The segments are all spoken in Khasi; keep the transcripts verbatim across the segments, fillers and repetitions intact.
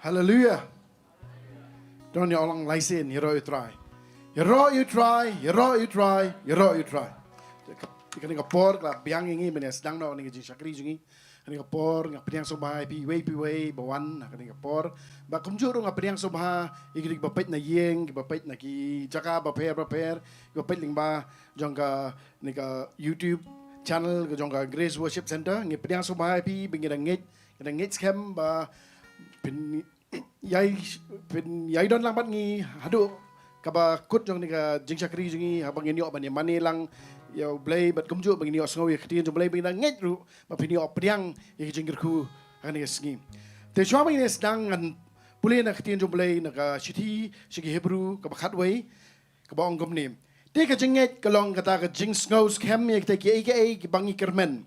Haleluia. Don ïa ong lang lai sien, ïaroh ïa u Trai. Ïaroh ïa u Trai, ïaroh ïa u Trai, ïaroh ïa u Trai. Kane ka por ka la biang ïa ngi ban ïa sdang noh ïa kane ka jingshakri jong ngi. Kane ka por nga pdiang sngewbha ïa phi iwei pa iwei ba wan ha kane ka por. Bad kumjuh ruh nga pdiang sngewbha ïa ki ba peit na ïing, ki ba peit na ki jaka bapher bapher, ki ba peit lyngba jong kane ka YouTube channel ka jong ka Grace Worship Centre. Ngi pdiang sngewbha ïa phi ba ngi dang ngeit, ngi dang ngeit skhem ba phin ïai, phin ïai don lang bad ngi haduh kaba kut jong kane ka jingshakri jong ngi, haba ngin ïoh ban ïa mane lang ïa u Blei bad kumjuh ba ngin ïoh sngew ïa ka ktien jong u Blei ba ngi dang ngeit ruh ba phin ïoh pdiang ïa ka jingkyrkhu ha kane ka sngi. Te shuwa ba ngin ïa sdang ngan pule na ka ktien jong u Blei na ka shithi sha ki Hebru kaba khatwei, kaba ong kumne. Te ka jingngeit ka long kata ka jingsngew skhem ïa kita kiei kiei kiba ngi kyrmen,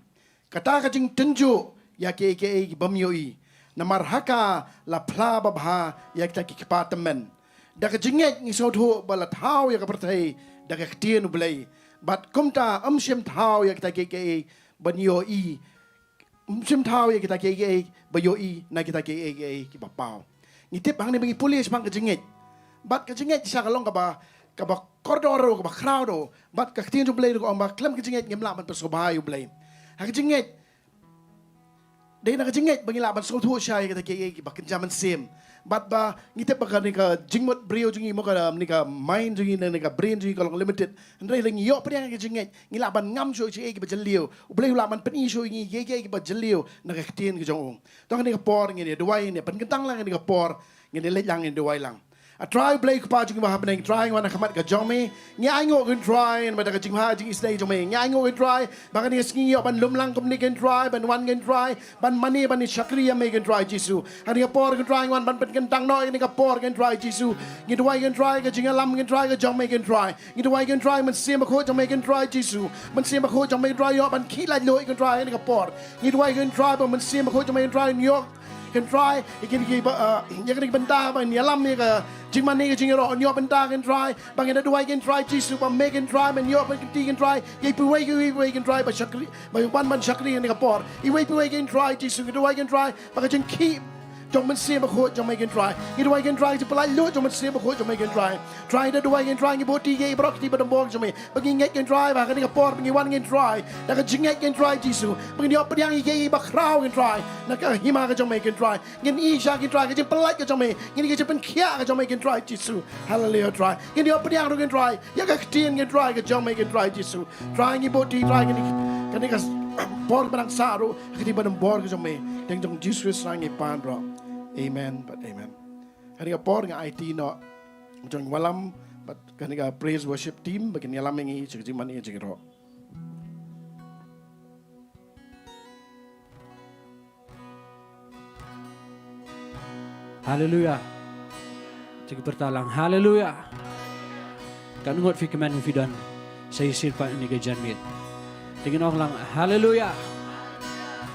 kata ka jingtynjuh ïa kiei kiei ki bym ïohi. Namar ha ka la phla babha ïa kita ki kpa tymmen. Da ka jingngeit ngi sngewthuh ba la thaw ïa ka pyrthei da ka ktien u Blei, bad kumta ym shym thaw ïa kita kiei kiei ba ngi ïohi. Ym shym thaw ïa kita kiei kiei ba ïohi na kita kiei kiei kiba paw. Ngi tip hangne ba ngi pule shaphang ka jingngeit. Bad ka jingngeit shisha ka long kaba, kaba kordor ruh, kaba khraw ruh. Bad ka ktien jong u Blei ruh ka ong ba khlem ka jingngeit ngim lah ban pynsngewbha ïa u Blei. Ha ka jingngeit, dei na ka jingngeit ba ngi lah ban sngewthuh shai ïa kita kiei kiei kiba kynja mynsiem. Bad ba ngi tip ba kane ka jingmut briew jong ngi, mo, kane ka mind jong ngi, kane ka brain jong ngi ka long limited. Hynrei lada ngi ïoh pdiang ïa ka jingngeit, ngi lah ban ngam shuh ïa kiei kiba jylliew. U Blei u lah ban pyni shuh ïa ngi ïa kiei kiba jylliew na ka ktien ka jong u. To kane ka por ngin ïa duwai, ngin ïa pynkyntang lang kane ka por, ngin ïa leit lang, ngin ïa duwai lang. A Trai U Blei Kpa jong ngi ba ha bneng, Trai ngi wan ha khmat ka jong me. Ngi ainguh ko Trai namar ka jingbha jingisynei jong me. Ngi ainguh ko Trai ba kane ka sngi ïoh ban lum lang kumne ko Trai, ban wan ko Trai, ban mane, ban ïa shakri ïa me ko Trai Jisu. Ha kane ka por ko Trai ngi wan ban pynkyntang noh ïa kane ka por ko Trai Jisu. Ngi duwai ko Trai ka jingïalam ko Trai ka jong me ko Trai. Ngi duwai ko Trai Mynsiem Bakhuid jong me ko Trai Jisu. Mynsiem Bakhuid jong me ko Trai ïoh ban khih laitluid ko Trai ha kane ka por. Ngi duwai ko Trai ba Mynsiem Bakhuid jong me ko Trai ïoh ko Trai, ïa kine ki ba, eh, ïa kine ki bynta ba ngin ïalam ïa ka jingmane ka jingïaroh, ïoh bynta ko Trai, ba ngin da duwai ko Trai Jisu, ba me ko Trai, ba ngin ïoh ban kynti ko Trai, ïa iwei pa iwei ko Trai, ba shakri, ba wan ban shakri ha kane ka por. Iwei pa iwei ko Trai Jisu, ngi duwai ko Trai, ba ka jingkhih jong Mynsiem Bakhuid jong me ko Trai. Ngi duwai ko Trai, ka jingpyllait luid jong Mynsiem Bakhuid jong me ko Trai. Trai da duwai ko Trai, ngi buh ïa ki baroh ki ba don bor jong me. Ba ngi ngeit ko Trai, ba ha kane ka por ba ngi wan ko Trai, da ka jingngeit ko Trai Jisu. Ba ngin ïoh pdiang ïa ki ba khraw ko Trai, na ka hima ka jong me ko Trai. Ngin ïohi sha ko Trai ka jingpyllait ka jong me. Ngin ïohi ka jingpynkhiah ka jong me ko Trai Jisu. Haleluia Trai. Ngin ïoh pdiang ruh ko Trai ïa ka ktien ko Trai ka jong me ko Trai Jisu. Trai ngi buh ïa Trai kane, kane ka por ba nang sah ruh ha ka ktien ba don bor ka jong me. Tang jong Jisu Khrist ngi pan ruh. Amen bad amen. Ha kane ka por nga aiti noh jong wallam bad kane ka praise worship team ba kin ïalam ïa ngi sha ka jingmane jingïaroh. Haleluia. Te ki pyrta lang haleluia. Katno ngut phi kmen phi don sa shisien pat ïa kane ka janmiet? Te ngin ong lang haleluia.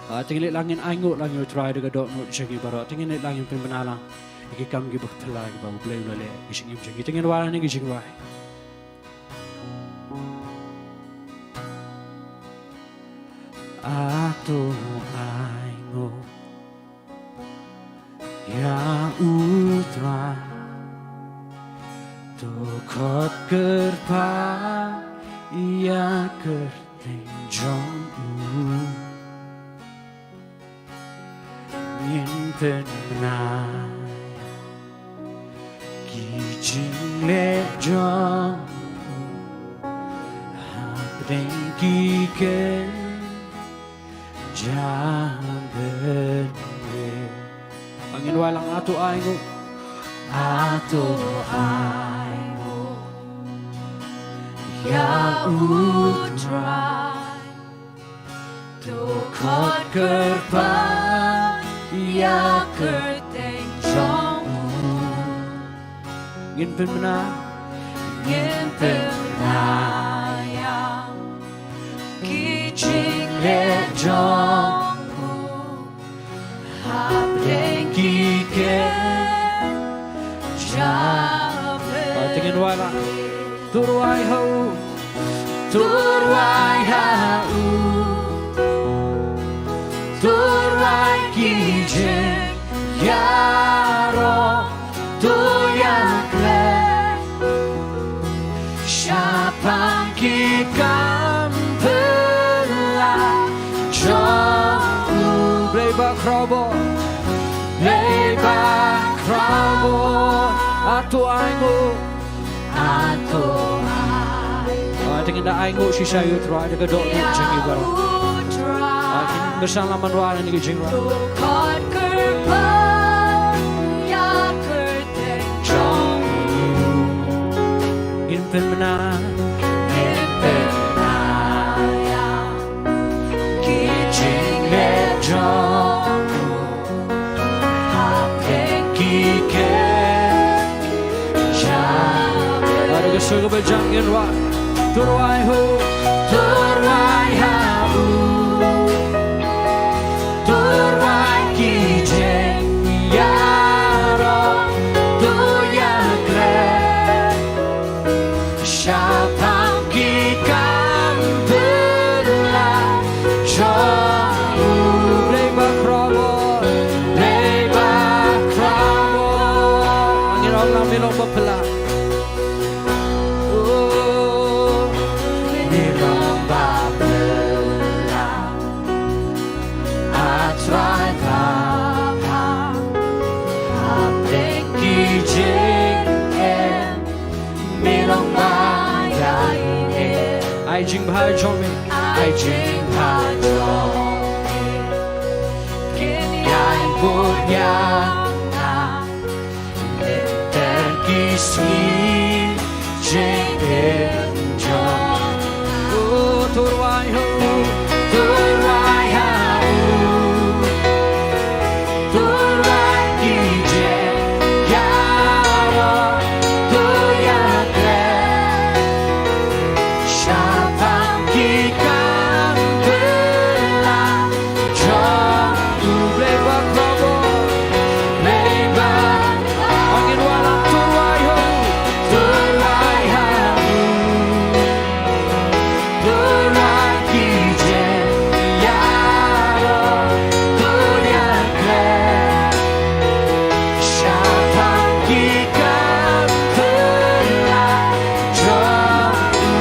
Ah, te ngin leit lang ngin ainguh lang ïa u Trai da ka dohnud jong ngi baroh. Te ngin leit lang ngin pynbna lang ïa ki kam kiba phylla kiba U Blei u la leh ha ka jingim jong ngi. Te ngin wan ha kane ka jingduwai. A to ainguh ïa u Trai, to khot kyrpad ïa ka kyrteng jong u. Ngin pynbna ïa ki jingleh jong u hapdeng ki kynja bynriew. Ngin wai lang a to ainguh. A to ainguh ïa u Trai. To khot kyrpad ïa ka kyrteng jong u. Ngin pynbna. Ngin pynbna ïa ki jingleh jong u hapdeng ki kynja bynriew. Te ngin wai lang. To rwai ha u. To rwai ha u. To rwai ki jingïaroh. Khraw bor. Leit bak khraw bor. Hato ainguh. Hato ai. Hato ngin da ainguh shisha ïa u Trai da ka dohnud jong ngi baroh. Hato ngin bishar lamar wan ha kane ka jingrwai. Khot kyrpad ïa ka kyrteng jong u. Ngin pynbna. Ngin pynbna ïa ki jingleh jong u. Hapdeng ki kynja. Bad ka sur kaba jam ngin rwai. To rwai ho. To rwai ha u. To rwai ki jingïaroh. To ïakren shaphang ki kam pynlah jong u. Leit bak khraw bor. Leit bak khraw bor. Ngin ong lang, ngin ong bapla. Oh, ngin ong bapla. A Trai Papa, hapdeng ki jingeh. Me long ba ïa i ne. Ai jingbha jong me. Ai jingbha jong me. Kin ïai bud ïa nga. Lynter ki sngi jingim jong. Oh, to rwai ha u. To rwai ha u. To rwai ki jingïaroh, to ïakren shaphang ki kam pynlah jong u. Leit bak khraw bor, leit bak. Ngin wallam, to rwai ha u, to rwai ha u. To rwai ki jingïaroh, to ïakren shaphang ki kam pynlah jong u.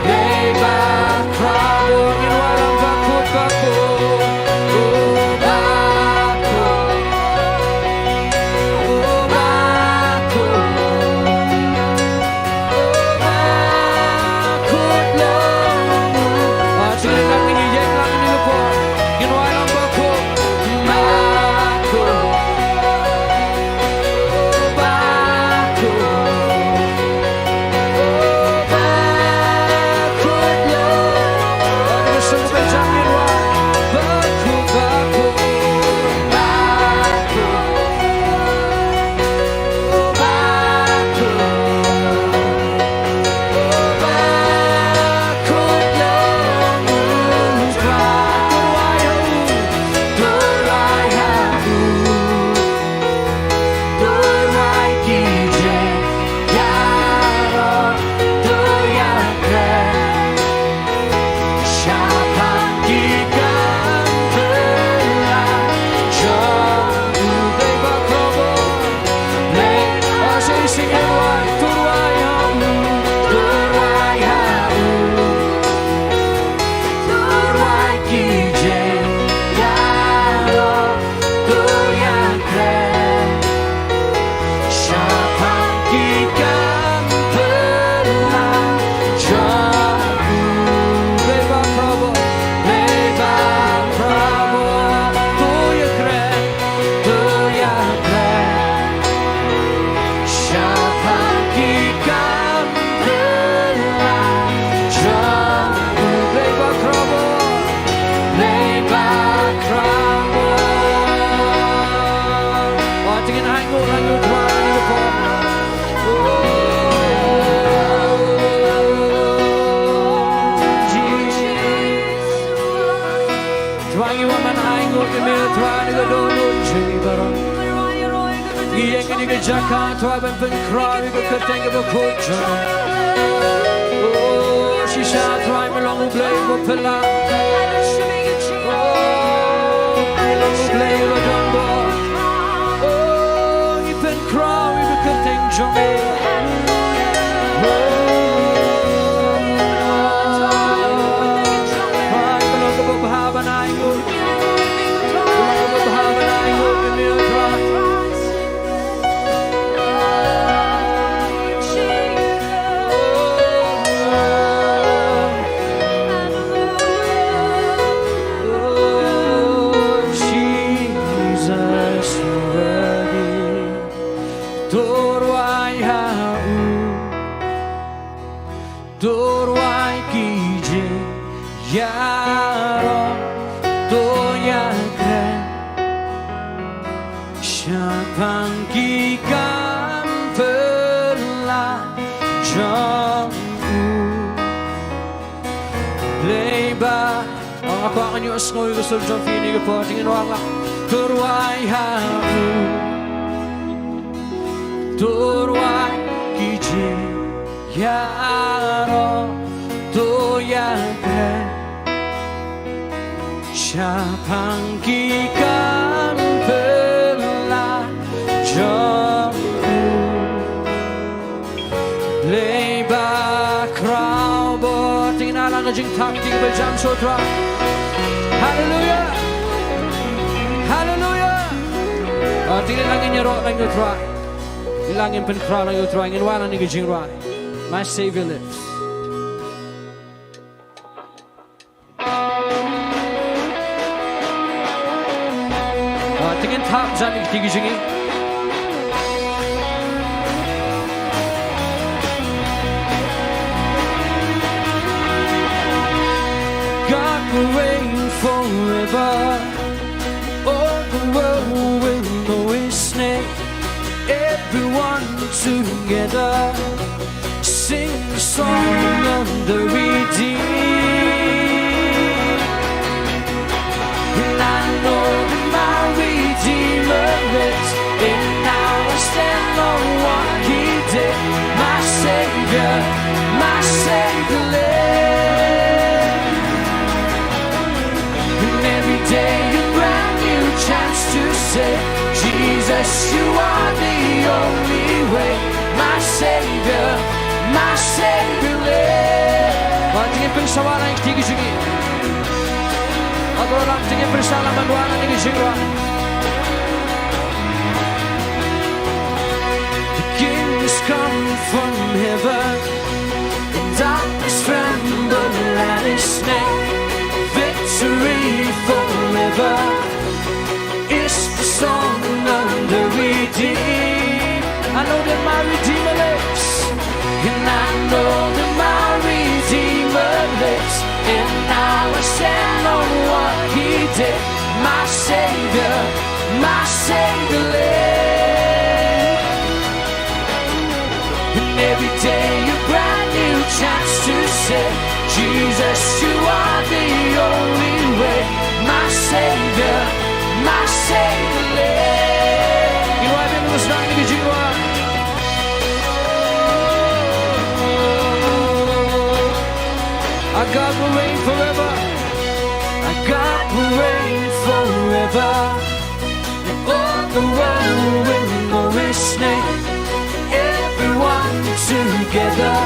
Leit bak khraw bor, ngin wallam bakut bakut. Oh, bakut. Oh, bakut. Shaphang ki kam pynlah jong u. Leit bak khraw bor. Leit, ah, sa shisien ngin rwai, to rwai ha u, to rwai ha u. To rwai ki jingïaroh, to ïakren shaphang ki kam pynlah jong u. Leit bak khraw bor, leit bak khraw bor, to ïakren, to ïakren shaphang ki kam pynlah jong u. Leit bak khraw bor, leit bak khraw bor. Wat ngin ainguh ha u Trai ha kane ka por. Oh, Jesus. Trai, ngi wan ban ainguh ïa me, Trai, na ka dohnud jong ngi baroh. Ngi ïeng ha kane ka jaka, Trai, ban pynkhraw ïa ka kyrteng kaba khuid jong me. Oh, shisha, Trai, me long U Blei uba phylla. Oh, me long U Blei uba don bor. Oh, ngi pynkhraw ïa ka kyrteng jong me. Oh, Trai, me long kaba bha ban ainguh. Shaphang ki kam pynlah jong u Blei ba. Nga kwah ngan ïohsngew ïa ka sur jong phi ha kane ka por, te ngin wan lang. To rwai ha u, to rwai ki jingïaroh, to ïakren shaphang ki kam pynlah jong u Blei ba khraw bor. Te ngin ïa lang ka jingthap, te ngin ïa pynshang sha u Trai. Haleluya. Haleluya. Ah, te ngin ïa lang ngin ïaroh lang ïa u Trai. Ngin ïa lang ngin pynkhraw lang ïa u Trai. Ngin wan ha kane ka jingrwai. My Savior lives. Ah, te ngin thap zani kti ki jingim. God will reign forever. All the world will know his name. Everyone together. Sing the song of the redeemed. And I know that my Redeemer lives, and I will stand on what he did. My Savior, my Savior lives. And every day a brand new chance to say, Jesus, you are the only way. My Savior, my Savior lives. Wan, te ngin pynsawa lang ïa kti ki jingim. Abraham, te ngin pynsawa lang ban wan ha kane ka jingrwai. The King has come from heaven. The darkness tremble at his name. Victory forever is the song of the redeemed. I know that my Redeemer lives, and I know that my Redeemer lives, and I will stand on what he did. My Savior, my Savior lives. And every day a brand new chance to say, Jesus, you are the only way. My Savior, my Savior lives. You are the most likely to you are. Our God will reign forever. Our God will reign forever. All the world will know his name. Everyone together,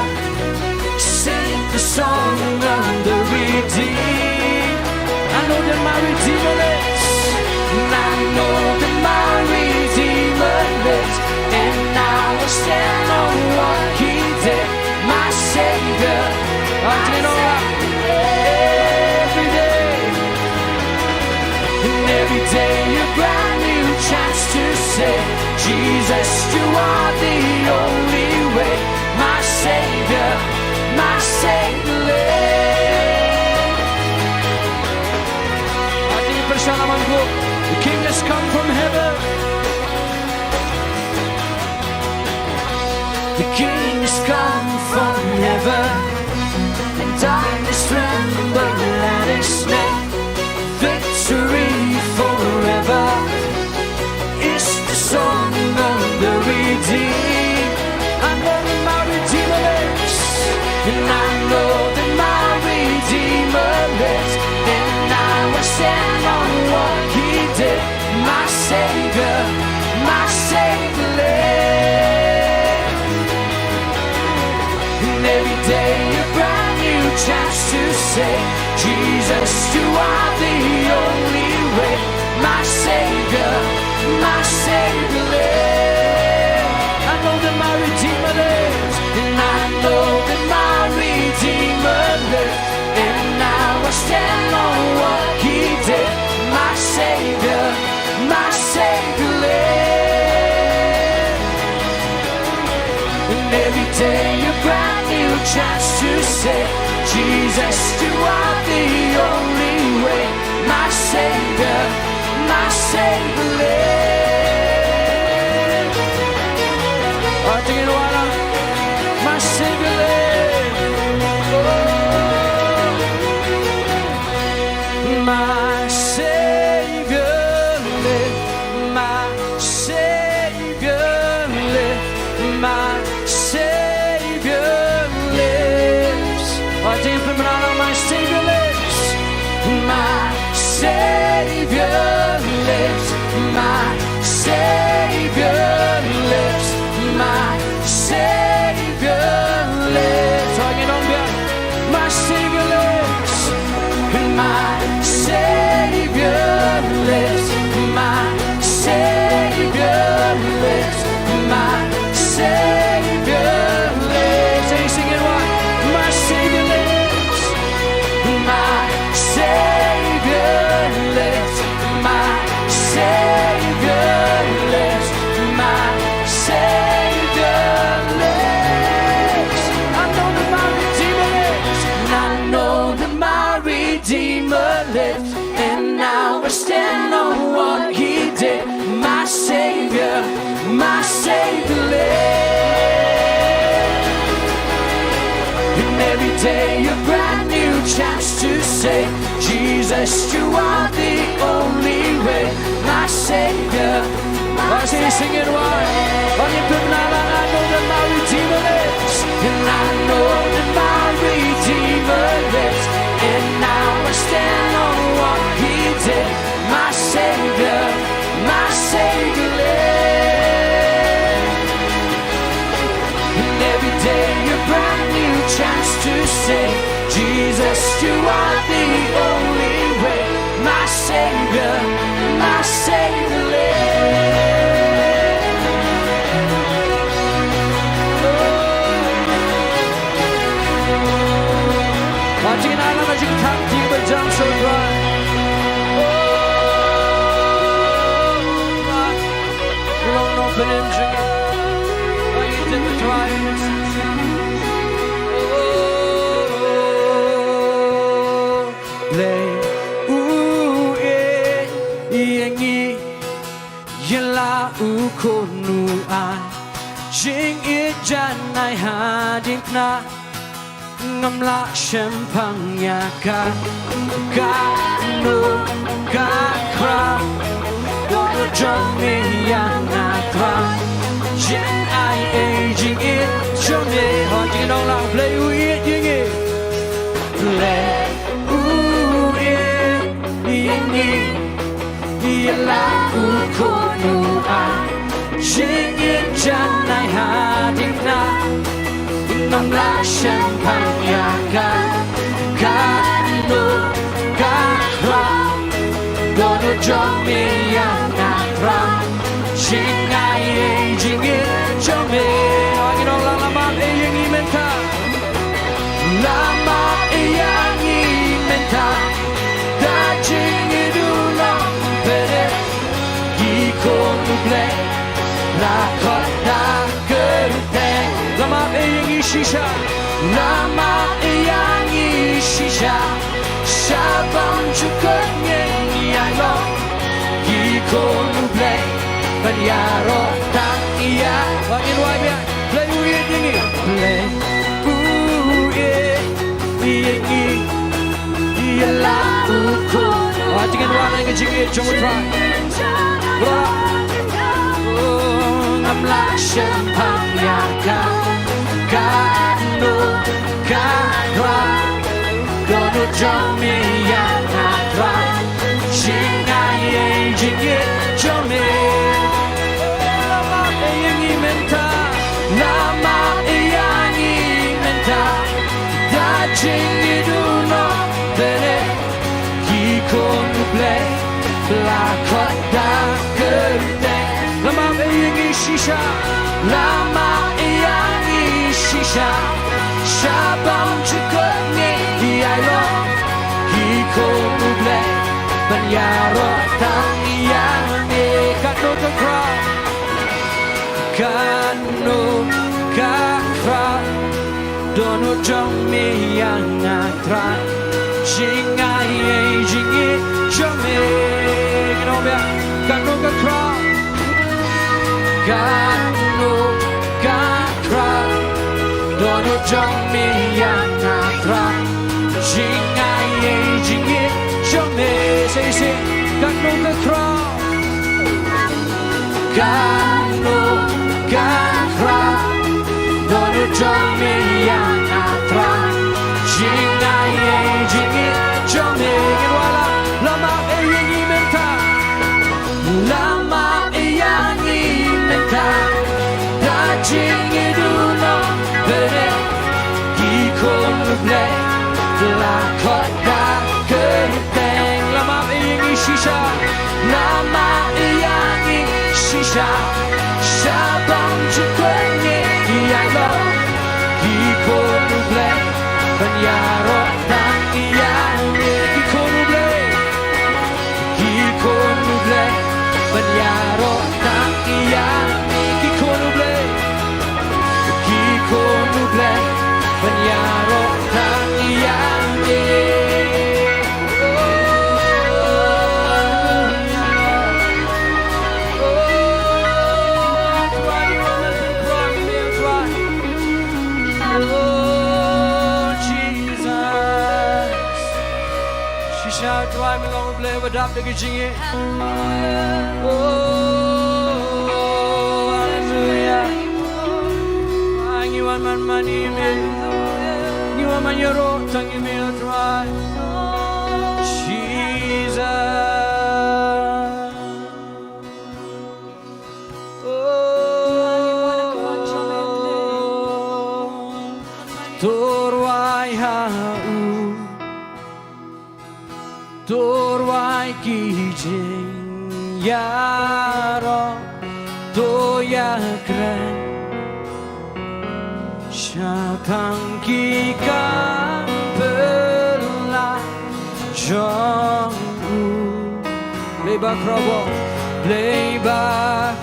sing the song of the redeemed. I know that my Redeemer lives. And I know that my Redeemer lives. And I will stand on what he did. My Savior, I know every day. And every day a brand new chance to say, Jesus, you are the only way. My Savior, my Savior lives. Ati pyrshang amang ku, the King has come from heaven. The King has come from heaven, and darkness tremble at his name. Victory forever is the song of the redeemed. I know that my Redeemer lives, and I know that my Redeemer lives, and I will stand on what he did. My Savior, my Savior lives. And every day a brand new chance to say, Jesus, you are the only way. My Savior, my Savior lives. I know that my Redeemer lives. And I know that my Redeemer lives. And I will stand on what he did. My Savior, my Savior lives. And every day a brand new chance to say, Jesus, you are the only way. My Savior, my Savior lives. Savior lives, my Savior lives. Ong ïa u nongbiang, my Savior lives, my Savior lives, my Savior lives, my Savior lives. Can you sing it, why? My Savior lives, my Savior lives, my Savior lives, my Savior lives. I know that my Redeemer lives, and I know that my Redeemer lives, and now I stand on what he did. My Savior, my Savior lives. And every day a brand new chance to say, Jesus, you are the only way. My Savior, my Savior. Sing it, why? Ong ïa u nongbiang, I know that my Redeemer lives. And I know that my Redeemer lives. And now I stand on what he did. My Savior, my Savior lives. And every day a brand new chance to say, Jesus, you are the only way. My Savior, my Savior lives. Oh. Ba jingïalam, ba jingthoh, jingpynjah sha u Trai. Oh, ba long nongpynim jong ngi. Ba ïeit ïa u Trai. Oh, Blei u ïeit ïa ngi. Ïa la u khun u ai jingïeit janai hadien kane. Ngam lah shemphang ïa ka, kano ka khraw. Don u jong me ïa nga Trai, jingaiei jingïeit jong me. Hoi, jingïeit, nong lang, Blei u ïeit ïa ngi. Blei u ïeit ïa ngi. Ïa la u khun u ai jingïeit janai hadien kane. Ngam lah shemphang ïa ka, kano ka khraw. Don u jong me ïa nga Trai, jingaiei jingïeit jong me. Ngi nong lang, la map ïa ngi mynta. La map ïa ngi mynta da jingïeit u nongpynim. Ki khun u Blei la khot da kyrteng. La map ïa ngi shisha. La map ïa ngi shisha. Sha bynta jong ka ngi ïa long ki khun u Blei ban ïaroh tang ïa. Ba ngin wai biang. Blei u ïeit ïa ngi. Blei u ïeit ïa ngi. Ïa la u khun. Wat ngin wan ha ka jingïeit jong u Trai. Bro. Oh, ngam lah shemphang ïa ka, kano ka khraw. Don u jong me ïa nga Trai, jingaiei jingïeit jong me. La map ïa ngi mynta, la map ïa ngi mynta da jingïeit u nongpynim. Ki khun u Blei la khot da kyrteng. La map ïa ngi shisha. La map ïa ngi shisha. Sha bynta jong ka ngi ïa long ki khun u Blei ban ïaroh tang ïa me. Kano ka khraw. Kano ka khraw. Don u jong me ïa nga Trai, jingaiei jingïeit jong me. Kano ka, kano ka khraw. Kano ka khraw. Don u jong me ïa nga Trai, jingaiei jingïeit jong me. Say, say, kano ka khraw. Kano ka khraw. Don u jong me ïa nga Trai, jingaiei jingïeit jong me. Ngin wan la, la map ïa ngi mynta. La map Sha, shaphang jingkmen ïa i Blei, ki khun u Blei ban ïaroh tang ïa ngi. Ki khun u Blei, ki khun u Blei ban ïaroh tang ïa ngi. Ki khun u Blei, ki khun u Blei ban ïaroh tang ïa ngi. Oh, Jesus. Shisha u Trai me long u Blei uba dap da ka jingim. Oh, hallelujah. Ngi wan ban mane ïa me. Ngi wan ban ïaroh tang ïa me, oh Trai. Jesus. Oh, to rwai ha u, to rwai ki jingïaroh, to ïakren shaphang ki kam pynlait jong u. Blei ba khraw bor, Blei ba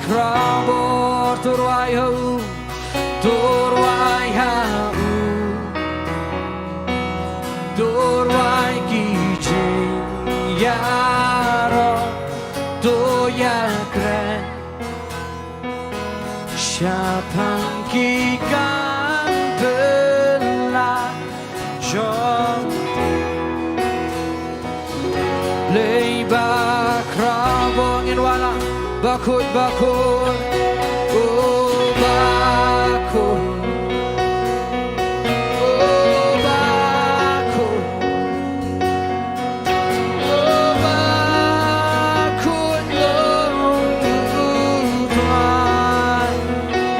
khraw bor, to rwai ha u, to rwai ha u, to rwai ki jingïaroh, to ïakren shaphang ki kam pynlait jong u. Blei ba khraw bor, ngin wallam. Bakhuid, bakhuid, oh bakhuid, oh bakhuid. Oh, bakhuid long u Trai.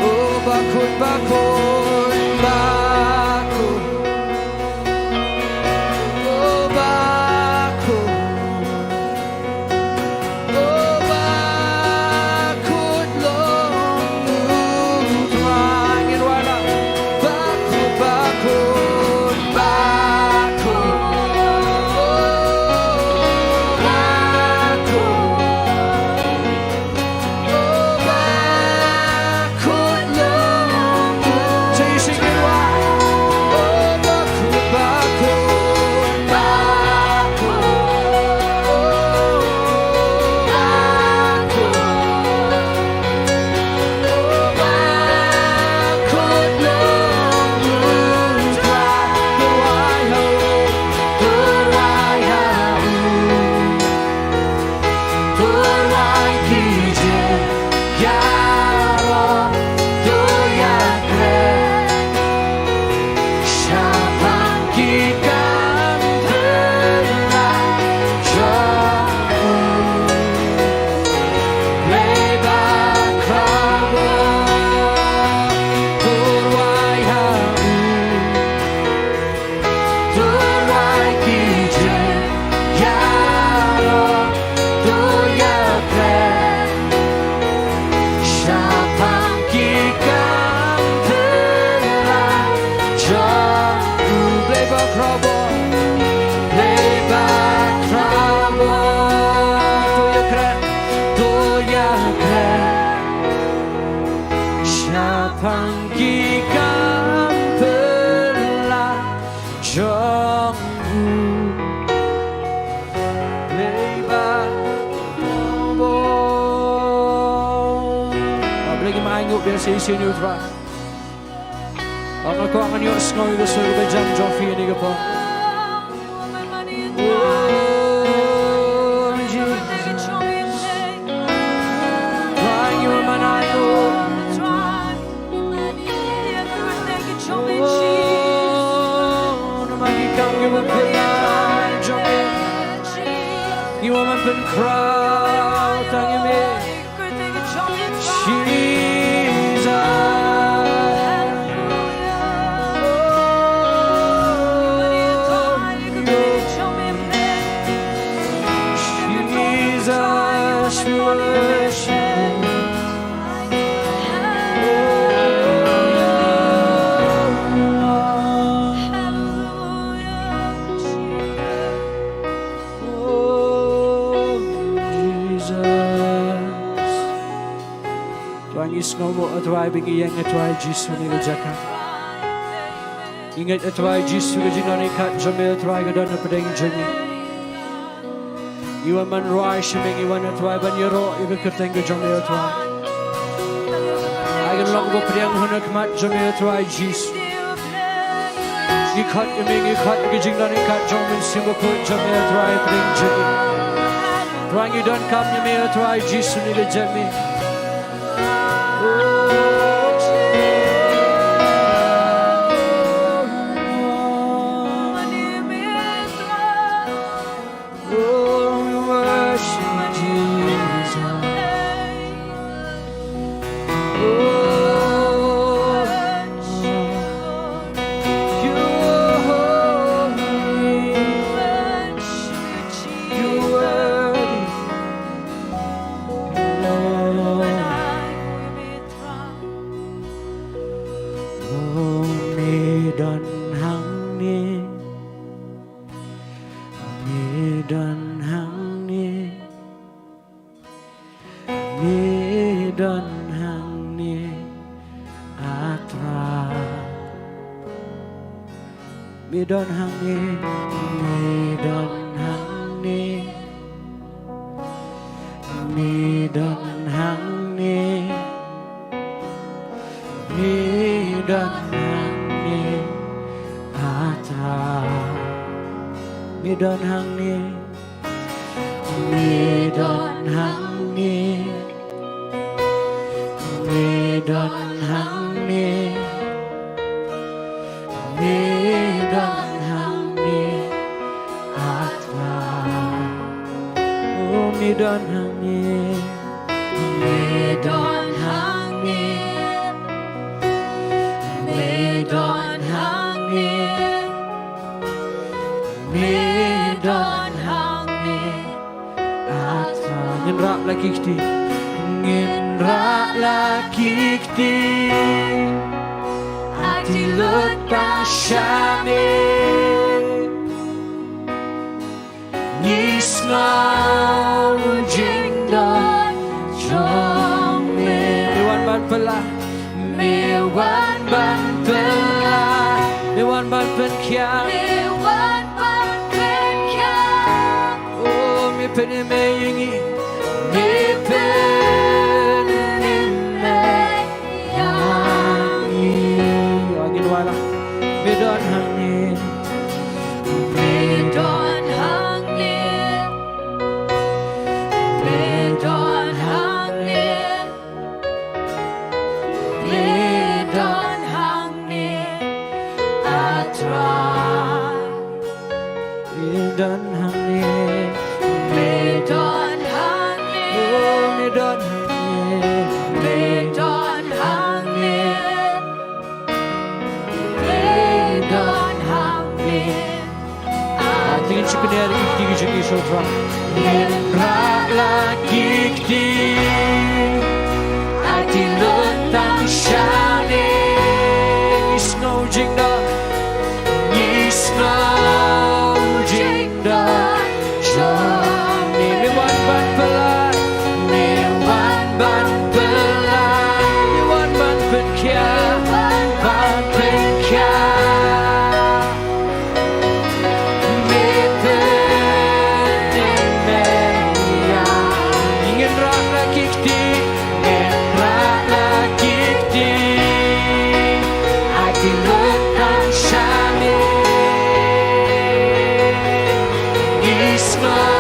Oh, bakhuid, bakhuid, bakhuid. Oh, bakhuid. Oh, bakhuid long u Trai. Ngin wallam. Bakhuid, bakhuid, bakhuid. Oh, bakhuid. Oh, bakhuid long u Trai. Sing it loud. Oh, bakhuid, bakhuid, bakhuid. Oh, bakhuid. Shaphang ki kam pynlait jong u, Blei ba khraw bor, to rwai ha u, to rwai ki jingïaroh, to ïakren shaphang ki kam pynlait jong u. Blei ba khraw bor, Blei ba khraw bor, to ïakren, to ïakren shaphang ki kam pynlait jong u. Blei ba khraw bor. Ba Blei ngim ai nguh biang shisien ïa u Trai. Nga kwah ngan ïohsngew ïa ka sur kaba jan jong phi ïa kane ka por. Oh, Jesus. Trai, ngi wan ban ai nguh. Oh, namar ki kam kiba pynlait jong me. Ngi wan ban pynkhraw tang ïa me. Jesus. Ba ngi sngew mo, A Trai, ba ngi ïeng, A Trai Jisu, ha kane ka jaka. Ngi ngeit, A Trai Jisu, ka jingdon ryngkat jong me, A Trai, ka don hapdeng jong ngi. Ngi wan ban rwai sha me, ngi wan, A Trai, ban ïaroh ïa ka kyrteng ka jong me, A Trai. Ai kan long ba pdiang ha khmat jong me, A Trai Jisu. Ngi khot ïa me, ngi khot ïa ka jingdon ryngkat jong u Mynsiem Bakhuid jong me, A Trai, hapdeng jong ngi. Trai, ngi donkam ïa me, A Trai Jisu, ngi la jem me. Oh, me don hangne, me don hangne, me don hangne, A Trai. Me don hangne, me don hangne, me don hangne, me don hangne, A Trai. Me don hangne, me don hangne, me don hangne, me don hangne, A Trai. Oh, me don hangne, me don hangne, me don hangne, me don hangne, A Trai. Ngin rah la ki kti. Ngin rah la ki kti. Aiti lut tang sha me. Ngi sngew jingdon jong me. Me wan ban pynlah. Me wan ban pynlah. Me wan ban pynkhiah. Me wan ban pynkhiah. Oh, me pynmih ïa ngi. Me pynmih ïa ngi. Ïa ngi wala. Me don hangne. Me don hangne. Me don hangne. Me don hangne, A Trai. Me don hangne. Me don hangne. Oh, me don hangne. Me don hangne. Me don hangne. Te ngin shu kynnoh ïa ki kti ki jong ngi sha U Trai. Ngin rah la ki kti. Aiti lut tang sha me. Ngi sngew jingdon. Ngi sngew jingdon jong me. Me wan ban pynlah. Me wan ban pynlah. Me wan ban pynkhiah. Ban pynkhiah. Me pynmih ïa ngi. Ngin rah la ki kti, ngin rah la ki kti. Aiti lut tang sha me. Ngi sngew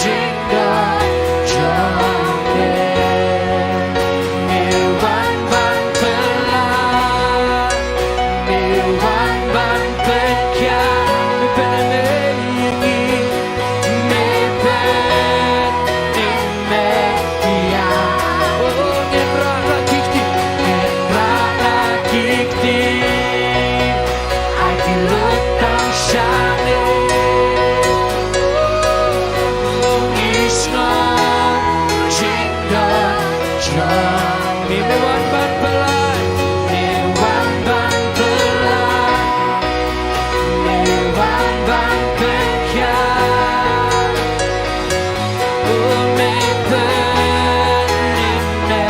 jingdon jong me. Me wan ban pynlah. Me wan ban pynkhiah, me pynmih ïa ngi, me pynmih ïa. Oh, ngin rah la ki kti, ngin rah la ki kti. Aiti lut tang sha me. Oh, ngi sngew jingdon jong me. Me wan ban pynlah, me wan ban pynlah, me wan ban pynkhiah. Oh, me pynmih ïa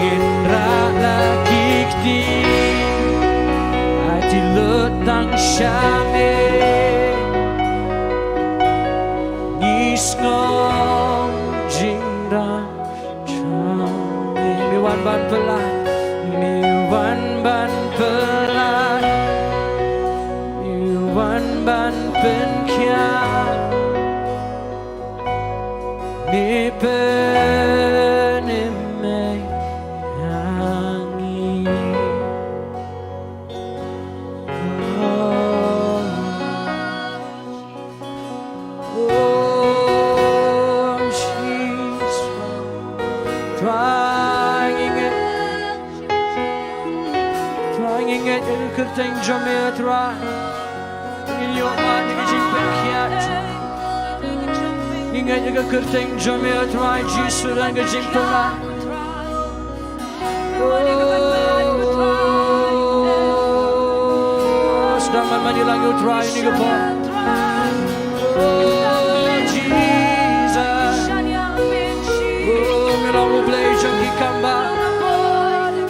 Ngi rah la ki kti, ai ti lut tang sha me. Ngi sngew jingrang jong me. Me wan ban pyllait, me wan ban pyllait, me wan ban pynkhiah. Me pynim ïa ngi. Oh, oh, Jesus. Trai ngi ngeit, Trai ngi ngeit ïa ka kyrteng jong me, Trai. Ngi ïoh ma ngi ka jingpynkhiah. Ngi ngeit ïa ka kyrteng jong me, Trai Jisu, don ka jingpyllait. Oh, sdang man man ïa la ngi, Trai, ïa ngi ka por. Oh, Jesus. Oh, me long U Blei jong ki kambah. Oh, ngi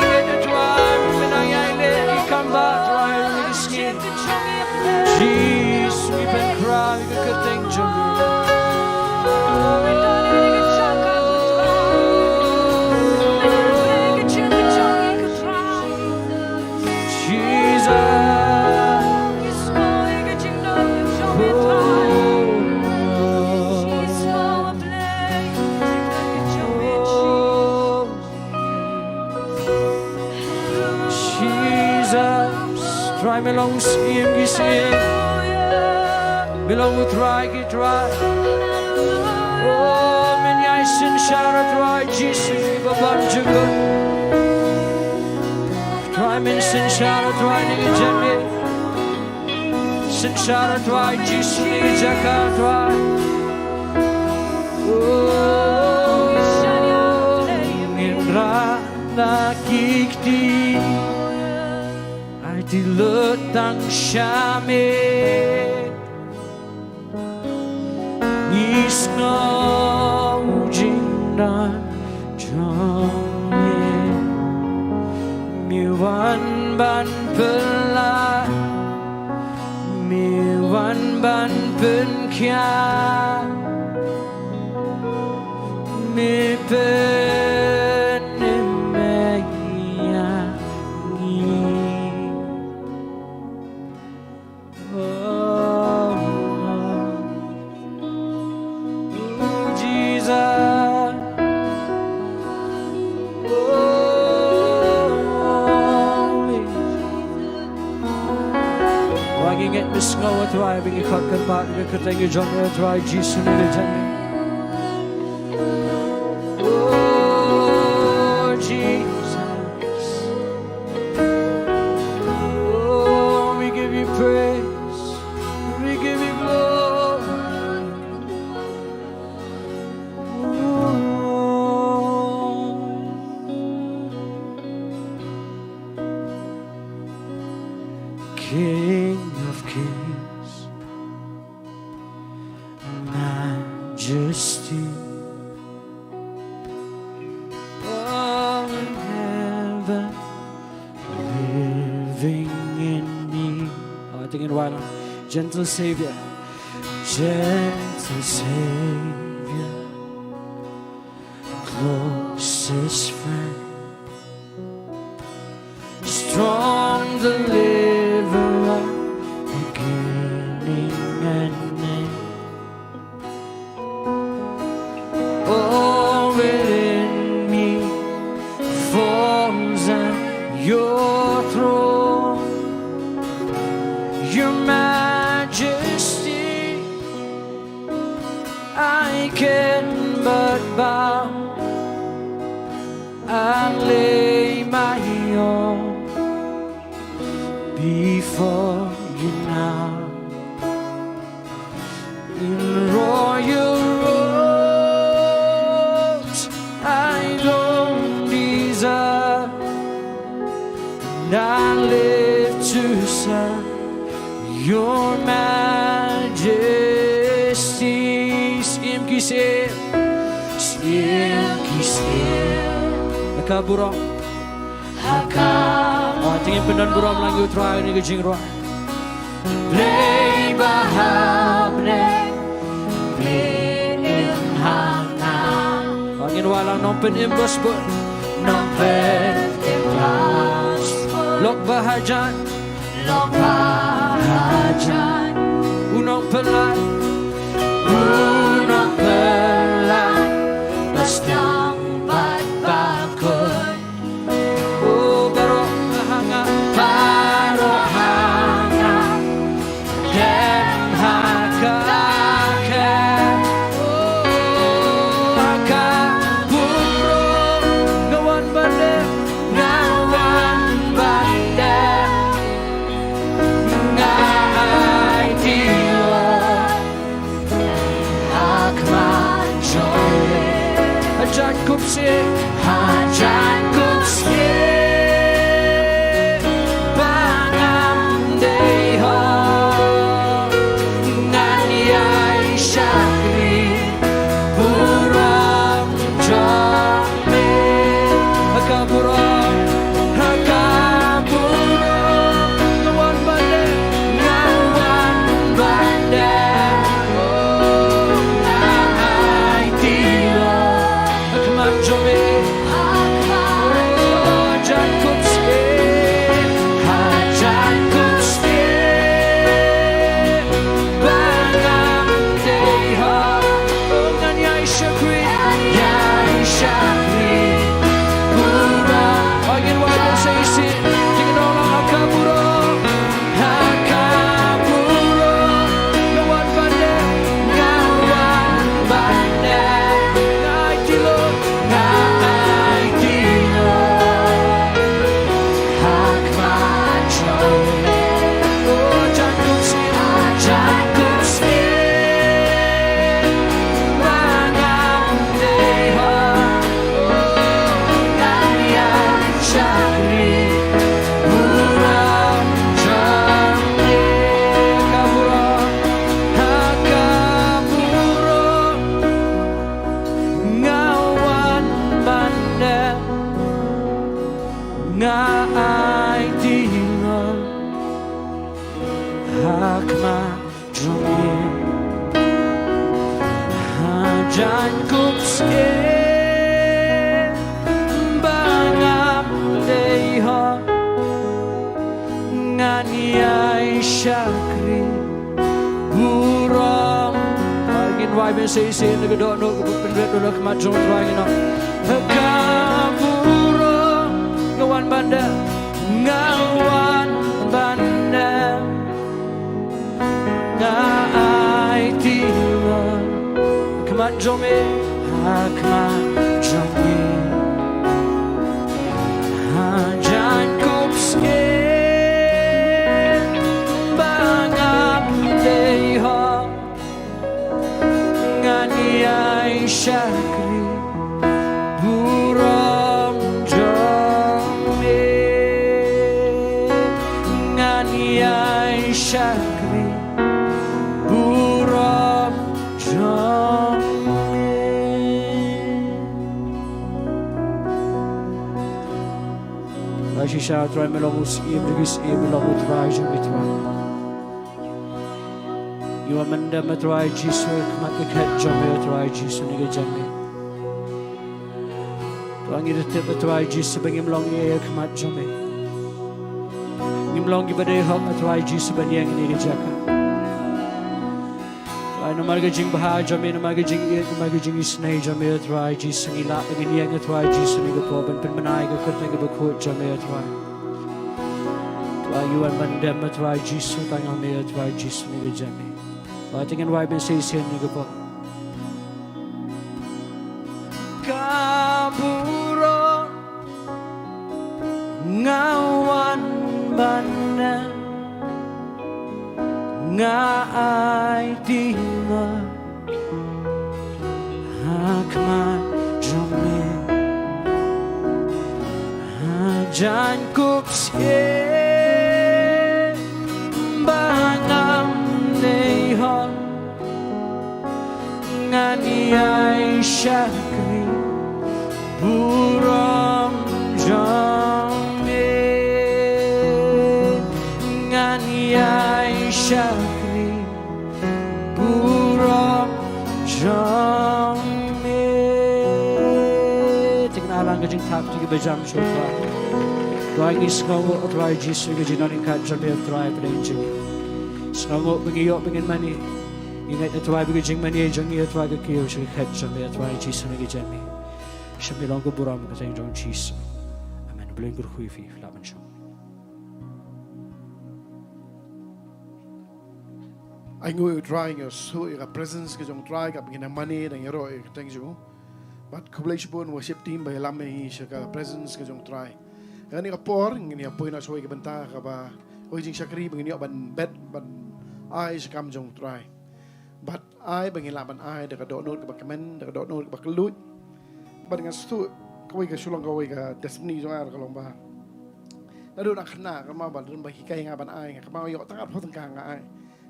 ngeit, Trai, me nang ïai leh ki kambah, Trai, ïa ngi ki sngi. Jisu, ngi pynkhraw ïa ka kyrteng jong me. Jesus. Oh. Jesus, Trai, me long u Syiem ki syiem. Me long U Trai ki trai. Oh, men ïai synshar, Trai Jisu, ïa kiba bymjukut. Trai, men synshar, Trai, na ki jaka. Synshar, Trai Jisu, na ki jaka, Trai. Oh, ngin rah na ki kti, ai ti lut tang sha me. Ngi sngew jingrang jong me. Me wan ban pyllait, me wan ban pynkhiah. Me pynim ïa ngi. Oh, oh, Jesus. Oh, oh, oh. Trai, ngi ngeit me sngew, Trai, ba ngi khot kyrpad ïa ka kyrteng jong me, Trai Jisu, na ka jingim. Oh, Jesus. Oh, we give you praise. We give you glory. Oh. King of kings, majesty, all in heaven, living in me. Oh, I think in one, gentle Savior, gentle Savior, closest friend, strong deliverer, beginning and end. All within me falls at your throne. Your majesty, I can but bow and lay my all before you now. In royal robes I don't deserve, and I live to serve your majesty. Syiem ki syiem, syiem ki syiem, Ka burom. Ha ka. Ah, te ngin pyndon burom lang ïa u Trai ha kane ka jingrwai. Blei ba ha bneng, me im ha nga. Ah, ngin wad lang, Nongpynim ba sbun. Nongpynim ba sbun. Lok ba hajan. Lok ba hajan. U Nongpyllait. U Nongpyllait ba sdang bad ba khuid. O baroh ha nga. Baroh ha nga. Dem ha ka khet. O ha ka burom. Nga wan ban dem. Nga wan ban dem. Nga aiti lok ha khmat jong me. Hajan kup sien. Hajan kup sien. Ba ngam dei hok. Ngan ïai shakri. Burom jong me. Ha ka burom, ha ka burom, nga wan ban dem, nga wan ban dem. Oh, nga aiti lok ha khmat jong me. Ha khmat jong me. Oh, hajan kup sien, hajan kup sien. Ba ngam dei hok. Oh, ngan ïai shakri, ïai shakri. Burom. Oh, ngin wad sa shisien. Te ngin ong lang ha ka burom. Ha ka burom. Nga wan ban dem, nga wan ban dem. Nga aiti lok, nga aiti lok. Ha khmat jong me. Oh, hajan kup sien, hajan kup sien. Ba ngam dei hok. Oh, ngan ïai shakri. Burom jong me. Ha ka burom, ha ka burom. Nga wan ban dem. Nga aiti lok ha khmat jong me. Hajan kup sien. Ba ngam dei hok. Ngan ïai shakri. Burom. Ngin wai ban sa shisien na ka dohnud kaba pynbeit lut ha khmat jong u Trai, ngin ong. Ha ka burom. Nga wan ban dem. Nga wan ban dem. Nga aiti lok ha khmat jong me. Ha khmat jong me. Hajan kup sien. Ba ngam dei hok. Ngan ïai shakri. Burom jong me. Ngan ïai shakri. Burom jong me. Ba shisha Trai me long u Syiem jong ki syiem, me long u Trai jong ki trai. Ngi wan ban dem, a Trai Jisu, ha khmat ka khet jong me, a Trai Jisu, ha kane ka janmiet. Trai, ngi da tip, a Trai Jisu, ba ngim long ei ei ha khmat jong me. Ngim long kiba dei hok, a Trai Jisu, ban ïeng ha kane ka jaka. Trai, namar ka jingbha jong me, namar ka jingïeit, namar ka jingisynei jong me, a Trai Jisu, ngi lah ban ïeng, a Trai Jisu, ha kane ka por, ban pynbna ïa ka kyrteng kaba khuid jong me, a Trai. Trai, ngi wan ban dem, a Trai Jisu, tang ha me, a Trai Jisu, ha kane ka janmiet. Trai, te ngin wai ban sa shisien ha kane ka por. Ka burom nga wan ban dem, nga aiti lok ha khmat jong me. Hajan kup sien ba ngam dei hok, ngan ïai shakri burom jingthap jong ki ba jam shuwa. Trai ngi sngewnguh Trai Jisu ka jingdon ryngkat jong me Trai hapdeng jong ngi. Sngewnguh ba ngi ïoh ba ngin mane. Ngi ngeit Trai ba ka jingmane jong ngi Trai ka kiew sha ka khet jong me Trai Jisu na ka jingmane. Sha me long ka burom ha ka kyrteng jong Jisu. Amen. Blei un kyrkhu ïa phi, lah ban shong. Ai nguh ïa u Trai, ngi shu ïa ka presence ka jong u Trai kaba ngi nang mane, nang ïaroh ïa ka kyrteng jong u. Bad khublei shibun worship team ba ïalam ïa ngi sha ka presence ka jong u Trai. Kane ka por ngin ïa poi noh shuwa ïa ka bynta kaba, oi, jingshakri ba ngin ïoh ban bet, ban ai sha ka kam jong u Trai. Bad ai ba ngin lah ban ai da ka dohnud kaba kmen, da ka dohnud kaba kylluid. Bad nga shu, kawei ka shu long kawei ka testimony jong nga ka long ba, naduh nga khynnah, ka mama ba don ba hikai nga ban ai, nga kynmaw ïoh tang arphew tyngka nga ai.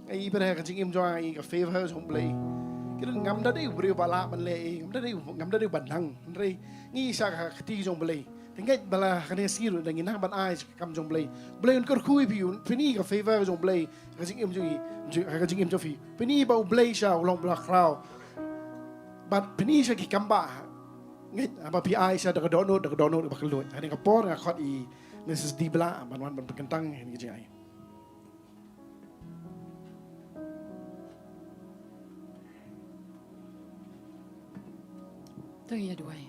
Nga i ba ka jingim jong nga i ka favor jong u Blei. Ki don, ngam da dei u briew ba lah ban leh, ngam da dei, ngam da dei ban nang. Hynrei ngi sha ka kti jong u Blei. Te ngeit ba la kane ka sngi ruh da ngi nang ban ai sha ka kam jong u Blei, u Blei un kyrkhu ïa phi, un pyni ka favor jong u Blei ha ka jingim jong ngi, ha ka jingim jong phi. Pyni ba u Blei sha u long ba la khraw. Bad pyni sha ki kam ba ngeit ba phi ai sha da ka dohnud, da ka dohnud ba kylluid. Ha kane ka por nga khot ïa i Missus Dibla ban wan ban pynkyntang ïa ka jingai. To ïa duwai.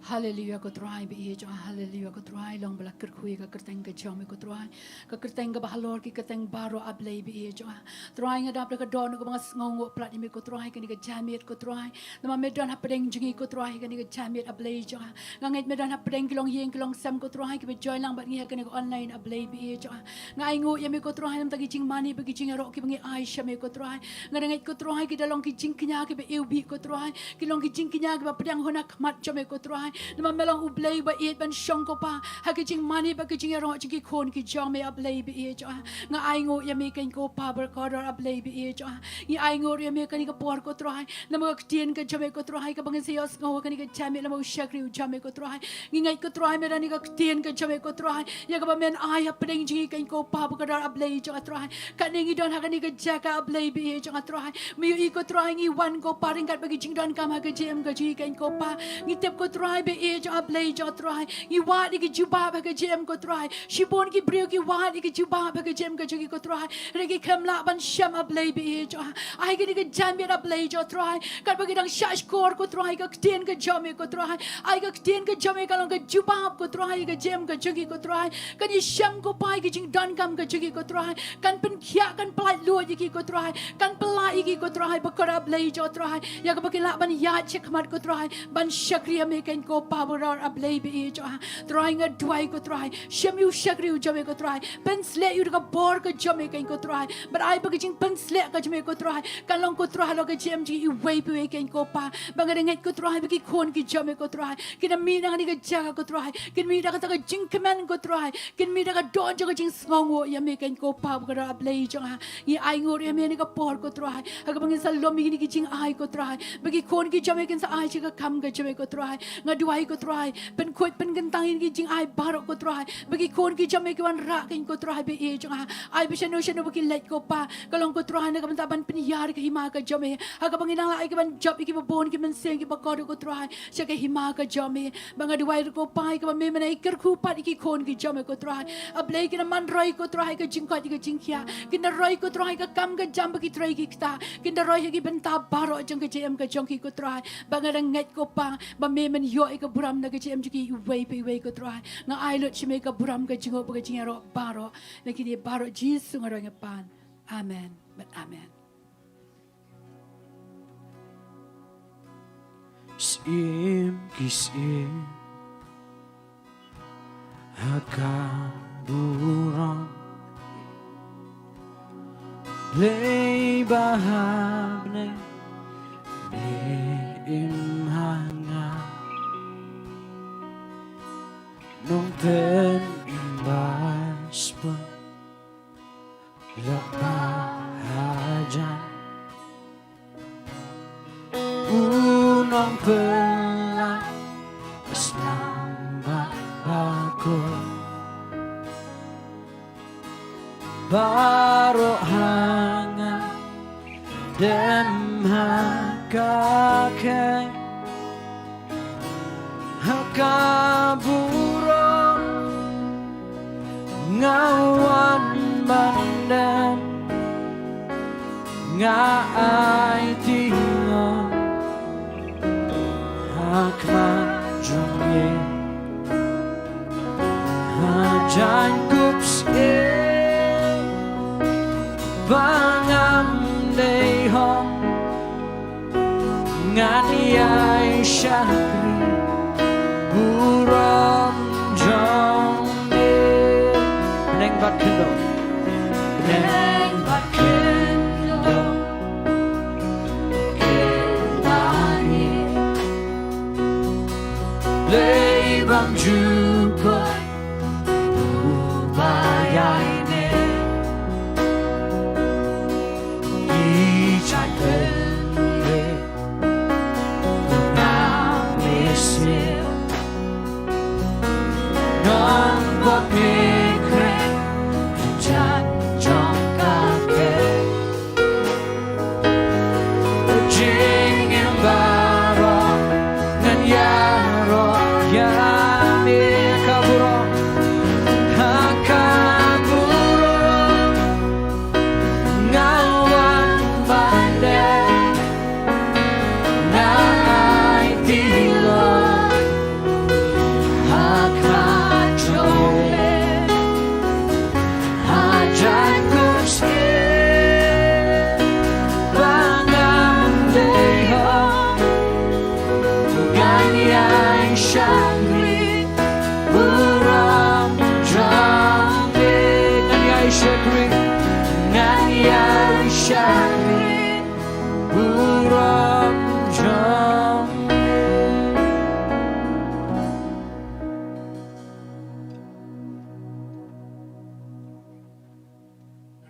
Haleluya ko Trai, ba ïeit jong nga, haleluya ko Trai, long ba la kyrkhu ïa ka kyrteng ka jong me ko Trai. Ka kyrteng kaba halor ki kyrteng baroh, A Blei ba ïeit jong nga. Trai, nga dap da ka dohnud kaba nga sngewnguh palat ïa me ko Trai, kane ka jingmut ko Trai. Namar me don hapdeng jong ngi ko Trai, kane ka jingmut A Blei jong nga. Nga ngeit me don hapdeng ki longïing ki longsem ko Trai, kiba join lang bad ngi ha kane ka online A Blei ba ïeit jong nga. Nga ai nguh ïa me ko Trai, namar ki jingmane bad ki jingïaroh kiba ngi ai sha me ko Trai. Nga da ngeit ko Trai, ki da long ki jingkñia kiba iwbih ko Trai. Ki long ki jingkñia kiba pdiang hun ha khmat jong me ko Trai. Namar me long u Blei ba ïeit ban shong ko Pa ha ki jingmane bad ki jingïaroh jong ki khun ki jong me A Blei ba ïeit jong nga. Nga ai nguh ïa me keiñ ko Pa bakordor A Blei ba ïeit jong nga. Ngi ai nguh ïa me kane ka por ko Trai. Namar ka ktien ka jong me ko Trai, kaba ngin sa ïohsngew ha kane ka jingmut, namar u shakri u jong me ko Trai. Ngi ngeit ko Trai, me don ïa ka ktien ka jong me ko Trai, ïa kaba men ai hapdeng jong ngi keiñ ko Pa bakordor A Blei jong nga Trai. Katne ngi don ha kane ka jaka A Blei ba ïeit jong nga Trai, me ïohi ko Trai, ngi wan ko Pa ryngkat bad ki jingdonkam ha ka jingim ka jong ngi keiñ ko Pa. Ngi tip ko Trai ba ïeit jong nga A Blei jong nga Trai, ngi wad ïa ki jubab ha ka jingim ko Trai. Shibun ki briew ki wad ïa ki jubab ha ka jingim ka jong ngi ko Trai, hynrei ki khlem lah ban shem A Blei ba ïeit jong nga. Ai kane ka jingmut A Blei jong nga Trai, katba ki dang shahshkor ko Trai, ka ktien ka jong me ko Trai. Ai ka ktien ka jong me kan long ka jubab ko Trai ha ka jingim ka jong ngi ko Trai. Kan ïashem ko Pa ïa ki jingdonkam ka jong ngi ko Trai. Kan pynkhiah, kan pyllait luid ïa ki ko Trai. Kan pyllait ïa ki ko Trai bakordor A Blei jong nga Trai, ïa kaba kin lah ban ïaid shakhmat ko Trai, ban shakri ïa me keiñ ko Pa bakordor A Blei ba ïeit jong nga. Trai nga duwai ko Trai, shem ïa u shakri u jong me ko Trai. Pynshlur ïa u da ka bor ka jong me keiñ ko Trai. Bad ai ba ka jingpynshlur ka jong me ko Trai kan long ko Trai halor ka jingim jong ngi iwei pa iwei keiñ ko Pa. Ba nga da ngeit ko Trai ba ki khun ki jong me ko Trai kin da mih na kane ka jaka ko Trai, kin mih da kata ka jingkmen ko Trai, kin mih da ka doh jong ka jingsngewnguh ïa me keiñ ko Pa bakordor A Blei jong nga. Ngi ai nguh ïa me ha kane ka por ko Trai, ha kaba ngin sa lum ïa kine ki jingai ko Trai, ba ki khun ki jong me kin sa ai sha ka kam ka jong me ko Trai. Nga duwai ko Trai, pynkhuid pynkyntang ïa kine ki jingai baroh ko Trai, ba ki khun ki jong me ki wanrah keiñ ko Trai ba ïeit jong nga. Ai ba shano shano ba ki leit ko Pa, ka long ko Trai na ka bynta ban pynïar ïa ka hima ka jong me, ha kaba ngin nang lah ïa ki ban jop ïa kiba bun ki mynsiem kiba kordor ko Trai sha ka hima ka jong me. Ba nga duwai ruh ko Pa, ïa kaba me mynta kyrkhu pat ïa ki khun ki jong me ko Trai. A Blei, kin da man roi ko Trai ha ka jingkoit ha ka jingkhiah, kin da roi ko Trai ha ka kam ka jam bad ki trei ki ktah, kin da roi ha ki bynta baroh jong ka jingim ka jong ki ko Trai. Ba nga da ngeit ko Pa ba me men ïoh ïa ka burom na ka jingim jong ki iwei pa iwei ko Trai. Nga ai lut sha me ka burom, ka jingngeit bad ka jingïaroh baroh. Na kine baroh Jisu nga duwai nga pan. Amen bad amen. Syiem ki syiem ha ka burom, Blei ba ha bneng, me im ha nga. Nongpynim ba sbun la ba hajan, u nongpynim ba slam ba bakor. Baroh ha nga dem ha ka khe, ha Ka burom nga wan ban dep, nga aiti noh ha khmat jong me. Ha jaiñkup sien ba ngam dei hok, ngan ïai shakri burom jong me. Bneng bad khyndew. Bneng bad khyndew kin ïa ngi. Blei bymjukut uba ïaineh. Ïa jait pynleit. Nga wan ban dep, nga aiti noh ha khmat jong me. Ha jaiñkup sien ba ngam dei hok, ngan ïai shakri burom jong me. Ngan ïai shakri, ngan ïai shakri burom jong me.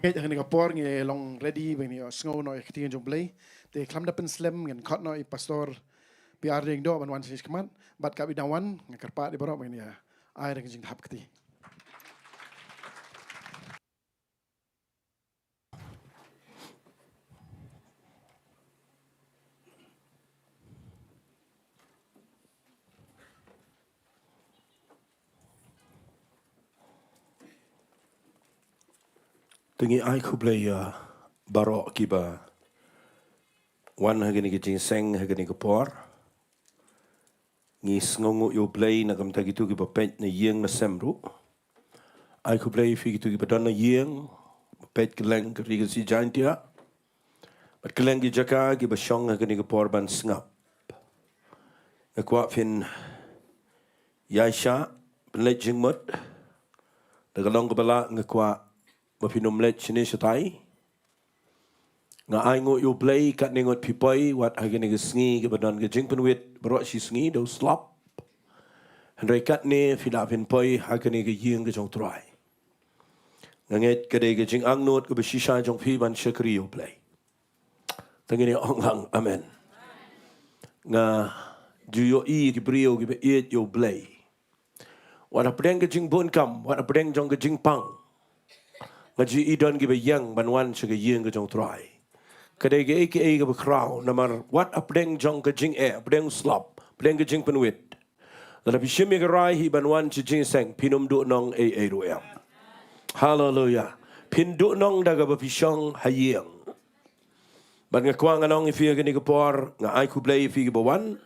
Ngeit ha kane ka por ngi long ready ba ngin ïoh sngew noh ïa ka ktien jong U Blei. Te khlem da pynslem ngin khot noh ïa i Pastor P R Diengdoh ban wan sha khmat bad ka bynta wan, nga kyrpad ïa baroh ba ngin ïa ai ïa ka jingdhap kti. Te ngi ai khublei ïa baroh kiba wan ha kane ka jingïaseng ha kane ka por. Ngi sngewnguh ïa U Blei na ka bynta kito kiba peit na ïing na sem ruh. Ai khublei ïa phi kito kiba don na ïing, ba peit kylleng ka ri ka sngi Jaintia bad kylleng ki jaka kiba shong ha kane ka por ban sngap. Nga kwah phin ïaishah, pynleit jingmut. Da ka long kaba lah nga kwah ba phin ym leit shane shatai. Nga ainguh ïa U Blei katne ngut phi poi wat ha kane ka sngi kaba don ka jingpynwit baroh shi sngi da u slap. Hynrei katne phi lah phin poi ha kane ka ïing ka jong U Trai. Nga ngeit ka dei ka jingangnud kaba shisha jong phi ban shakri ïa U Blei. Te ngin ïa ong lang amen. Nga ju ïohi ki briew kiba ïeit ïa U Blei. Wat hapdeng ka jingbun kam, wat hapdeng jong ka jingpang, nga ju i don kiba ïeng ban wan sha ka ïing ka jong U Trai. Ka dei kaei kaei kaba khraw, namar wat hapdeng jong ka jingeh, hapdeng u slap, hapdeng ka jingpynwit, lada phi shim ïa ka rai hi ban wan sha jingïaseng, phin ym duh nong ei ei ruh em. Haleluya. Phin duh nong da kaba phi shong ha ïing. Bad nga kwah ngan ong ïa phi ha kane ka por, nga ai khublei ïa phi kiba wan.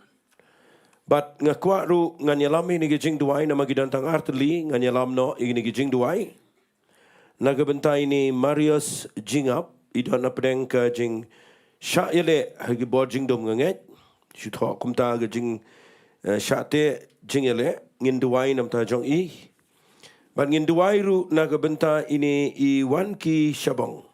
Bad nga kwah ruh ngan ïalam ïa kine ki jingduwai, namar ki don tang artylli, ngan ïalam noh ïa kine ki jingduwai. Na ka bynta ine i Marius Jingap, i don hapdeng ka jingshah ïaleh ha ki bor jingdum, nga ngeit. Shu thoh kumta ka jing, eh, shah teh jingïaleh, ngin duwai na ka bynta jong i. Bad ngin duwai ruh na ka bynta ine i Wanki Shabong.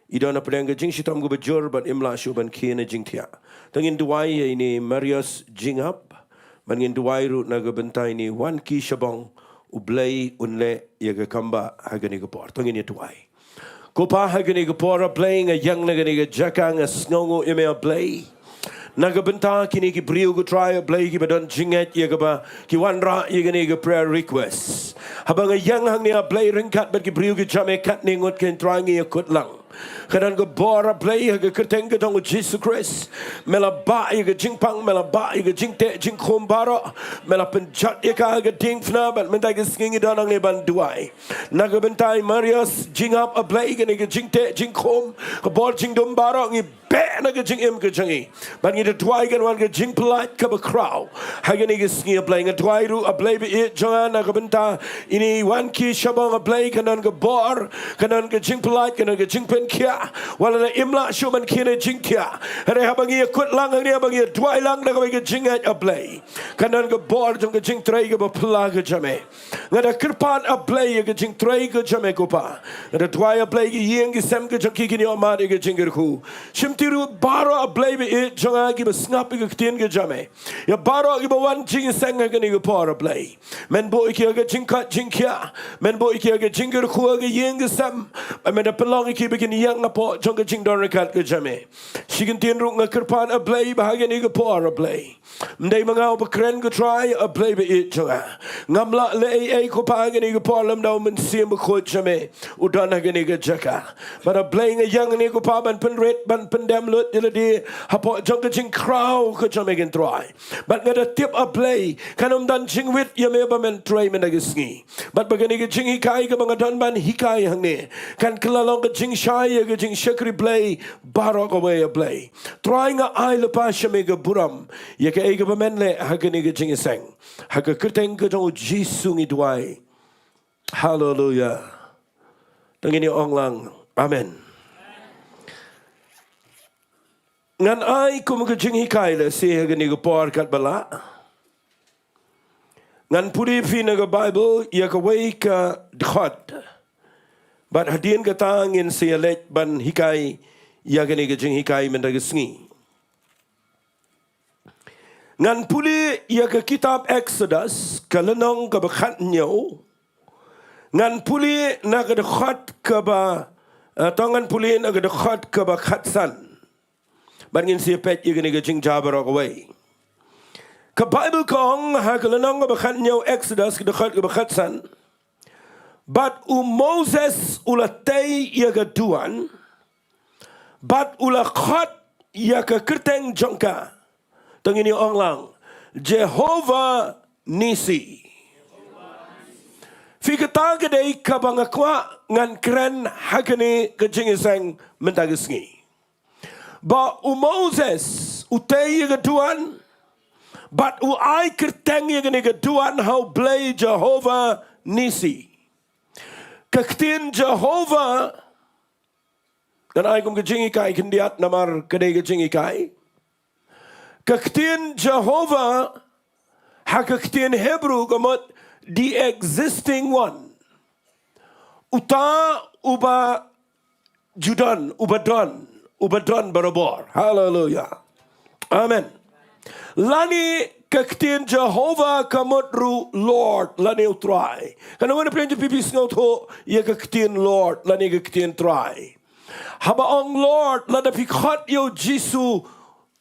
I don hapdeng ka jingshitom kaba jur bad im lah shuh ban khie na jingthiah. Te ngin duwai ïa ine i Marius Jingap. Bad ngin duwai ruh na ka bynta ine i Wanki Shabong, U Blei un leh ïa ka kam ba ha kane ka por. Te ngin ïa duwai. Ko Pa, ha kane ka por, A Blei, nga ïeng na kane ka jaka, nga sngewnguh ïa me, A Blei, na ka bynta kine ki briew, ko Trai, A Blei, kiba don jingngeit ïa kaba ki wanrah ïa kane ka prayer request. Haba nga ïeng hangne, A Blei, ryngkat bad ki briew ki jam, katne ngut, ko Trai, ngi ïakut lang. Ka don ka bor A Blei ha ka kyrteng ka jong u Jisu Khrist. Me la bah ïa ka jingpang, me la bah ïa ka jingteh jingkhum baroh. Me la pynjot ïa ka ha ka diengphna, bad mynta ka sngi ngi don hangne ban duwai na ka bynta i Marius, jingïap A Blei, kane ka jingteh jingkhum, ka bor jingdum baroh ngi beh na ka jingim ka jong i. Bad ngi da duwai kan wan ka jingpyllait kaba khraw ha kane ka sngi A Blei. Nga duwai ruh A Blei ba ïeit jong nga na ka bynta ine i Wanki Shabong A Blei, kan don ka bor, kan don ka jingpyllait, kan don ka jingpynkhiah. Wat la im lah shuh ban khie ne jingthiah, hynrei haba ngi ïakut lang hangne, haba ngi ïaduwai lang da kawei ka jingngeit A Blei, kan don ka bor jong ka jingtrei kaba phylla ka jong me. Nga da kyrpad A Blei ïa ka jingtrei ka jong me ko Pa. Nga da duwai A Blei ki ïing ki sem ka jong ki kin ïoh mad ïa ka jingkyrkhu. Shimti ruh baroh A Blei ba ïeit jong nga kiba sngap ïa ka ktien ka jong me. Ïa baroh kiba wan jingïaseng ha kane ka por A Blei. Men buh ïa ki ha ka jingkoit jingkhiah. Men buh ïa ki ha ka jingkyrkhu ha ka ïing ka sem. Bad men da pynlong ïa ki ba kin ïeng hapoh jong ka jingdon ryngkat ka jong me. Shi kyntien ruh nga kyrpad A Blei ba ha kane ka por A Blei, ym dei ma nga uba kren ko Trai, A Blei ba ïeit jong nga. Ngam lah leh ei ei ko Pa ha kane ka por lymda u Mynsiem Bakhuid jong me u don ha kane ka jaka. Bad A Blei nga ïeng hangne ko Pa ban pynrit, ban pyndem lut ïa lade hapoh jong ka jingkhraw ka jong me ko Trai. Bad nga da tip A Blei kan ym don jingwit ïa me ba men trei mynta ka sngi. Bad ba kane ka jinghikai kaba nga don ban hikai hangne kan kylla long ka jingshai ïa ka jingshakri Blei baroh kawei A Blei. Trai nga ai lypa sha me ka burom ïa kaei kaba men leh ha kane ka jingïaseng. Ha ka kyrteng ka jong u Jisu ngi duwai. Haleluia. To ngin ïa ong lang amen. Ngan ai kum ka jinghikai lehse ha kane ka por katba lah. Ngan pule phi na ka Baibl ïa kawei ka dkhot. Bad hadien kata ngin sa ïa leit ban hikai ïa kane ka jinghikai mynta ka sngi. Ngan pule ïa ka kitab Exodus, ka lynnong kaba khathynñiew. Ngan pule na ka dkhot kaba, eh, to ngan pule na ka dkhot kaba khatsan. Bad ngin sa ïa peit ïa kane ka jingjia baroh kawei. Ka Baibl ka ong ha ka lynnong kaba khathynñiew Exodus, ka dkhot kaba khatsan. Bad u Moses u la tei ïa ka duwan, bad u la khot ïa ka kyrteng jong ka. To ngin ïa ong lang, Jehovah Nissi. Phi, kata ka dei kaba nga kwah ngan kren ha kane ka jingïaseng mynta ka sngi. Ba u Moses u tei ïa ka duwan, bad u ai kyrteng ïa kane ka duwan ha U Blei Jehovah Nissi. Ka ktien Jehovah, ngan ai kum ka jinghikai khyndiat namar ka dei ka jinghikai. Ka ktien Jehovah ha ka ktien Hebru ka mut the existing one. Uta uba ju don, uba don, uba don barabor. Haleluia. Amen. Lane ka ktien Jehovah ka mut ruh Lord lane U Trai. Kane wan pyrshah phi, phi sngewthuh ïa ka ktien Lord lane ka ktien Trai. Haba ong Lord, lada phi khot ïa u Jisu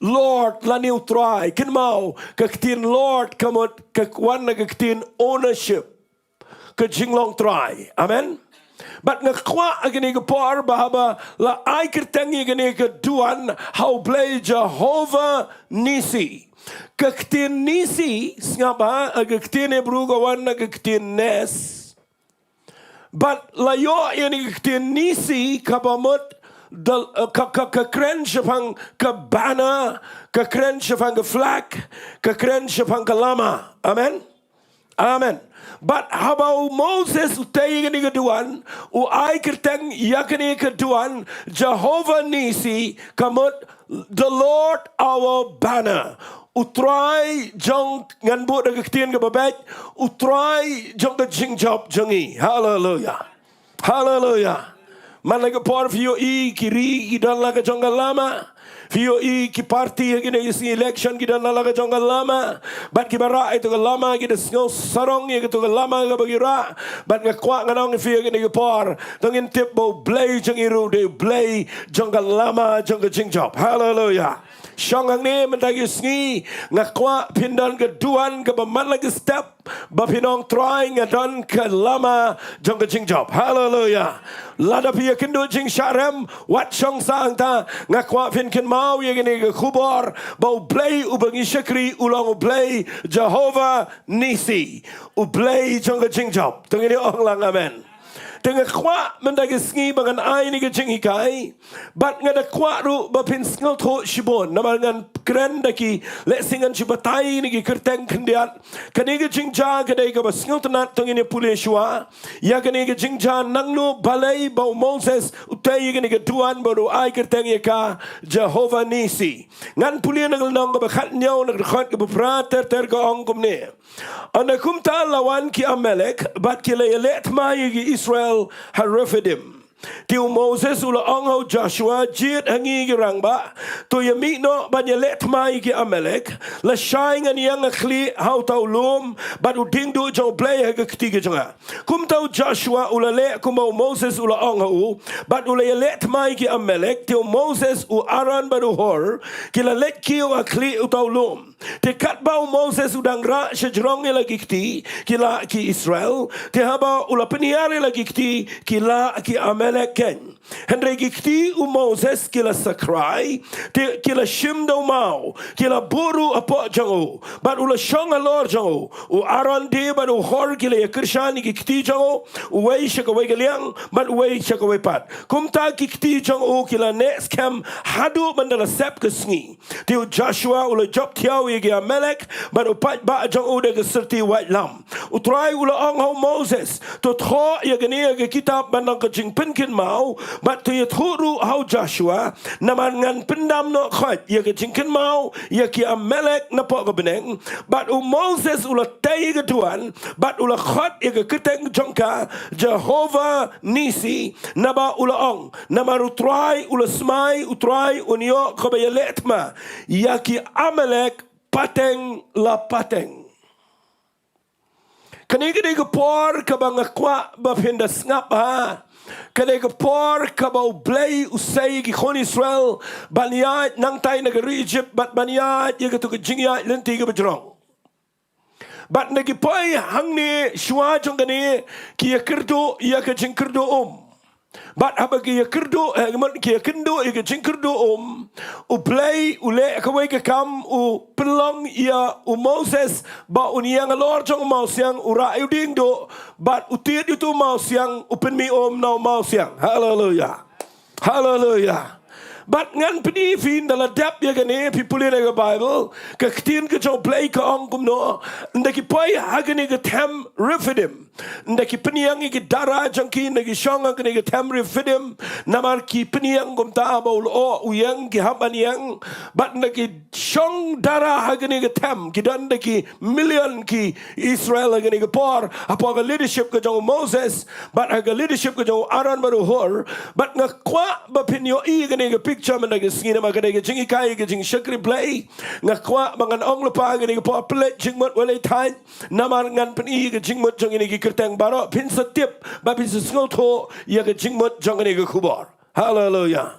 Lord lane U Trai, kynmaw ka ktien Lord ka mut ka wan na ka ktien ownership. Ka jinglong trai. Amen. Bad nga kwah ha kane ka por ba haba la ai kyrteng ïa kane ka duwan ha U Blei Jehovah Nissi. Ka ktien Nissi, sngap ha, ka ktien Hebru ka wan na ka ktien nes. Bad la ïoh ïa kane ka ktien Nissi kaba mut da, eh, ka, ka, ka kren shaphang ka banner, ka kren shaphang ka flag, ka kren shaphang ka lama. Amen. Amen. Bad haba u Moses u tei ïa kane ka duwan, u ai kyrteng ïa kane ka duwan Jehovah Nissi, ka mut the Lord our banner. U Trai jong, ngan buh da ka ktien kaba beit, U Trai jong ka jingjop jong ngi. Haleluia. Haleluia. Man la ka por phi ïohi ki ri ki don la ka jong ka lama. Phi ïohi ki party ha kine ki sngi election ki don la ka jong ka lama. Bad kiba rah ïa tu ka lama ki da sngew sarong ïa tu ka lama kaba ki rah. Bad nga kwah ngan ong ïa phi ha kine ki por, to ngin tip ba U Blei jong ngi ruh u dei U Blei jong ka lama jong ka jingjop. Haleluia. Shong hangne mynta ki sngi, nga kwah phin don ka duwan kaba man la ki step, Ba phin ong Trai nga don ka lama jong ka jingjop. Haleluya. Lada phi ïakynduh jingshah rem, wat shong sah hangta, nga kwah phin kynmaw ïa kane ka khubor, ba U Blei uba ngi shakri u long U Blei Jehovah Nisi. U Blei jong ka jingjop. To ngin ong lang amen. Te nga kwah mynta ka sngi ba ngan ai ïa kane ka jinghikai. Bad nga da kwah ruh ba phin sngewthuh shibun. Namar ngan kren da ki lehse ngan shu batai ïa kine ki kyrteng khyndiat. Kane ka jingjia ka dei kaba sngewtynnat, to ngin ïa pule shuwa. Ïa kane ka jingjia naduh balei ba u Moses u tei ïa kane ka duwan bad u ai kyrteng ïa ka Jehovah Nisi. Ngan pule na ka lynnong kaba khathynñiew na ka dkhot kaba phra ter ter, ka ong kumne. Hynda kumta la wan ki Amalek, bad ki la ïaleh thma ïa ki Israel ha Rephidim. Te u Moses u la ong ha u Joshua, jied ha ngi ki rangbah, to ïamih noh ban ïaleh thma ïa ki Amalek, lashai ngan ïeng ha khlieh ha uta u lum, bad u diengduh jong U Blei ha ka kti ka jong nga. Kumta u Joshua u la leh kumba u Moses u la ong ha u, bad u la ïaleh thma ïa ki Amalek, te u Moses, u Aaron bad u Hur, ki la leit kiew ha khlieh uta u lum. Te katba u Moses u dang rah shajrong ïa la ki kti, ki lah ki Israel, te haba u la pynhiar ïa la ki kti, ki lah ki Amalek keiñ. Hynrei ki kti u Moses ki la sakrai, te ki la shim da u maw, ki la buh ruh hapoh jong u, bad u la shong halor jong u. U Aaron de bad u Hur ki la ïakyrshan ïa ki kti jong u, uwei sha kawei ka liang, bad uwei sha kawei pat. Kumta ki kti jong u ki la neh skhem haduh ban da la sep ka sngi. Te u Joshua u la jop thiaw ïa ki Amalek, bad u paidbah jong u da ka syrti waitlam. U Trai u la ong ha u Moses, to thoh ïa kane ha ka kitab ban long ka jingpynkynmaw, bad to ïathuh ruh ha u Joshua, namar ngan pyndam noh khoit ïa ka jingkynmaw ïa ki Amalek napoh ka bneng. Bad u Moses u la tei ka duwan, bad u la khot ïa ka kyrteng jong ka Jehovah Nisi, naba u la ong, namar u Trai u la smai, u Trai un ïoh kaba ïaleh thma ïa ki Amalek pateng la pateng. Kane ka dei ka por kaba nga kwah ba phin da sngap ha. Ka dei ka por kaba U Blei u sei ïa ki khun Israel ban ïaid nangtai na ka ri Egypt, bad ban ïaid ïa kato ka jingïaid lynti kaba jrong. Bad hynda ki poi hangne shuwa jong kane, ki ïakyrduh ïa ka jingkyrduh um. Bad haba ki ïakyrduh, eh, ki mut ki ïakynduh ïa ka jingkyrduh um, U Blei u leh kawei ka kam, u pynlong ïa u Moses ba un ïeng halor jong u mawsiang, u rah ïa u diengduh, bad u tied ïa uto u mawsiang, u pynmih um na u mawsiang. Haleluya. Haleluya. Bad ngan pyni ïa phi, hynda la dep ïa kane, phi pule na ka Baibl, ka ktien ka jong U Blei ka ong kumno, hynda ki poi ha kane ka them Rephidim, hynda ki pynïeng ïa ki dara jong ki, hynda ki shong ha kane ka them Rephidim, namar ki pynïeng kumta ba u lyoh u ïeng, ki hap ban ïeng, bad hynda ki shong dara ha kane ka them, ki don da ki million ki Israel ha kane ka por, hapoh ka leadership ka jong u Moses, bad ha ka leadership ka jong u Aaron bad u Hur, bad nga kwah ba phin ïohi ïa kane ka picture mynta ka sngi namar ka dei ka jinghikai, ka jingshakri Blei. Nga kwah ba ngan ong lypa ha kane ka por, pynleit jingmut, wat leit thait, namar ngan pyni ïa ka jingmut jong kine ki kyrteng baroh, phin sa tip, bad phin sa sngewthuh ïa ka jingmut jong kane ka khubor. Haleluya.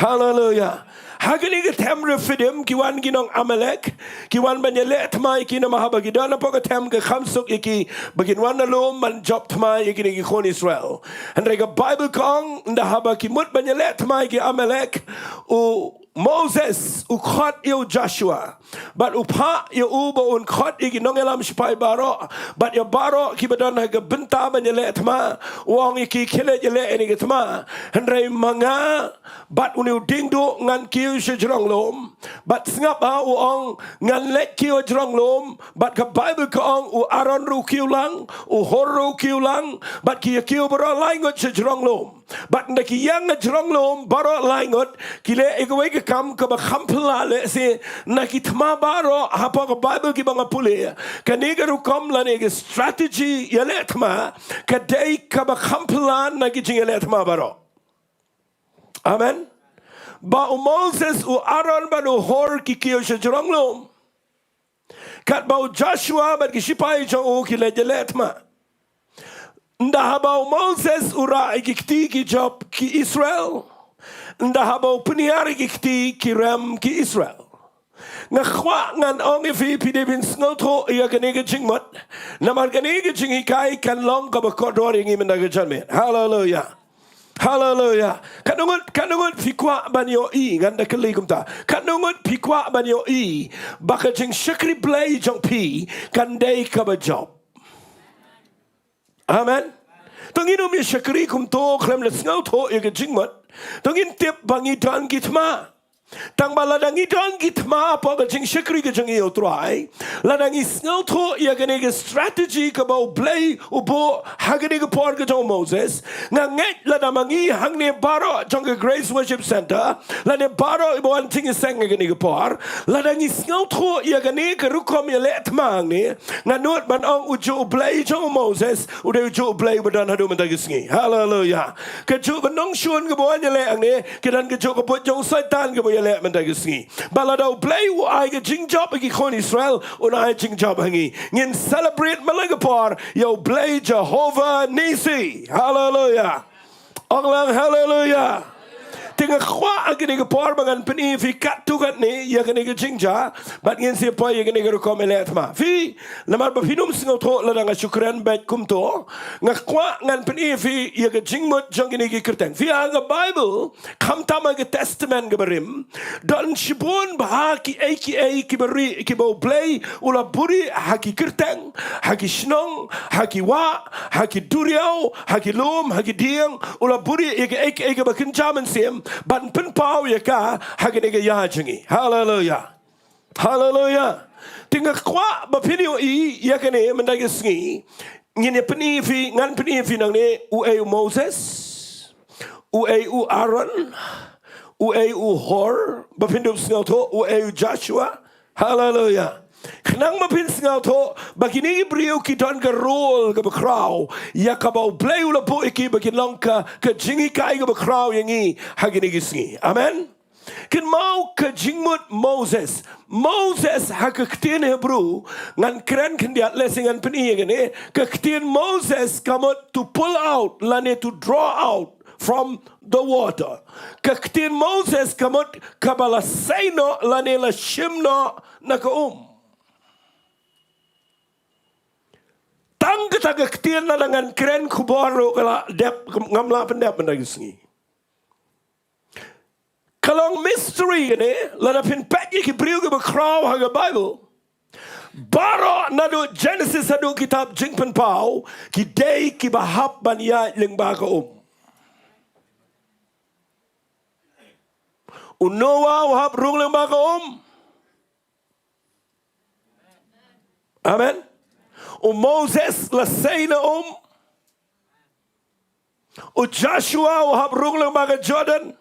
Haleluya. Ha kane ka them Rephidim, ki wan ki nong Amalek, ki wan ban ïaleh thma ïa ki namar haba ki don hapoh ka them ka kham suk ïa ki ba kin wan na lum ban jop thma ïa kine ki khun Israel. Hynrei ka Baibl ka ong, hynda haba ki mut ban ïaleh thma ïa ki Amalek, u Moses u khot ïa u Joshua. Bad u phah ïa u ba un khot ïa ki nongïalam shipai baroh, bad ïa baroh kiba don ha ka bynta ban ïaleh thma. U ong ïa ki, khie leit ïaleh ïa kane ka thma. Hynrei ma nga bad une u diengduh ngan kiew shajrong lum. Bad sngap ha, u ong, ngan leit kiew shajrong lum. Bad ka Baibl ka ong u Aaron ruh u kiew lang, u Hur ruh u kiew lang, bad ki ïa kiew baroh lai ngut shajrong lum. Bad hynda ki ïeng ha jrong lum baroh lai ngut, ki leh ïa kawei ka kam kaba kham phylla lehse na ki thma baroh hapoh ka Baibl kiba nga pule. Kane ka rukom lane ka strategy ïaleh thma ka dei kaba kham phylla na ki jingïaleh thma baroh. Amen. Ba u Moses, u Aaron bad u Hur ki kiew shajrong lum, katba u Joshua bad ki shipai jong u ki leit ïaleh thma. Hynda haba u Moses u rah ïa ki kti ki jop ki Israel. Hynda haba u pynhiar ïa ki kti ki rem ki Israel. Nga kwah ngan ong ïa phi, phi dei ban sngewthuh ïa kane ka jingmut. Namar kane ka jinghikai kan long kaba kordor ïa ngi mynta ka janmiet. Haleluya. Haleluya. Katno ngut, katno ngut phi kwah ban ïohi, ngan da kylli kumta. Katno ngut phi kwah ban ïohi ba ka jingshakri Blei jong phi kan dei kaba jop. Amen. To ngin ym ïa shakri kumto khlem da sngewthuh ïa ka jingmut. To ngin tip ba ngi don ki thma. Tang ba lada ngi don ki thma hapoh ka jingshakri ka jong ngi ïa U Trai, lada ngi sngewthuh ïa kane ka strategy kaba U Blei u buh ha kane ka por ka jong u Moses, nga ngeit lada ma ngi hangne baroh jong ka Grace Worship Centre, lane baroh iba wan jingïaseng ha kane ka por, lada ngi sngewthuh ïa kane ka rukom ïaleh thma hangne, nga nud ban ong u juh U Blei jong u Moses u dei u juh U Blei uba don haduh mynta ka sngi. Haleluya. Ka juh ka nongshun kaba wan ïaleh hangne ka don ka juh ka buit jong u Soitan kaba ïaleh mynta ka sngi. Ba lada U Blei u ai ka jingjop ha ki khun Israel, un ai jingjop ha ngi. Ngin celebrate man la ka por ïa U Blei Jehovah Nissi. Haleluya. Ong lang haleluya. Te nga kwah ha kane ka por ba ngan pyni ïa phi katto katne ïa kane ka jingjia bad ngin sa poi ïa kane ka rukom ïaleh thma. Phi, namar ba phin ym sngewthuh lada nga shu kren beit kumto, nga kwah ngan pyni ïa phi ïa ka jingmut jong kine ki kyrteng. Phi, ha ka Bible, khamtam ha ka Testament kaba rim, don shibun bha kiei kiei kiba ri, kiba U Blei u la buhrieh ha ki kyrteng, ha ki shnong, ha ki wah, ha ki duriaw, ha ki lum, ha ki dieng, u la buhrieh ïa kiei kiei kaba kynja mynsiem ban pynpaw ïa ka ha kane ka ïa jong ngi. Haleluya. Haleluya. Te nga kwah ba phin ïohi ïa kane mynta ka sngi. Ngin ïa pyni ïa phi, ngan pyni ïa phi nangne uei u Moses, uei u Aaron, uei u Hur, ba phin dup sngewthuh, uei u Joshua. Haleluya. Khnang ba phin sngewthuh ba kine ki briew ki don ka role kaba khraw ïa kaba U Blei u la buh ïa ki ba kin long ka, ka jinghikai kaba khraw ïa ngi ha kine ki sngi. Amen. Kynmaw ka jingmut Moses. Moses ha ka ktien Hebrew, ngan kren khyndiat lehse ngan pyni ïa kane, ka ktien Moses ka mut to pull out lane to draw out from the water. Ka ktien Moses ka mut kaba la sei noh lane la shim noh na ka um. Tang kata ka ktien lada ngan kren khubor ruh ka la dep, ngam lah pyndep mynta ka sngi. Ka long mystery kane, lada phin peit ïa ki briew kiba khraw ha ka Bible. Baroh naduh Genesis haduh kitab Jingpynpaw, ki dei kiba hap ban ïaid lyngba ka um. U Noah u hap rung lyngba ka um. Amen. U Moses la sei na um. U Joshua u hap rung lyngba ka Jordan.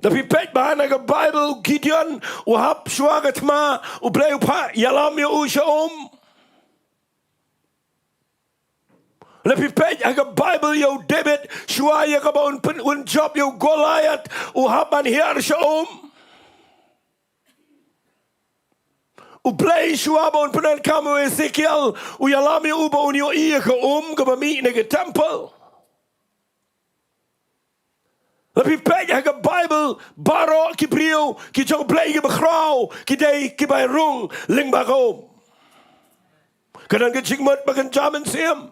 Lada phi peit bha na ka Bible, u Gideon u hap shuwa ka thma, U Blei u phah ïalam ïa u sha um. Lada phi peit ha ka Bible ïa u David, shuwa ïa kaba un pyn, un jop ïa u Goliath, u hap ban hiar sha um. U Blei shuwa ba un pyndonkam ïa u Ezekiel, u ïalam ïa u ba un ïohi ïa ka um kaba mih na ka temple. Lada phi peit ha ka Bible, baroh ki briew ki jong U Blei kiba khraw ki dei kiba rung lyngba ka um. Ka don ka jingmut ba kynja mynsiem.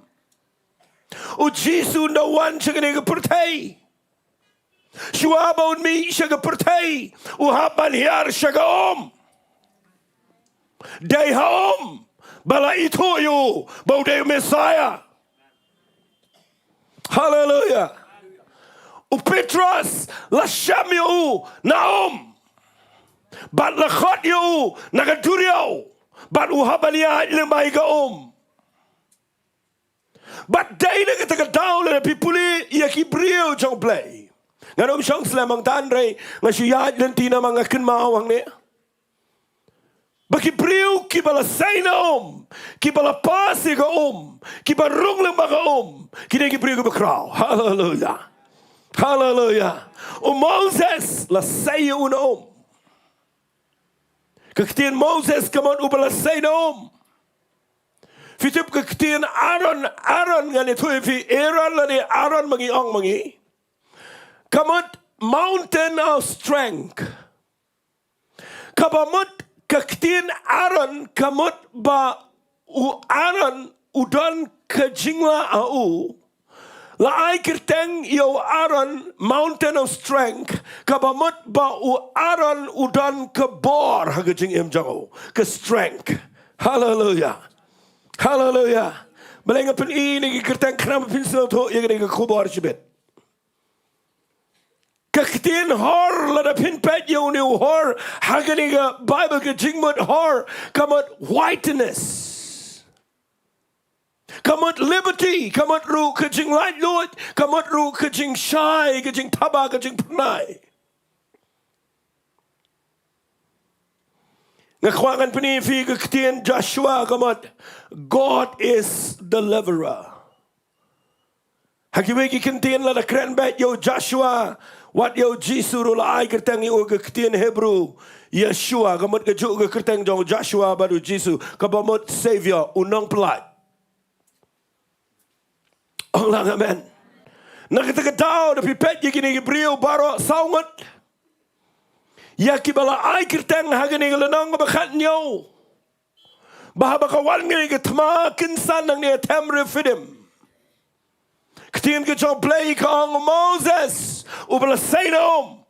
U Jisu u wan sha kane ka pyrthei. Shuwa ba un mih sha ka pyrthei, u hap ban hiar sha ka um. Dei ha um ba la ithuh ïa u ba u dei u Messiah. Haleluya. U Petros la shem ïa u na um, bad la khot ïa u na ka duriaw, bad u hap ban ïaid lyngba ïa ka um. Bad dei na kata ka daw lada phi pule ïa ki briew jong U Blei. Ngan ym shong slem hangta hynrei nga shu ïaid lynti namar nga kynmaw hangne ba ki briew kiba la sei na um, kiba la pass ïa ka um, kiba rung lyngba ka um, ki dei ki briew kiba khraw. Haleluya. Haleluya. U Moses la sei ïa u na um. Ka ktien Moses ka mut uba la sei na um. Phi tip ka ktien Aaron, Aaron, ngan ïathuh ïa phi, Aaron lane Aaron ma ngi ong ma ngi, ka mut mountain of strength. Kaba mut ka ktien Aaron, ka mut ba u Aaron u don ka jinglah ha u. La ai kyrteng ïa u Aaron, mountain of strength, kaba mut ba u Aaron u don ka bor ha ka jingim jong u, ka strength. Haleluia. Haleluia. Balei nga pyni ïa kine ki kyrteng? Khnang ba phin sngewthuh ïa kane ka khubor shibit. Ka ktien Hor, lada phin peit ïa une u Hor ha kane ka Bible, ka jingmut Hor ka mut whiteness. Ka mut liberty, ka mut ruh ka jinglaitluid, ka mut ruh ka jingshai, ka jingthaba, ka jingphyrnai. Nga kwah ngan pyni ïa phi ka ktien Joshua, ka mut God is deliverer. Ha kiwei ki ktien, lada kren beit ïa u Joshua, wat ïa u Jisu ruh, la ai kyrteng ïa u ka ktien Hebru Yeshua, ka mut kajuh ka kyrteng jong u Joshua bad u Jisu, kaba mut Savior, u nongpynlait. Ong lang amen. Na kata ka daw, da phi peit ïa kine ki briew baroh saw ngut, ïa kiba la ai kyrteng ha kane ka lynnong kaba khathynñiew, ba haba ka wan kane ka thma kynsan nangne ha them Rephidim, ka ktien ka jong U Blei ka ong, u Moses uba la sei na um,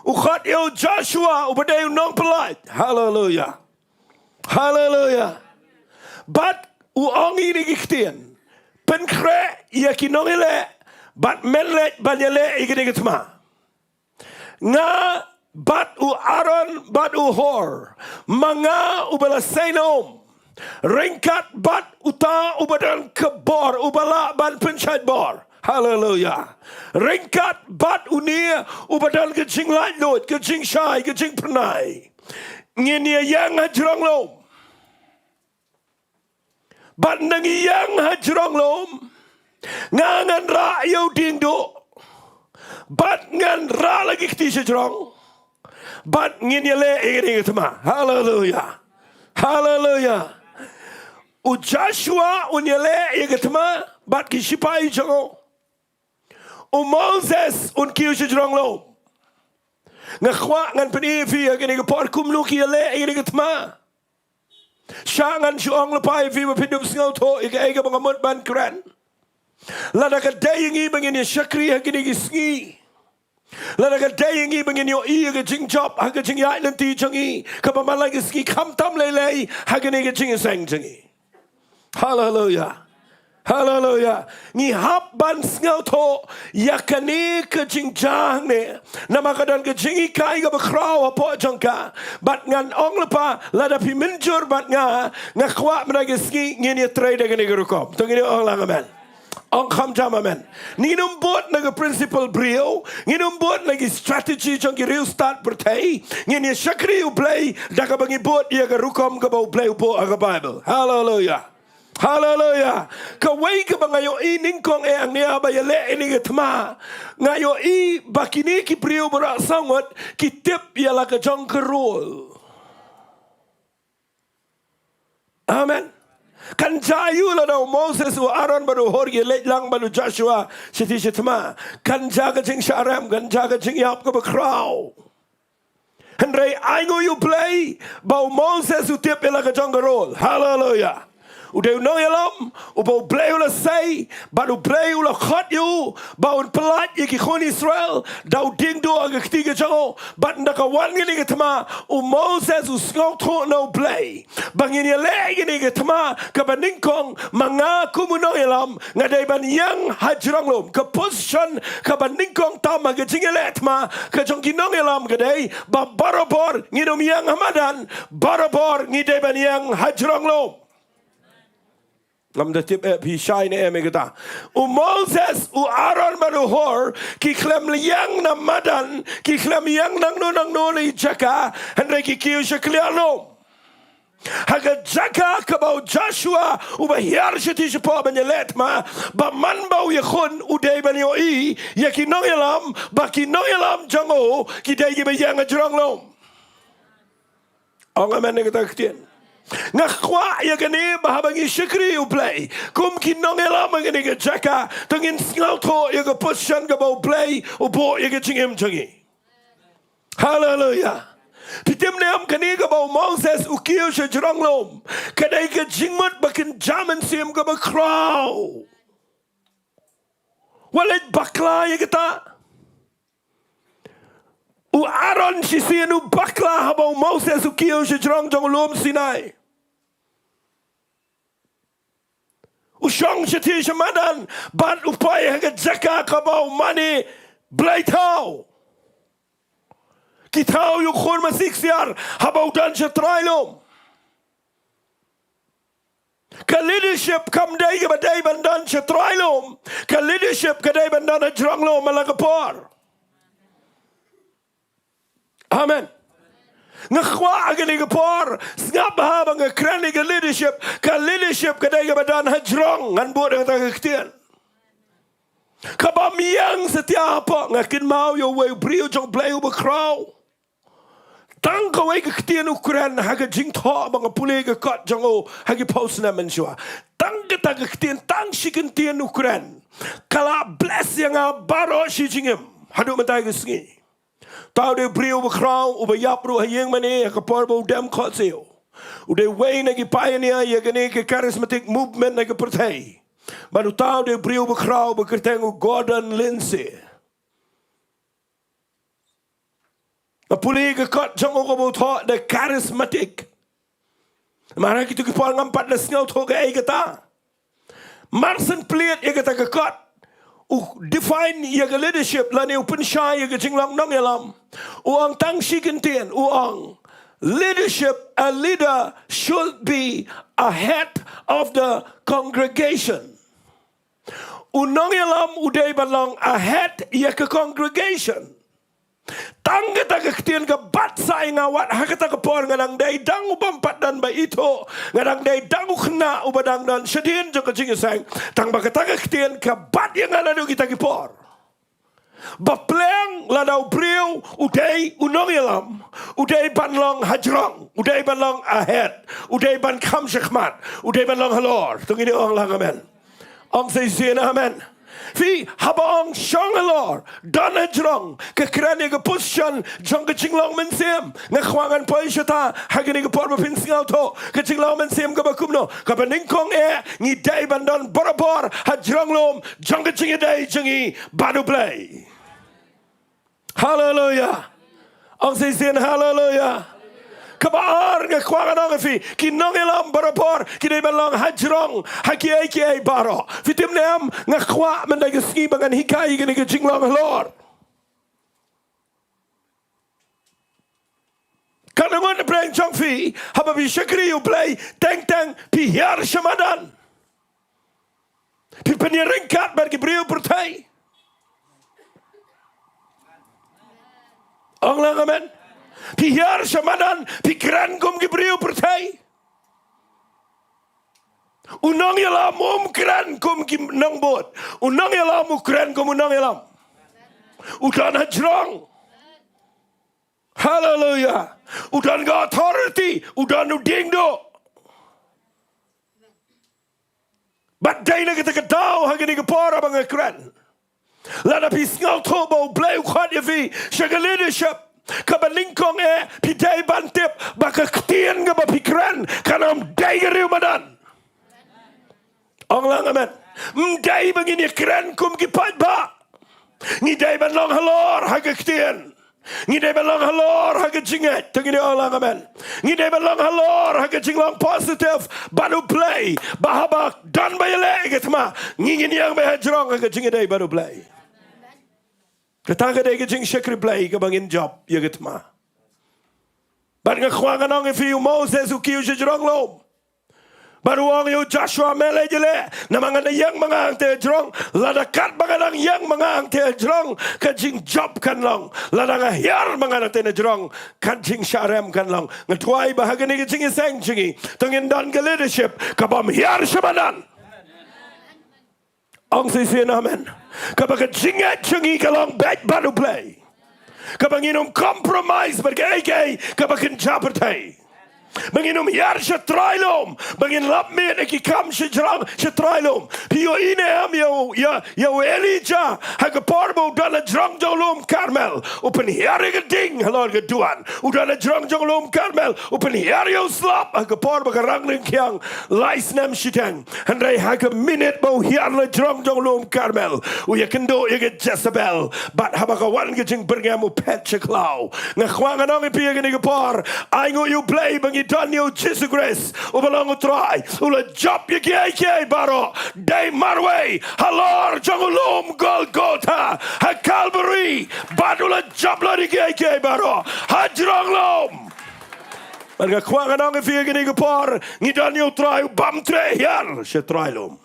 u khot ïa u Joshua uba dei u nongpynlait. Haleluia. Haleluia. Bad u ong ïa kine ki ktien: Pynkhreh ïa ki nongïaleh bad men leit ban ïaleh ïa kane ka thma. Nga bad u Aaron bad u Hor, ma nga uba la sei na um, ryngkat bad uta uba don ka bor, uba lah ban pynshait bor. Haleluia. Ryngkat bad une uba don ka jinglaitluid, ka jingshai, ka jingphyrnai, ngin ïa ïeng ha jrong lum. Bad ynda ngi ïeng ha jrong lum, nga ngan rah ïa u diengduh, bad ngan rah la ki kti sha jrong, bad ngin ïaleh ïa kane ka thma. Haleluia. Haleluia. U Joshua un ïaleh ïa ka thma bad ki shipai jong u. U Moses un kiew sha jrong lum. Nga kwah ngan pyni ïa phi ha kane ka por kumno ki ïaleh ïa kane ka thma. Sha ngan shu ong lypa ïa phi ba phin ym sngewthuh ïa kaei kaba nga mut ban kren. Lada ka dei ïa ngi ba ngin ïa shakri ha kine ki sngi, lada ka dei ïa ngi ba ngin ïohi ïa ka jingjop ha ka jingïaid lynti jong ngi, kaba man la ki sngi khamtam lei lei ha kane ka jingïaseng jong ngi. Haleluia. Haleluia. Ngi hap ban sngewthuh ïa kane ka jingjia hangne. Namar ka don ka jinghikai kaba khraw hapoh jong ka. Bad ngan ong lypa, lada phi mynjur bad nga, nga kwah mynta ka sngi ngin ïatrei da kane ka rukom. To ngin ong lang amen. Ong kham jam amen. Ngin ym bud na ka principle briew, ngin ym bud na ki strategy jong ki riewstad pyrthei. Ngin ïa shakri U Blei da kaba ngi bud ïa ka rukom kaba U Blei u buh ha ka Bible. Haleluia. Haleluia. Kawei kaba nga ïohi nyngkong eh hangne ba ïaleh ïa kane ka thma, nga ïohi ba kine ki briew baroh saw ngut ki tip ïa la ka jong ka role. Amen. Kan jia aïu lada u Moses, u Aaron bad u Hor ki leit lang bad u Joshua sha kti sha thma? Kan jia ka jingshah rem, kan jia ka jingïap kaba khraw. Hynrei ainguh ïa U Blei ba u Moses u tip ïa la ka jong ka role. Haleluia. U dei u nongïalam uba U Blei u la sei, bad U Blei u la khot ïa u ba un pyllait ïa ki khun Israel da u diengduh ha ka kti ka jong u. Bad ynda ka wan kane ka thma, u Moses u sngewthuh na U Blei ba ngin ïaleh ïa kane ka thma, kaba nyngkong ma nga kum u nongïalam nga dei ban ïeng ha jrong lum. Ka position kaba nyngkong tam ha ka jingïaleh thma ka jong ki nongïalam ka dei ba barabor ngin ym ïeng ha madan, barabor ngi dei ban ïeng ha jrong lum. Ngam da tip eh phi shai ne em ïa kata. U Moses, u Aaron bad u Hor ki khlem ïeng na madan, ki khlem ïeng nangno nangno na i jaka, hynrei ki kiew sha kliar lum. Ha ka jaka kaba u Joshua uba hiar sha kti sha pop ban ïaleh thma, ba man ba u ïakhun u dei ban ïohi ïa ki nongïalam, ba ki nongïalam jong u ki dei kiba ïeng ha jrong lum. Ong amen ïa kata ka ktien. Nga kwah ïa kane ba haba ngi shakri U Blei kum ki nongïalam ha kane ka jaka, to ngin sngewthuh ïa ka position kaba U Blei u buh ïa ka jingim jong ngi. Haleluia. Phi tip ne em, kane kaba u Moses u kiew sha jrong lum, ka dei ka jingmut ba kynja mynsiem kaba khraw. Wat leit bakla ïa kata. U Aaron shisien u bakla haba u Moses u kiew sha jrong jong u lum Sinai. U shong shathie sha madan bad u poi ha ka jaka kaba u mane blei thaw. Ki thaw ïa u khun masiksiar haba u don sha trai lum. Ka leadership kam dei kaba dei ban don sha trai lum. Ka leadership ka dei ban don ha jrong lum man la ka por. Amen. Nga kwah ha kane ka por, sngap bha ba nga kren ïa ka leadership. Ka leadership ka dei kaba don ha jrong, ngan bud ïa kata ka ktien. Kaba ym ïeng satia hapoh, nga kynmaw ïa uwei u briew jong u Blei uba khraw. Tang kawei ka ktien u kren ha ka jingthoh ba nga pule ka kot jong u ha ki phew snem mynshuwa. Tang kata ka ktien, tang shi kyntien u kren, ka la bless ïa nga baroh shi jingim haduh mynta ka sngi. Uta u dei u briew uba khraw, uba ïap ruh ha ïing mane ha ka por ba u dem khohsiew. U dei uwei na ki pioneer ïa kane ka charismatic movement ha ka pyrthei. Bad uta u dei u briew uba khraw, uba kyrteng u Gordon Lindsay. Nga pule ka kot jong u kaba u thoh The Charismatic. Namar ha kito ki por ngam pat da sngewthuh kaei kata. Mar shen plied ïa kata ka kot, u define ïa ka leadership lane u pynshai ïa ka jinglong nongïalam. U ong tang shi kyntien, u ong, leadership, a leader should be a head of the congregation. U nongïalam u dei ban long a head ïa ka congregation. Tang kata ka ktien ka bat sa ïa nga wat ha kata ka por nga dang dei dang u bym pat don ba ithuh, nga dang dei dang u khynnah uba dang don shadien jong ka jingïaseng. Tang ba kata ka ktien ka bat ïa nga naduh kita ki por. Ba pleng lada u briew u dei u nongïalam, u dei ban long ha jrong, u dei ban long a head, u dei ban kham shakhmat, u dei ban long halor. To ngin ong lang amen. Ong shisien amen. Phi, haba ong shong halor, don ha jrong, ka kren ïa ka position jong ka jinglong mynsiem. Nga kwah ngan poi shata ha kane ka por ba phin sngewthuh ka jinglong mynsiem kaba kumno. Kaba nyngkong eh, ngi dei ban don barabor ha jrong lum jong ka jingïadei jong ngi bad U Blei. Haleluia. Ong shisien haleluia. Kaba ar, nga kwah ngan ong ïa phi, ki nongïalam barabor ki dei ban long ha jrong ha kiei kiei baroh. Phi tip ne em, nga kwah mynta ka sngi ba ngan hikai ïa kane ka jinglong halor. Katno ngut na pdeng jong phi, haba phi shakri U Blei, teng teng phi hiar sha madan? Phi pynïaryngkat bad ki briew pyrthei? Ong lang amen. Phi hiar sha madan, phi kren kum ki briew pyrthei? U nongïalam um kren kum ki nongbud. U nongïalam u kren kum u nongïalam. U don ha jrong. Haleluia. U don ka authority, u don u diengduh. Bad dei na kata ka daw ha kane ka por ba nga kren. Lada phi sngewthuh ba U Blei u khot ïa phi sha ka leadership, kaba nyngkong eh, phi dei ban tip ba ka ktien kaba phi kren kan ym dei ka riew madan. Ong lang amen. Ym dei ba ngin ïa kren kum ki paidbah. Ngi dei ban long halor ha ka ktien. Ngi dei ban long halor ha ka jingngeit. To ngin ong lang amen. Ngi dei ban long halor ha ka jinglong positive bad U Blei. Ba haba don ba ïaleh ïa ka thma, ngi ngin ïeng beit ha jrong ha ka jingïadei bad U Blei. Kata ka dei ka jingshakri Blei kaba ngin jop ïa ka thma. Bad nga kwah ngan ong ïa phi, u Moses u kiew sha jrong lum. Bad u ong ïa u Joshua, me leit leh, namar nga dang ïeng ma nga hangtei ha jrong. Lada katba nga dang ïeng ma nga hangtei ha jrong, ka jingjop kan long. Lada nga hiar ma nga hangtei na jrong, ka jingshah rem kan long. Nga duwai ba ha kane ka jingïaseng jong ngi, to ngin don ka leadership ka bym hiar sha madan. Ong shisien amen. Kaba ka jingngeit jong ngi ka long beit bad U Blei. Kaba ngin ym compromise bad kaei kaei kaba kynja pyrthei. Ba ngin ym hiar sha trai lum, ba ngin lap miet ïa ki kam sha jrong, sha trai lum. Phi ïohi ne em ïa u, ïa, ïa u Elijah, ha ka por ba u don ha jrong jong u lum Karmel, u pynhiar ïa ka ding halor ka duwan. U don ha jrong jong u lum Karmel, u pynhiar ïa u slap, ha ka por ba ka rang ryngkiang lai snem shiteng. Hynrei ha ka minit ba u hiar la jrong jong u lum Karmel, u ïakynduh ïa ka Jezebel. Bad haba ka wan ka jingbyrngem, u phet sha khlaw. Nga kwah ngan ong ïa phi ha kane ka por, ai nguh ïa U Blei ba ngi don ïa U Jisu Khrist uba long U Trai. U la jop ïa kiei kiei baroh, dei marwei halor jong u lum Golgotha ha Calvary. Bad u la jop lut ïa kiei kiei baroh ha jrong lum. Bad nga kwah ngan ong ïa phi ha kane ka por, ngi don ïa U Trai u bym treh hiar sha trai lum.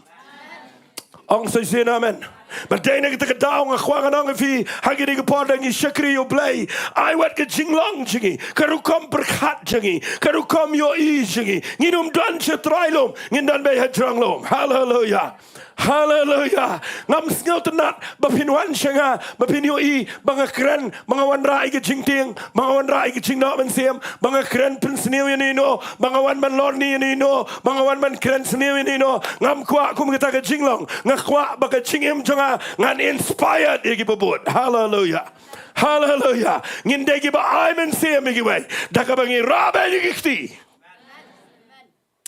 Ong sa shisien amen. Bad dei na kata ka daw nga kwah ngan ong ïa phi ha kane ka por, da ngi shakri ïa U Blei, ai wat ka jinglong jong ngi, ka rukom pyrkhat jong ngi, ka rukom ïohi jong ngi, ngin ym don sha trai lum, ngin don beit ha jrong lum. Haleluya. Haleluya. Ngam sngewtynnat ba phin wan sha nga, ba phin ïohi ba nga kren, ba nga wanrah ïa ka jingtieng, ba nga wanrah ïa ka jingnoh mynsiem, ba nga kren pynsniew ïano ïano, ba nga wan ban lorni ïano ïano, ba nga wan ban kren sniew ïano ïano. Ngam kwah kum kata ka jinglong. Nga kwah ba ka jingim jong nga, ngan inspired ïa kiba bud. Haleluya. Haleluya. Ngin dei kiba ai mynsiem ïa kiwei da kaba ngi rah beit ïa ki kti.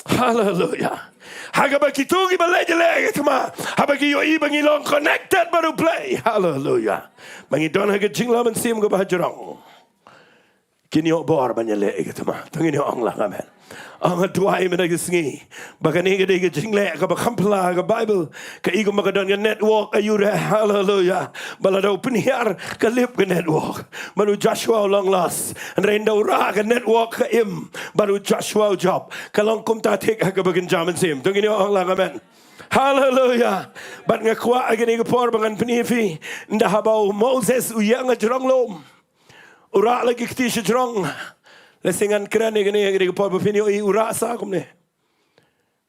Haleluya. Ha kaba kito kiba leh jingeh ïa ka thma, haba ki ïohi ba ngi long connected bad U Blei, haleluya, ba ngi don ha ka jingla mynsiem kaba ha jrong, kin ïoh bor ban ïaleh ïa ka thma. To ngin ïa ong lang amen. Nga duwai mynta ka sngi ba kane ka dei ka jingleh kaba kham phylla ha ka Baibl. Kaei kumba ka don ka network aïu re, haleluya. Ba lada u pynhiar ka lip ka network, bad u Joshua u long lost. Hynrei ynda u rah ka network ka im, bad u Joshua u jop. Ka long kumta thik ha kaba kynja mynsiem. To ngin ïa ong lang amen. Haleluya. Bad nga kwah ha kane ka por ba ngan pyni ïa phi, ynda haba u Moses u ïeng ha jrong lum, u rah la ki kti sha jrong. Lehse ngan kren ïa kane ha kane ka por ba phin ïohi u rah sa kumne.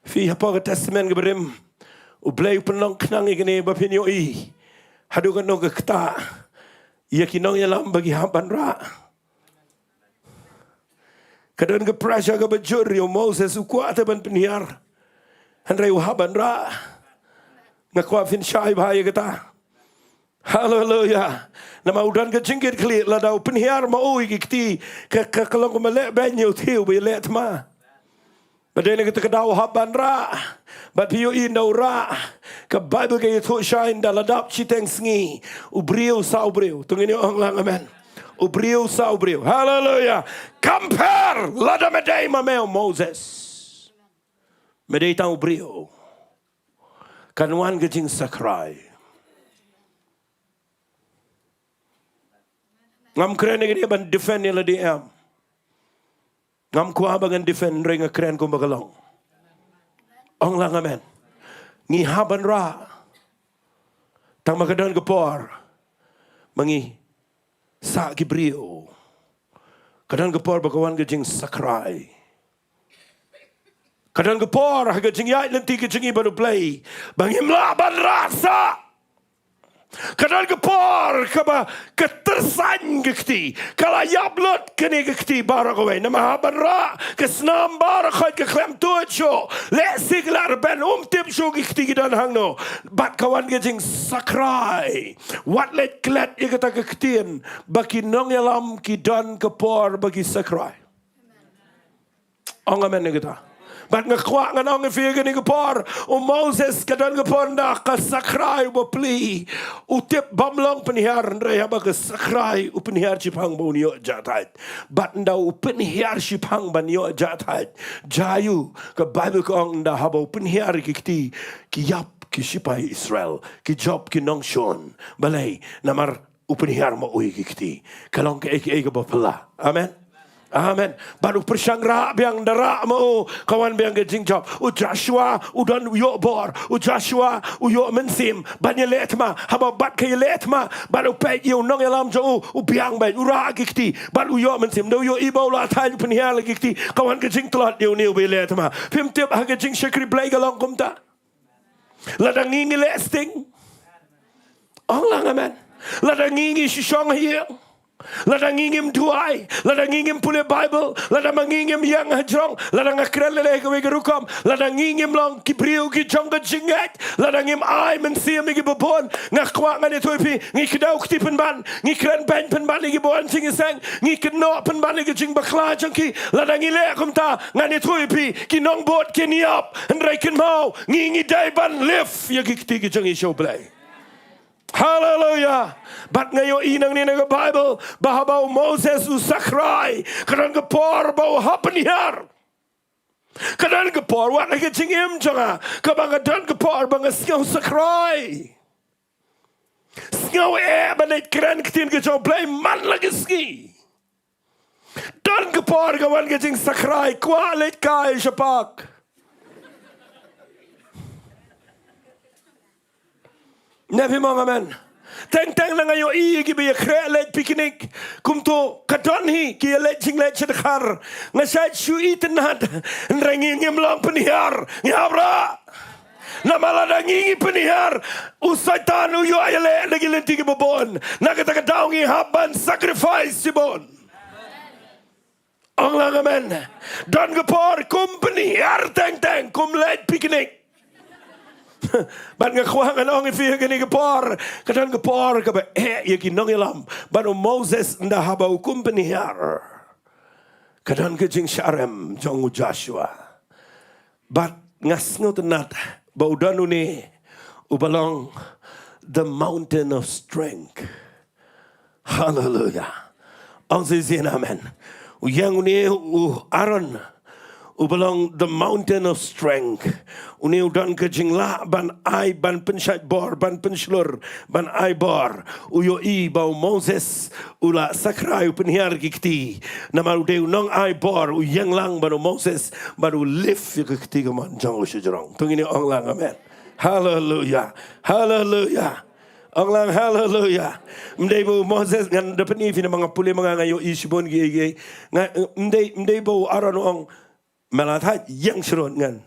Phi, hapoh ka Testament kaba rim, U Blei u pynlong khnang ïa kane ba phin ïohi haduh katno ka ktah ïa ki nongïalam ba ki hap ban rah. Ka don ka pressure kaba jur ïa u Moses, u kwah te ban pynhiar, hynrei u hap ban rah. Nga kwah phin shai bha ïa kata. Haleluya. Namar u don ka jingkitkhlieh, lada u pynhiar ma u ïa ki kti, ka, ka, ka long kumba leh beiñ ïa u thiew ba ïaleh thma. Bad dei na kata ka daw u hap ban rah. Bad phi ïohi ynda u rah, ka Baibl ka ïathuh shai ynda la dap shiteng sngi, u briew sah u briew. To ngin ïa ong lang amen. U briew sah u briew. Haleluya. Compare lada me dei ma me u Moses, me dei tang u briew, kan wan ka jingshakri. Ngam kren ïa kane ban defend ïa lade, em. Ngam kwah ba ngan defend, hynrei nga kren kumba ka long. Ong lang amen. Ngi hap ban rah. Tang ba ka don ka por ba ngi sah ki briew. Ka don ka por ba ka wan ka jingshakri. Ka don ka por ha ka jingïaid lynti ka jong ngi bad U Blei ba ngim lah ban rah sah. Ka don ka por kaba ka tyrsain ka kti, ka la ïap lut kane ka kti baroh kawei. Namar hap ban rah, ka snam baroh khoit ka khlem tuid shuh. Lehse ka la rben, um tip shuh ki kti ki don hangno. Bad ka wan ka jingshakri. Wat leit klet ïa kata ka ktien ba ki nongïalam ki don ka por ba ki shakri. Ong amen ïa kata. Bad nga kwah ngan ong ïa phi ha kane ka por, u Moses ka don ka por ynda ka shakri u bapli. U tip bym long pynhiar, hynrei haba ka shakri u pynhiar shiphang ba un ïoh jahthait. Bad ynda u pynhiar shiphang ban ïoh jahthait, jia aïu? Ka Baibl ka ong ynda haba u pynhiar ki kti, ki ïap ki shipai Israel, ki jop ki nongshun. Balei? Namar u pynhiar ma u ïa ki kti. Ka long kaei kaei kaba phylla. Amen. Amen. Bad u pyrshang rah biang, da rah ma u ka wan biang ka jingjop. U Joshua u don, u ïoh bor. U Joshua u ïoh mynsiem ban ïaleh thma. Haba bad ka ïaleh thma, bad u peit ïa u nongïalam jong u, u biang beit, u rah ki kti, bad u ïoh mynsiem. Da u ïohi ba u la thait, u pynhiar la ki kti, ka wan ka jingtlot ïa une uba ïaleh thma. Phim tip ha ka jingshakri Blei ka long kumta? Lada ngi ngi leh sting, ong lang amen. Lada ngi ngi shu shong ha ïing, Lada ngi ngim duwai, lada ngi ngim pule Baibl, lada ma ngi ngim ïeng hajrong, lada nga kren lei lei ha kawei ka rukom, lada ngi ngim long ki briew ki jong ka jingngeit, lada ngim ai mynsiem ïa kiba bun, nga kwah ngan ïathuh ïa phi, ngi kdew kti pynban, ngi kren beiñ pynban ïa kiba wan jingïaseng, ngi kynnoh pynban ïa ki jingbakla jong ki, lada ngi leh kumta, ngan ïathuh ïa phi, ki nongbud kin ïap, hynrei kynmaw, ngi ngi dei ban live ïa ki kti ki jong ngi sha U Blei. Haleluya. Bad nga ïohi nangne na ka Baibl, ba haba u Moses u sakrai, ka don ka por ba u hap pynhiar. Ka don ka por, wat ha ka jingim jong nga, kaba nga don ka por ba nga sngew sakrai. Sngew eh ban leit kren ktien ka jong U Blei man la ka sngi. Don ka por ka wan ka jingsakrai, kwah leit kai shaphang. Ne phi ong amen. Teng teng na nga ïohi ïa kiba ïakhreh leit picnic. Kumto ka don hi ki ïaleit jingleit sha dkhar. Nga shait shu itynnad. Hynrei ngi ngim long pynhiar. Ngi hap rah. Namar lada ngi ngi pynhiar, u Soitan u ïoh ïaleh na ki lynti kiba bun. Na kata ka daw ngi hap ban sacrifice shibun. Ong lang amen. Don ka por kum pynhiar teng teng, kum leit picnic. Bad nga kwah ngan ong ïa phi ha kane ka por, ka don ka por kaba eh ïa ki nongïalam. Bad u Moses ynda haba u kum pynhiar, ka don ka jingshah rem jong u Joshua. Bad nga sngewtynnad ba u don une uba long the mountain of strength. Haleluya. Ong shisien amen. U ïeng une u Aaron uba long the mountain of strength. Une u don ka jinglah ban ai, ban pynshait bor, ban pynshlur, ban ai bor. U ïohi ba u Moses u la sakrai, u pynhiar ki kti. Namar u dei u nong ai bor, u ïeng lang bad u Moses, bad u live ïa ka kti kamon jong u shajrong. To ngin ong lang amen. Haleluya. Haleluya. Ong lang haleluya. Ym dei ba u Moses, ngan da pyni ïa phi namar nga pule ma nga, nga ïohi shibun kiei kiei. Nga, ym dei, ym dei ba u Aaron u ong, me la thait, ïeng shrut ngan.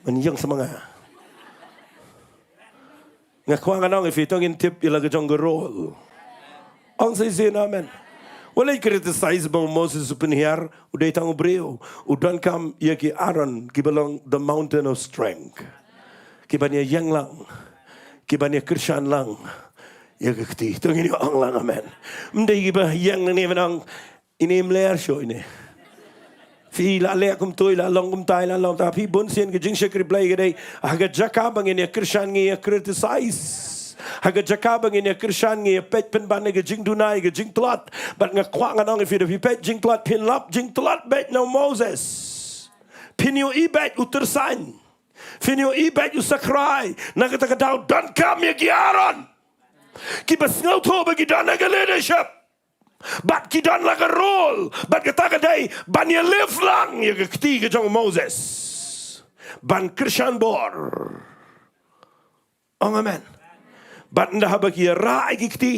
Men ïeng sa ma nga. Nga kwah ngan ong ïa phi, to ngin tip ïa la ka jong ka role. Ong shisien amen. Wat leit criticize ba u Moses u pynhiar, u dei tang u briew. U donkam ïa ki Aaron kiba long the mountain of strength. Ki ban ïa ïeng lang. Ki ban ïa kyrshan lang ïa ka kti. To ngin ong lang amen. Ym dei kiba ïeng ne ban ong, ine ym leh shuh ine. Phi la leh kumto, i la long kumta, i la long kumta. Phi, bunsien ka jingshakri Blei ka dei ha ka jaka ba ngin ïa kyrshan ngi ïa criticize. Ha ka jaka ba ngin ïa kyrshan ngi ïa peit pynban ïa ka jingduna, ïa ka jingtlot. Bad nga kwah ngan ong ïa phi, da phi peit jingtlot, phin lap jingtlot beit na u Moses. Phin ïohi beit u tyrsain. Phin ïohi beit u sakrai. Na kata ka daw donkam ïa ki Aaron kiba sngewthuh ba ki don ha ka leadership. Bad ki don la ka role, bad kata ka dei ban ïa live lang ïa ka kti ka jong u Moses. Ban kyrshan bor. Ong amen. Bad ynda haba ki ïa rah ïa ki kti,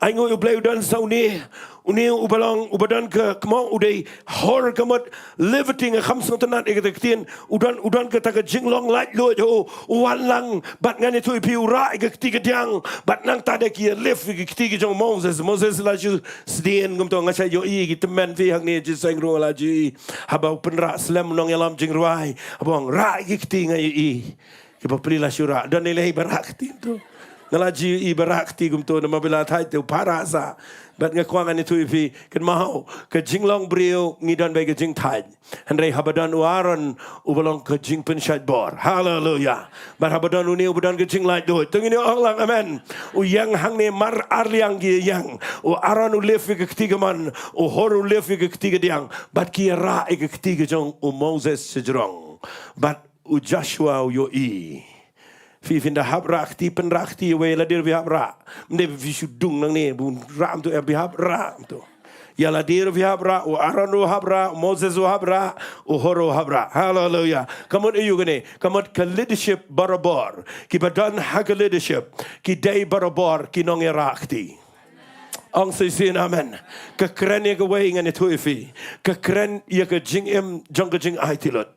ai nguh ïa u Blei u don sa une, une uba long, uba don ka, kmo u dei hor ka mut, levity, nga kham sngewtynnad ïa kata ka ktien, u don, u don kata ka jinglong laitluid, u wan lang, bad ngan ïathuh ïa phi, u rah ïa ka kti kadiang, bad nangta de ki ïa live ïa ka kti ka jong u Moses, Moses la shu sdien kumto. Nga shait ïohi ïa ki tymmen, phi, hangne jingïaseng ruh la ju ïohi. Haba u pynrah slem u nongïalam jingrwai, haba ong rah ïa ka kti, nga ïohi. Ki bapli la shu rah, don lei lei ba rah kti kumto. Nga la ju ïohi ba rah kti kumto, namar ba la thait te u para sa. Bad nga kwah ngan ïathuh ïa phi, kynmaw, ka jinglong briew ngi don beit ka jingthait. Hynrei haba don u Aaron uba long ka jingpynshait bor. Haleluya. Bad haba don une uba don ka jinglaitluid. To ngin ong lang amen. U ïeng hangne mar ar liang ki ïeng. U Aaron u live ïa ka kti kamon. U Hur u live ïa ka kti kadiang. Bad ki ïa rah ïa ka kti ka jong u Moses shajrong. Bad u Joshua u ïohi. Phi, phin da hap rah kti, pynrah kti, wei la dei ruh phi hap rah. Ym dei ba phi shu dung nangne, bun rah kumto, em, phi hap rah kumto. Ïa la dei ruh phi hap rah, u Aaron u hap rah, u Moses u hap rah, u Hur u hap rah. Haleluya. Ka mut aïu kane, ka mut ka leadership barabor. Kiba don ha ka leadership, ki dei barabor ki nongïarah kti. Ong shisien amen. Ka kren ïa kawei, ngan ïathuh ïa phi. Ka kren ïa ka jingim jong ka jingaiti lut.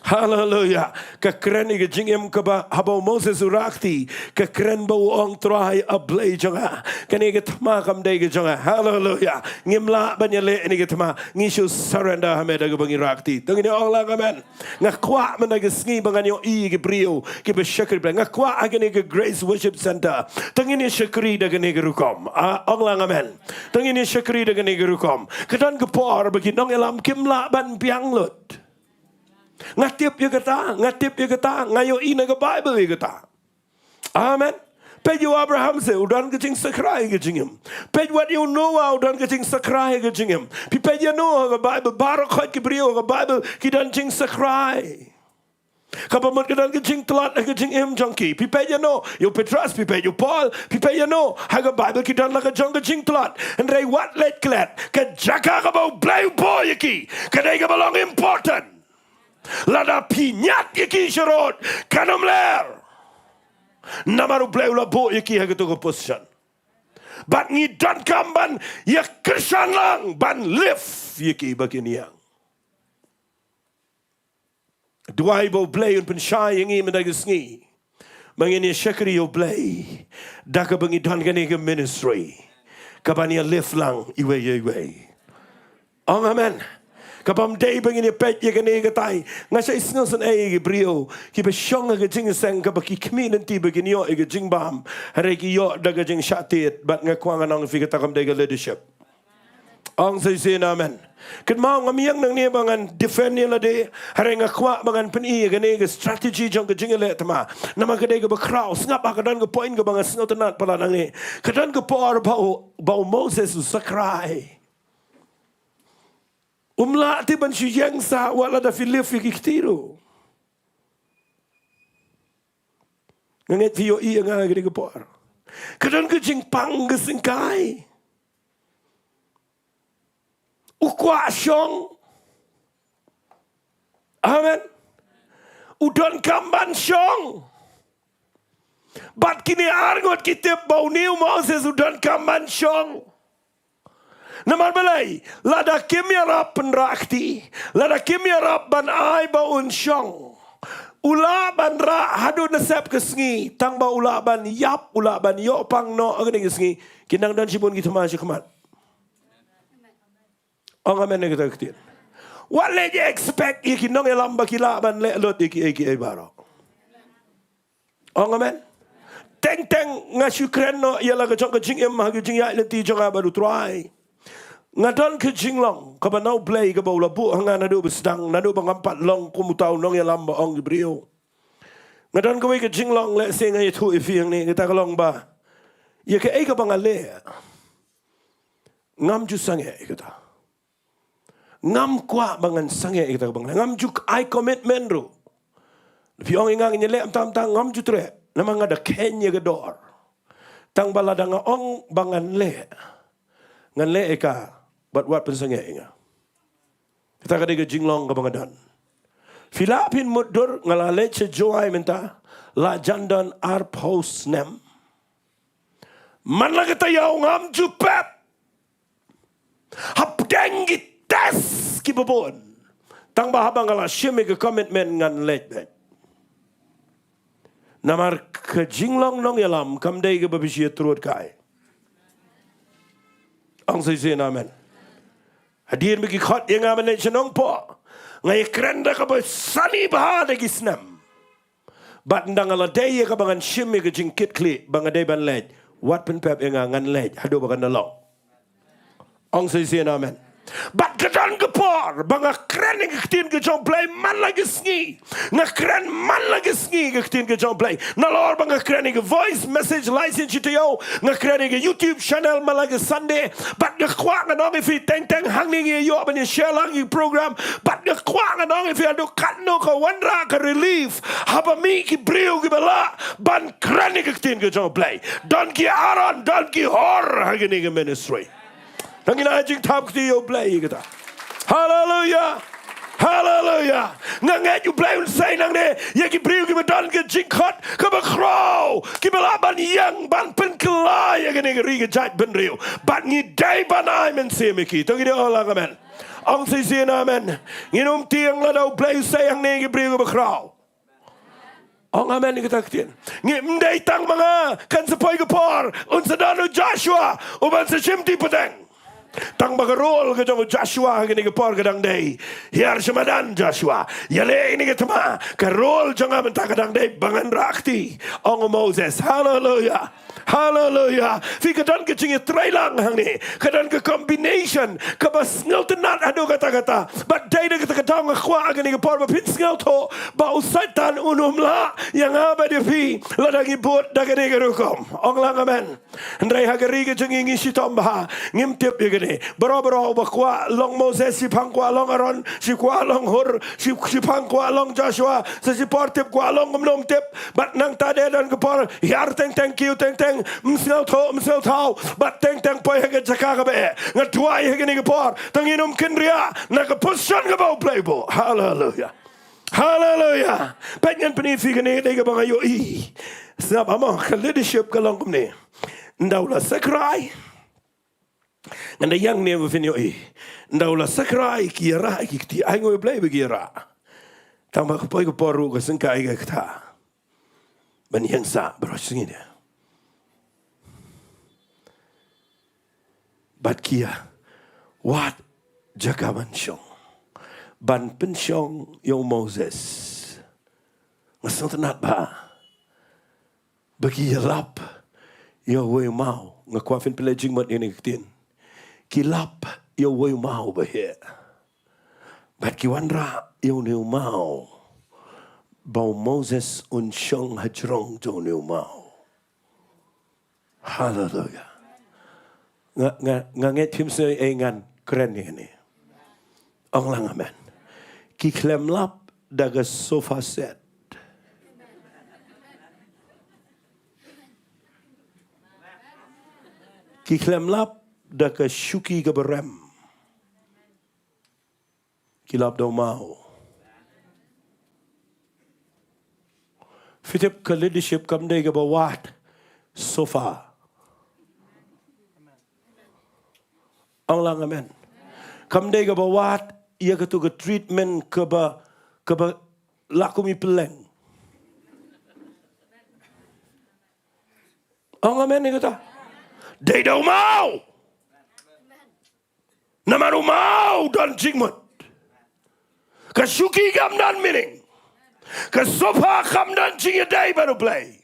Haleluya. Ka kren ïa ka jingim kaba haba u Moses u rah kti, ka kren ba u ong, Trai, A Blei jong nga, kane ka thma kam dei ka jong nga. Haleluya. Ngim lah ban ïaleh ïa kane ka thma, ngi shu surrender ha me da kaba ngi rah kti. To ngin ong lang amen. Nga kwah mynta ka sngi ba ngan ïohi ïa ki briew kiba shakri Blei. Nga kwah ha kane ka Grace Worship Centre, to ngin ïa shakri da kane ka rukom. Ah, ong lang amen. To ngin ïa shakri da kane ka rukom. Ka don ka por ba ki nongïalam kim lah ban biang lut. Nga tip ïa kata, nga tip ïa kata, nga ïohi na ka Baibl ïa kata. Amen. Peit ïa u Abraham seh, u don ka jingshakri ha ka jingim. Peit wat ïa u Noah, u don ka jingshakri ha ka jingim. Phi peit ïa no ha ka Baibl, baroh khoit ki briew ha ka Baibl ki don jingshakri. Kaba mut ka don ka jingtlot ha ka jingim jong ki. Phi peit ïa no, ïa u Petros, phi peit ïa u Paul, phi peit ïa no ha ka Baibl ki don la ka jong ka jingtlot. Hynrei wat leit klet, ka jaka kaba U Blei u buh ïa ki, ka dei kaba long important. Lada pynïaid ïa ki sharud, kan ym ler. Namar U Blei u la buh ïa ki ha kato ka position. Bad ngi donkam ban ïakyrshan lang, ban lift ïa ki ba kin ïeng. Duwai ba U Blei un pynshai ïa ngi mynta ka sngi ba ngin ïa shakri ïa U Blei da kaba ngi don kane ka ministry kaban ïa lift lang iwei ïa iwei. Ong amen. Kaba ym dei ba ngin ïa peit ïa kane katai. Nga shait sngewsynei ïa ki briew kiba shong ha ka jingïaseng kaba ki khmih lynti ba kin ïoh ïa ka jingbam, hynrei ki ïoh da ka jingshah tied. Bad nga kwah ngan ong ïa phi, kata kam dei ka leadership. Ong sa shisien amen. Kynmaw, ngam ïeng nangne ba ngan defend ïa lade, hynrei nga kwah ba ngan pyni ïa kane ka strategy jong ka jingïaleh thma. Namar ka dei kaba khraw. Sngap ha ka don ka point kaba nga sngewtynnat palat nangne. Ka don ka por ba u, ba u Moses u shakri. Um lah te ban shu ïeng sah wat lada phi lift ïa ki kti ruh. Nga ngeit phi ïohi ïa nga ha kane ka por. Ka don ka jingpang ka syngkai. U kwah shong. Amen. U donkam ban shong. Bad kine ar ngut ki tip ba une u Moses u donkam ban shong. Namar balei? Lada kim ïarap pynrah kti, lada kim ïarap ban ai ba un shong, u lah ban rah haduh na sep ka sngi, tang ba u lah ban ïap, u lah ban ïoh pang noh ha kane ka sngi. Kin nang don shibun ki thma sha khmat. Ong amen ïa kata ka ktien. Wat leh expect ïa ki nongïalam ba ki lah ban leh lut ïa kiei kiei baroh. Ong amen. Teng teng nga shu kren noh ïa la ka jong ka jingim ha ka jingïaid lynti jong nga bad U Trai. Nga don ka jinglong kaba na U Blei kaba u la buh ha nga naduh ba sdang, naduh ba ngam pat long kum uta u nongïalam ba ong ki briew. Nga don kawei ka jinglong, lehse nga ïathuh ïa phi hangne, kata ka long ba ïa kaei kaba nga leh, ngam ju sangeh ïa kata. Ngam kwah ba ngan sangeh ïa kata kaba nga leh. Ngam ju ai commitment ruh. Phi ong ïa nga ngin ïaleh mynta mynta, ngam ju treh. Namar nga da kheiñ ïa ka dor. Tang ba lada nga ong ba ngan leh, ngan leh ïa ka bad wat pynsangeh ïa nga. Kata ka dei ka jinglong kaba nga don. Phi lah phin mutdur, nga la leit sha Jowai mynta la jan don arphew snem. Man la ka taïew ngam ju pep hapdeng ki test kiba bun. Tang ba haba nga la shim ïa ka commitment ngan leit beit. Namar ka jinglong nongïalam kam dei kaba phi shu ïatruh kai. Ong sa shisien amen. Hadien ba ki khot ïa nga ban leit sha Nongpoh, nga ïakren da kaba sani bha da ki snem. Bad ynda nga la dei ïa kaba ngan shim ïa ka jingkitkhlieh ba nga dei ban leit, wat pynpep ïa nga, ngan leit haduh ba kan da long. Ong sa shisien amen. Bad ka don ka por ba nga kren ïa ka ktien ka jong U Blei man la ka sngi. Nga kren man la ka sngi ka ktien ka jong U Blei. Nalor ba nga kren ïa ka voice message lai sien shi taïew, nga kren ïa ka YouTube channel man la ka Sunday. Bad nga kwah ngan ong ïa phi, teng teng hangne ngi ïoh ban ïa share lang ïa ka program. Bad nga kwah ngan ong ïa phi, haduh katno ka wanrah, ka relief haba mih ki briew kiba lah ban kren ïa ka ktien ka jong U Blei. Don ki Aaron, don ki Hur ha kane ka ministry. Nang ïa jingthap kti ïa U Blei ïa kata. Haleluya. Haleluya. Nga ngeit U Blei un sei nangne ïa ki briew kiba don ka jingkhot kaba khraw, kiba lah ban ïeng ban pynkylla ïa kane ka ri ka jaitbynriew. Bad ngi dei ban ai mynsiem ïa ki. To ngi dei ong lang amen. Ong sa shisien amen. Ngin ym tieng lada U Blei u sei hangne ïa ki briew kiba khraw. Ong amen ïa kata ka ktien. Ngim dei tang ma nga, kan sa poi ka por un sa don u Joshua uban sa shim ti pateng. Tang ba ka role ka jong u Joshua ha kane ka por ka dang dei: Hiar sha madan, Joshua. Ïaleh ïa kane ka thma. Ka role jong nga mynta ka dang dei ba ngan rah kti. Ong u Moses. Haleluya. Haleluya. Phi, ka don ka jingïatreilang hangne. Ka don ka combination kaba sngewtynnat haduh katta katta. Bad dei da kata ka daw nga kwah ha kane ka por ba phin sngewthuh ba u Soitan un ym lah ïa nga bad ïa phi lada ngi bud da kane ka rukom. Ong lang amen. Hynrei ha ka ri ka jong ngi ngi shitom bha. Ngim tip ïa kane. Baroh baroh ba kwah long Moses, shi phang kwah long Aaron, shi kwah long Hur, shi, shi phang kwah long Joshua, sa shi por tip kwah long kumno ym tip. Bad nangta dei don ka por hiar teng teng, kiew teng teng, ym sngewthuh ym sngewthaw, bad teng teng poi ha ka jaka kaba eh. Nga duwai ha kane ka por, to ngin ym kynriah na ka position kaba U Blei u buh. Haleluya. Haleluya. Peit, ngan pyni ïa phi kane, dei kaba nga ïohi. Sngap, amo, ka leadership ka long kumne. Ynda u la sakrai, ngan da ïeng ne ba phin ïohi. Ynda u la sakrai, ki ïarah ïa ki kti, ainguh ïa U Blei ba ki ïarah. Tang ba ka poi ka por ruh ka syngkai ka kata ban ïeng sah baroh shi sngi ne. Bad ki ïa wad jaka ban shong, ban pynshong ïa u Moses. Nga sngewtynnat bha ba ki ïalap ïa uwei u maw. Nga kwah phin pynleit jingmut ïa kane ka ktien. Ki lap ïa uwei u maw ba heh. Bad ki wanrah ïa une u maw ba u Moses un shong hajrong jong une u maw. Haleluya. Nga, nga, nga ngeit phim sngew ei, ngan kren ïa kane. Ong lang amen. Ki khlem lap da ka sofa set. Ki khlem lap da ka shuki kaba rem. Ki lap da u maw. Phi tip, ka leadership kam dei kaba wad sofa. Ong lang amen. Kam dei kaba wad ïa katu ka treatment kaba, kaba la kum i pylleng. Ong amen ïa kata. Dei da u maw. Namar u maw u don jingmut. Ka shuki kam don meaning. Ka sofa kam don jingïadei bad U Blei.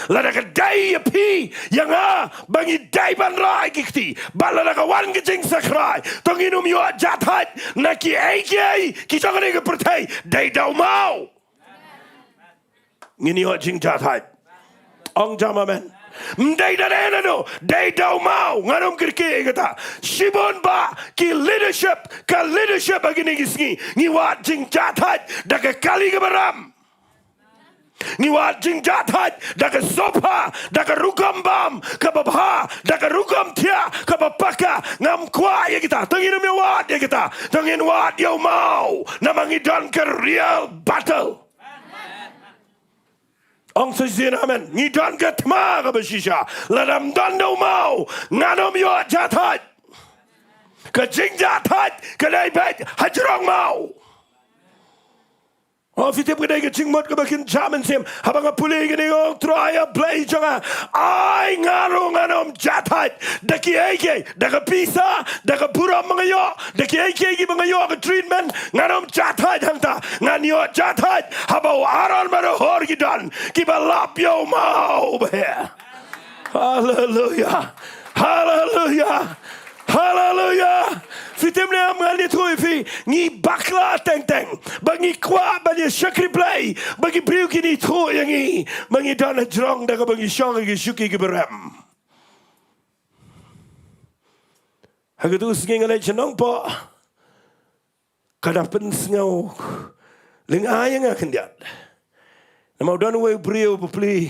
Lada ka dei ïa phi ïa nga ba ngi dei ban rah ïa ki kti, bad lada ka wan ka jingsakrai, to ngin ym ïoh jahthait na kiei kiei ki jong kane ka pyrthei. Dei da u maw. Ngin ïoh jingjahthait. Ong jam amen. Ym dei da dei na no, dei da u maw. Ngan ym kyrkieh ïa kata. Shibun bah ki leadership, ka leadership ha kine ki sngi, ngi wad jingjahthait da ka kali kaba rem. Ngi wad jingjahthait da ka sofa, da ka rukom bam kaba bha, da ka rukom thiah kaba paka. Ngam kwah ïa kita. To ngin ym ïa wad ïa kita. To ngin wad ïa u maw. Namar ngi don ka real battle. Ong sa shisien amen. Ngi don ka thma kaba shisha. Lada ym don da u maw, ngan ym ïoh jahthait. Ka jingjahthait ka dei beit hajrong maw. Oh, phi tip, ka dei ka jingmut kaba kynja mynsiem. Haba nga pule ïa kane, nga ong, Trai, A Blei jong nga, ai nga ruh ngan ym jahthait da kiei kiei, da ka pisa, da ka burom ba nga ïoh, da kiei kiei kiba nga ïoh, ka treatment. Ngan ym jahthait hangta. Ngan ïoh jahthait haba u Aaron bad u Hur ki don kiba lap ïa u maw ba heh. Haleluya. Haleluya. Haleluya. Phi tip ne em, ngan ïathuh ïa phi, ngi bakla teng teng ba ngi kwah ban ïa shakri Blei, ba ki briew kin ithuh ïa ngi ba ngi don hajrong da kaba ngi shong ha ki shuki kiba rem. Ha katu ka sngi nga leit sha Nongpoh. Ka da pynsngew lyngngoh ïa nga khyndiat. Namar u don uwei u briew bapli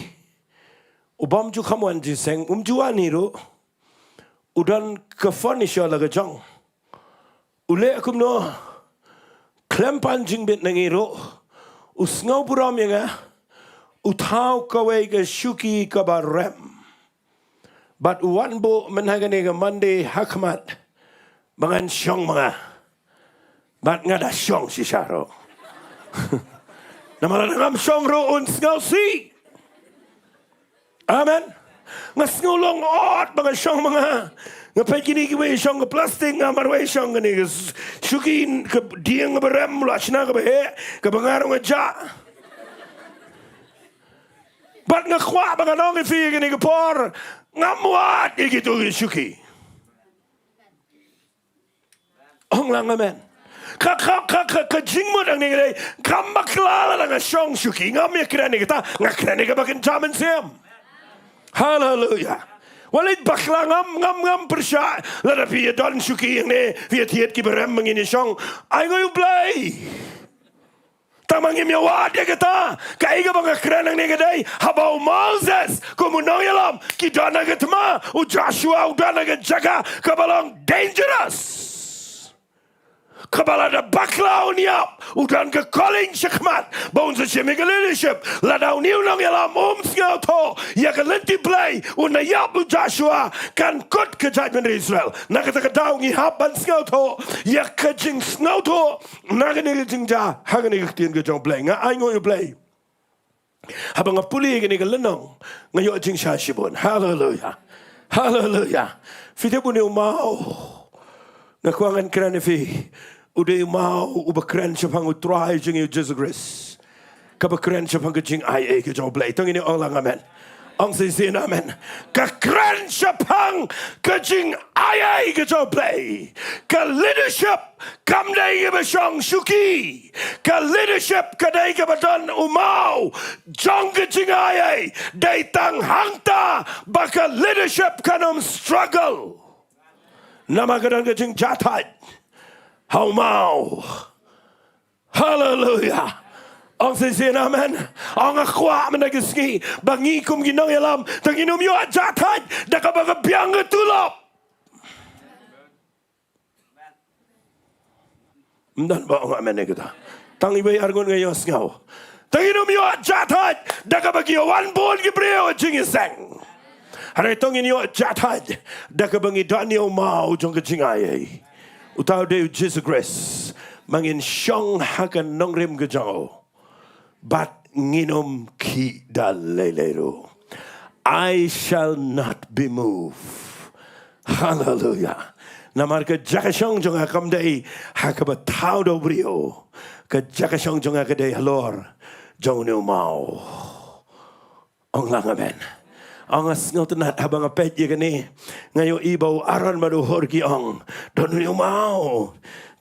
u bym ju kham wan jingïaseng, um ju wan hi ruh. U don ka furniture la ka jong. U leh kumno? Khlem pan jingbit na ngi ruh, u sngew burom ïa nga. U thaw kawei ka shuki kaba rem. Bad u wan buh myn ha kane ka Monday ha khmat ba ngan shong ma nga. Bad nga da shong shisha ruh. Namar lada ngam shong ruh un sngewsih. Amen. Nga sngew long ot ba nga shong ma nga. Nga peit kine kiwei shong ka plastik, nga marwei shong kane ka s-, shuki ka dieng kaba rem, la shna kaba heh, kaba nga ruh nga jah. Bad nga kwah ba ngan ong ïa phi kane ka por, ngam wad ïa kitu ki shuki. Ong lang amen. Ka, ka, ka, ka, ka jingmut hangne ka dei, kam bakla lada nga shong shuki, ngam ïa kren ïa kata, nga kren ïa kaba kynja mynsiem. Haleluya. Wat leit bakla, ngam, ngam, ngam pyrshah lada phi ïa don shuki hangne, phi ïa thied kiba rem ba ngin ïa shong. Ainguh ïa U Blei. Tang ma ngim ïa wad ïa kata, kaei kaba nga kren hangne ka dei, haba u Moses kum u nongïalam, ki don ha ka thma, u Joshua u don ha ka jaka kaba long dangerous. Kaba lada bakla un ïap, u don ka calling shakhmat ba un sa shim ïa ka leadership. Lada une u nongïalam um sngewthuh ïa ka lynti Blei, un ïap, u Joshua kan kut ka jaitbynriew Israel. Na kata ka daw ngi hap ban sngewthuh ïa ka jingsngewthuh na kane ka jingjia ha kane ka ktien ka jong U Blei. Nga ainguh ïa U Blei haba nga pule ïa kane ka lynnong, nga ïoh jingshai shibun. Haleluya. Haleluya. Phi tip une u maw, nga kwah ngan kren ïa phi, u dei u maw uba kren shaphang U Trai jong ngi, U Jisu Khrist. Kaba kren shaphang ka jingaiei ka jong U Blei. To ngin ong lang amen. Ong shisien amen. Ka kren shaphang ka jingaiei ka jong U Blei. Ka leadership kam dei kaba shong shuki. Ka leadership ka dei kaba don u maw jong ka jingaiei. Dei tang hangta ba ka leadership kan ym struggle. Namar ka don ka jingjahthait ha u maw. Haleluya. Ong shisien amen. Ong, nga kwah mynta ka sngi ba ngi kum ki nongïalam, to ngin ym ïoh jahthait da kaba ka biang ka tulop. Ym don ba ong amen ïa kata. Tang iwei arngut nga ïohsngew. To ngin ym ïoh jahthait da kaba ki ïa wan bun ki briew ha jingïaseng. Hynrei to ngin ïoh jahthait da kaba ngi don ïa u maw jong ka jingaiei. Uta u dei U Jisu Khrist. Ma ngin shong ha ka nongrim ka jong u, bad ngin ym khih da lei lei ruh. I shall not be moved. Haleluya. Namar ka jaka shong jong nga kam dei ha kaba thaw da u briew. Ka jaka shong jong nga ka dei halor jong une u maw. Ong lang amen. Ong, nga sngewtynnat haba nga peit ïa kane, nga ïohi ba u Aaron bad u Hur ki ong, don une u maw.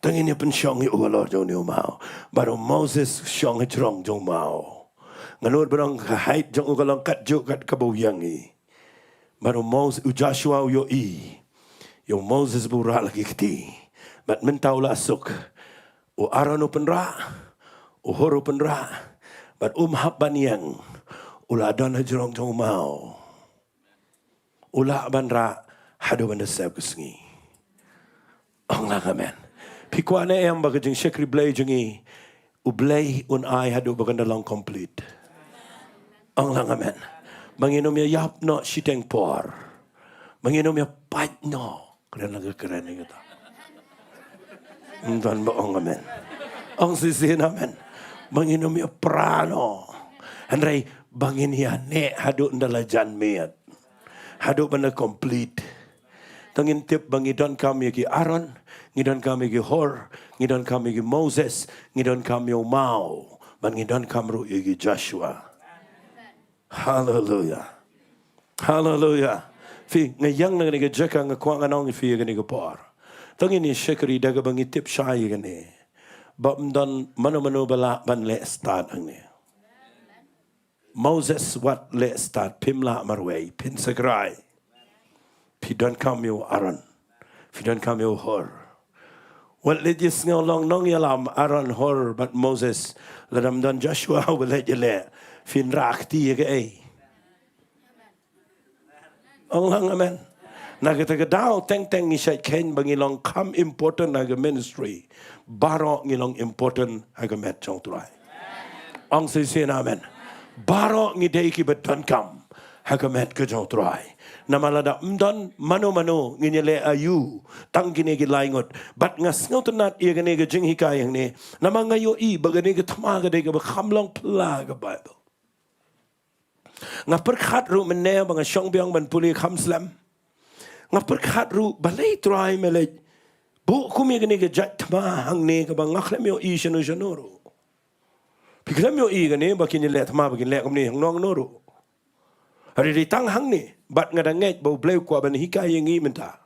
To ngin ïa pynshong ïa u halor jong une u maw. Bad u Moses shong hajrong jong u maw. Nga nud ba dang ka height jong u ka long katjuh kat kaba u ïeng hi. Bad u Mos-, u Joshua u ïohi ïa u Moses ba u rah la ki kti. Bad mynta u la suk. U Aaron u pynrah, u Hur u pynrah, bad um hap ban ïeng, u la don hajrong jong u maw. U lah ban rah haduh ban da sep ka sngi. Ong lang amen. Phi kwah ne em ba ka jingshakri Blei jong ngi, U Blei un ai haduh ba kan da long complete. Ong lang amen. Ba ngin ym ïa ïap noh shiteng por. Ba ngin ym ïa pait noh. Kren la ka kren ïa kata. Ym don ba ong amen. Ong shisien amen. Ba ngin ym ïa pra noh. Hynrei ba ngin ïa neh haduh ynda la jan miet. Haduh ban da complete. To ngin tip ba ngi donkam ïa ki Aaron, ngi donkam ïa ki Hur, ngi donkam ïa ki Moses, ngi donkam ïa u maw, bad ngi donkam ruh ïa ki Joshua. Haleluya. Haleluya. Phi, nga ïeng na kane ka jaka, nga kwah ngan ong ïa phi ïa kane ka por. To ngin ïa shakri da kaba ngi tip shai ïa kane. Ba ym don mano mano ba lah ban leh stad hangne. Moses wat leh stad, phim lah marwei, phin sa krai. Phi donkam ïa u Aaron. Phi donkam ïa u Hur. Wat leit ïa sngew long nongïalam Aaron, Hur bad Moses. Lada ym don Joshua, wat leit ïa leh. Phin rah kti ïa kaei? Ong lang amen. Na kata ka daw teng teng ngi shait kheiñ ba ngi long kham important ha ka ministry. Baroh ngi long important ha ka met jong U Trai. Ong shisien amen. Baroh ngi dei kiba donkam ha ka met ka jong u Trai. Namar lada ym don mano mano ngin ïaleh aïu tang kine ki lai ngut. Bad nga sngewtynnat ïa kane ka jinghikai hangne. Namar nga ïohi ba kane ka thma ka dei kaba kham long pla ha ka Baibl. Nga pyrkhat ruh mynne ba nga shong biang ban pule kham slem. Nga pyrkhat ruh balei Trai me leit buh kum ïa kane ka jait thma hangne kaba nga khlem ïohi shano shano ruh. Phi khlem ïohi kane ba kin ïaleh thma ba kin leh kumne hangno hangno ruh. Hynrei dei tang hangne bad nga da ngeit ba U Blei u kwah ban hikai ïa ngi mynta.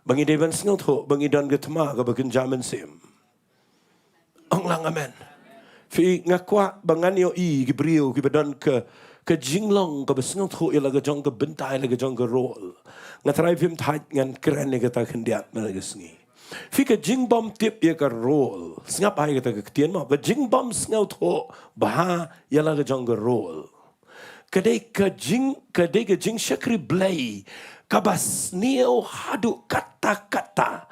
Ba ngi dei ban sngewthuh ba ngi don ka thma kaba kynja mynsiem. Ong lang amen. Phi, nga kwah ba ngan ïohi ki briew kiba don ka, ka jinglong kaba sngewthuh ïa la ka jong ka bynta, ïa la ka jong ka role. Nga trai phim thait ngan kren ïa kata khyndiat mynta ka sngi. Phi, ka jingbym tip ïa ka role. Sngap ïa kata ka ktien mo. Ka jingbym sngewthuh bha ïa la ka jong ka role. Ka dei ka jing, ka dei ka jingshakri Blei kaba sniew haduh katta katta.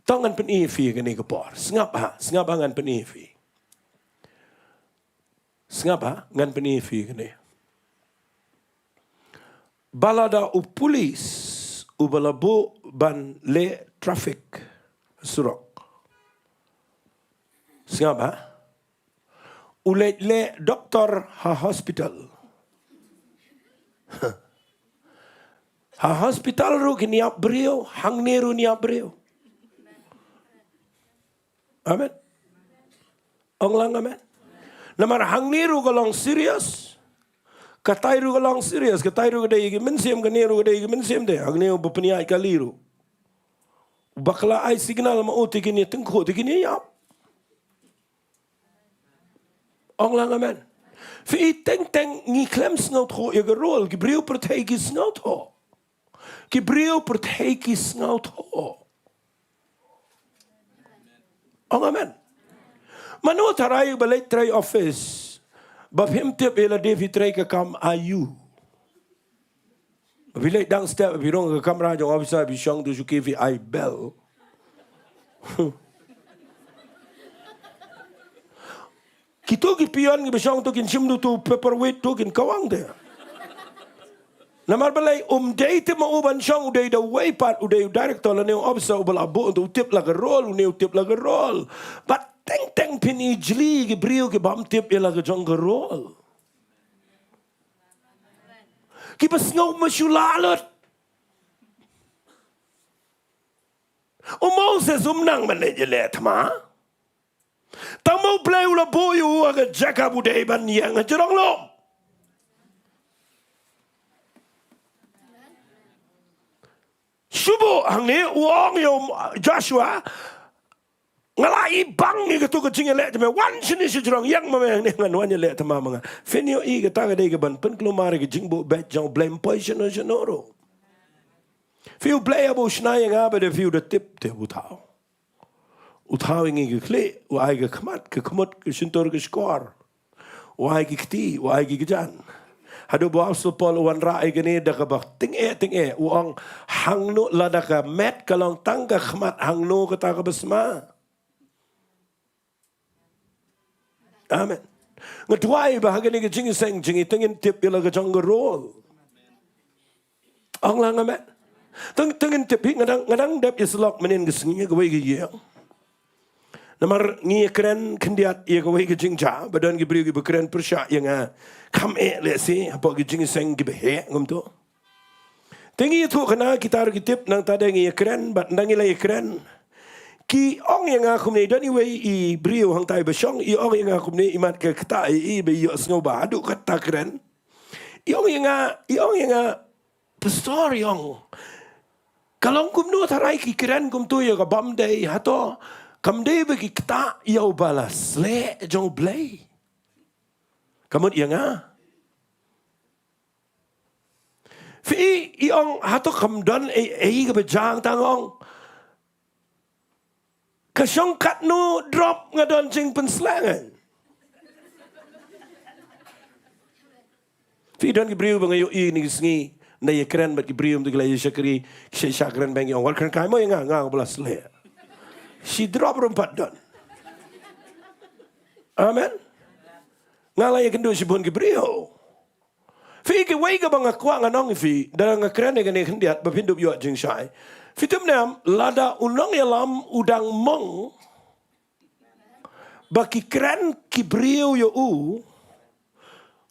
To ngan pyni ïa phi kane ka por. Sngap ha, sngap ha ngan pyni ïa phi. Sngap ha ngan pyni ïa phi kane. Ba lada u pulit uba la buh ban leh traffic surok. Sngap ha. U leit leh doktor ha hospital. Ha hospital ruh kin ïap briew, hangne ruh kin ïap briew. Amen. Ong lang amen. Namar hangne ruh ka long serious. Katai ruh ka long serious, katai ruh ka dei ki mynsiem, kane ruh ka dei ki mynsiem te. Hangne uba pynïaid kali ruh. Ba ka la ai signal ma u te kin ïa tyngkhuh te kin ïa ïap. Ong lang amen. Phi, teng teng ngi khlem sngewthuh ïa ka role, ki briew pyrthei ki sngewthuh. Ki briew pyrthei ki sngewthuh. Ong amen. Mano tharai ba leit trei office ba phim tip ïa lade phi trei ka kam aïu. Phi leit dang step, phi rung ka kamra jong officer, phi shong tu shuki phi ai bell. Kito ki peon kiba shong tu kin shim tu paperweight tu kin kawang te. Namar balei? Um dei te ma u ban shong, u dei da wei pat, u dei u director lane u officer uba la buh, u tip la ka role, une u tip la ka role. Bad teng teng phin ijli ki briew kibym tip ïa la ka jong ka role. Kiba sngew mynshuwa lut. U Moses um nang ban leit ïaleh thma. Tang ma U Blei u la buh ïa u ha ka jaka ba u dei ban ïeng hajrong lum. Shu buh hangne u ong ïa u Joshua, nga la ibang ïa katu ka jingïaleh jong me, wan shane shajrong, ïeng ma me hangne, ngan wan ïaleh thma ma nga. Phin ïohi kata ka dei kaban pynkulmar ïa ka jingbuh beit jong U Blei, ym poi shano shano ruh. Phi, U Blei haba u shna ïa nga ba dei phi u da tip te u thaw. U thaw ïa ngi ki khlieh, u ai ka khmat, ka khmut, ka shyntur, ka shkor. U ai ki kti, u ai ki kjat. Haduh ba u Apostol Paul u wanrah ïa kane da kaba tyngeh tyngeh, u ong hangno lada ka met ka long tang ka khmat, hangno kata kaba sma. Amen. Nga duwai ba ha kane ka jingïaseng jong ngi to ngin tip ïa la ka jong ka role. Ong lang amen. To, to ngin tip hi, nga dang, nga dang dep ïasyllok mynhynnin ka sngi ha kawei ka ïing. Namar ngi ïakren khyndiat ïa kawei ka jingjia ba don ki briew kiba kren pyrshah ïa nga. Kham eh lehse hapoh ki jingïaseng kiba heh kumto. Te ngi ïathuh kane kita ruh ki tip, nangta de ngi ïakren, bad ynda ngi la ïakren, ki ong ïa nga kumne, don iwei i briew hangtai ba shong, i ong ïa nga kumne, imat ka kata i, i ba ïohsngew ba haduh katta kren. I ong ïa nga, i ong ïa nga, Pastor, i ong, ka long kumno tharai ki kren kumto ïa ka bym dei, hato kam dei ba ki ktah ïa uba la sleh jong U Blei? Ka mut ïa nga. Phi, i ong, hato kam don ei ei kaba jia, tang ong, ka shong katno drop nga don jingpynsleh ngan. Phi, don ki briew ba nga ïohi kine ki sngi, ynda ïakren bad ki briew, ym tu ki la ïa shakri, ki shah shah kren bad ngi ong, wat kren kai mo ïa nga, nga ba la sleh. Shi drop ruh ym pat don. Amen. Nga la ïakynduh shibun ki briew. Phi, kawei kaba nga kwah ngan ong ïa phi, da nga kren ïa kane khyndiat ba phin dup ïoh jingshai. Phi tip ne em, lada u nongïalam u dang mong ba ki kren ki briew ïa u,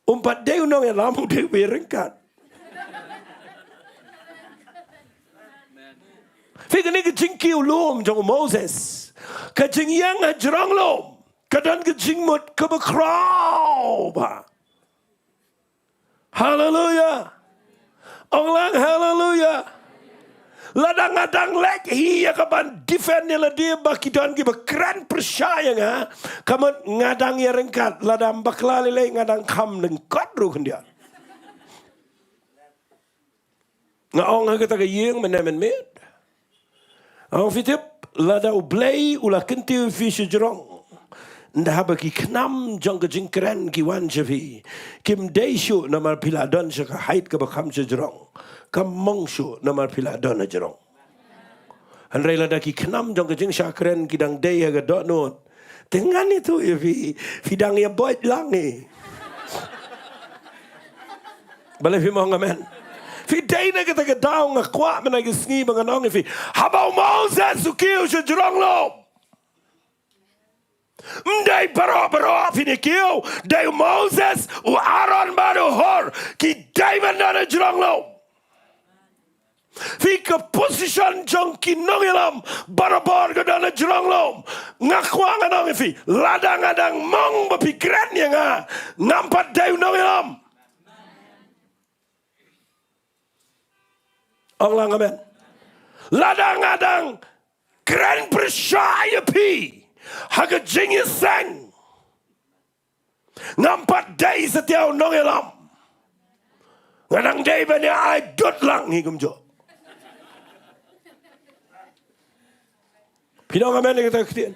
um pat dei u nongïalam, u dei u ba ïaryngkat. Phi, kane ka jingkiew lum jong u Moses, ka jingïeng hajrong lum, ka don ka jingmut kaba khraw bha. Haleluya. Ong lang haleluya. Lada nga dang leit hi ïa kaban defend ïa lade ba ki don kiba kren pyrshah ïa nga, ka mut nga dang ïaryngkat, lada ym bakla lei lei nga dang kham lyngkot ruh khyndiat. Nga ong ha kata ka ïing mynne mynmiet. Nga ong, phi tip, lada U Blei u la kyntiew ïa phi shajrong, ynda haba ki khnam jong ka jingkren ki wan sha phi, kim dei shuh namar phi la don sha ka height kaba kham shajrong, kam mong shuh namar phi la don hajrong. Hynrei lada ki khnam jong ka jingshah kren ki dang dei ha ka dohnud, te ngan ïathuh ïa phi, phi dang ïa boit lang hi. Balei phim ong amen? Phi, dei na kata ka daw nga kwah mynta ka sngi ba ngan ong ïa phi, haba u Moses u kiew shajrong lum, ym dei baroh baroh phin ïa kiew, dei u Moses, u Aaron bad u Hur, ki dei ban don hajrong lum. Phi, ka position jong ki nongïalam barabor ka don hajrong lum. Nga kwah ngan ong ïa phi, lada nga dang mong ba phi kren ïa nga, ngam pat dei u nongïalam. Ong lang amen. Lada nga dang kren pyrshah ïa phi ha ka jingïaseng, ngam pat dei satia u nongïalam. Nga dang dei ban ïa ai dud lang hi kumjuh. Phi ong amen ïa kata ka ktien?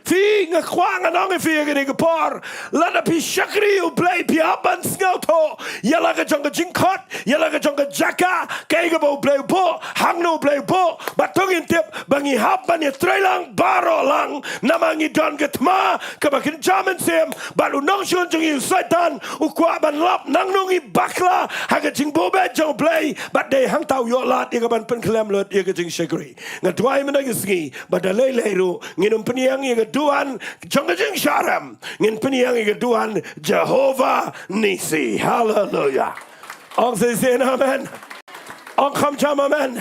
Phi, nga kwah ngan ong ïa phi ha kane ka por, lada phi shakri U Blei phi hap ban sngewthuh ïa la ka jong ka jingkhot, ïa la ka jong ka jaka, kaei kaba U Blei u buh, hangno U Blei u buh, bad to ngin tip ba ngi hap ban ïatreilang baroh lang, namar ngi don ka thma kaba kynja mynsiem, bad u nongshun jong ngi u Soitan u kwah ban lap nangno ngi bakla ha ka jingbuh beit jong U Blei, bad dei hangta u ïoh lad ïa kaban pynkhlem lut ïa ka jingshakri. Nga duwai mynta ka sngi ba da lei lei ruh ngin ym pynïeng ïa ka duwan jong ka jingshah rem, ngin pynïeng ïa ka duwan Jehovah Nissi. Haleluya. Ong shisien amen. Ong kham jam amen.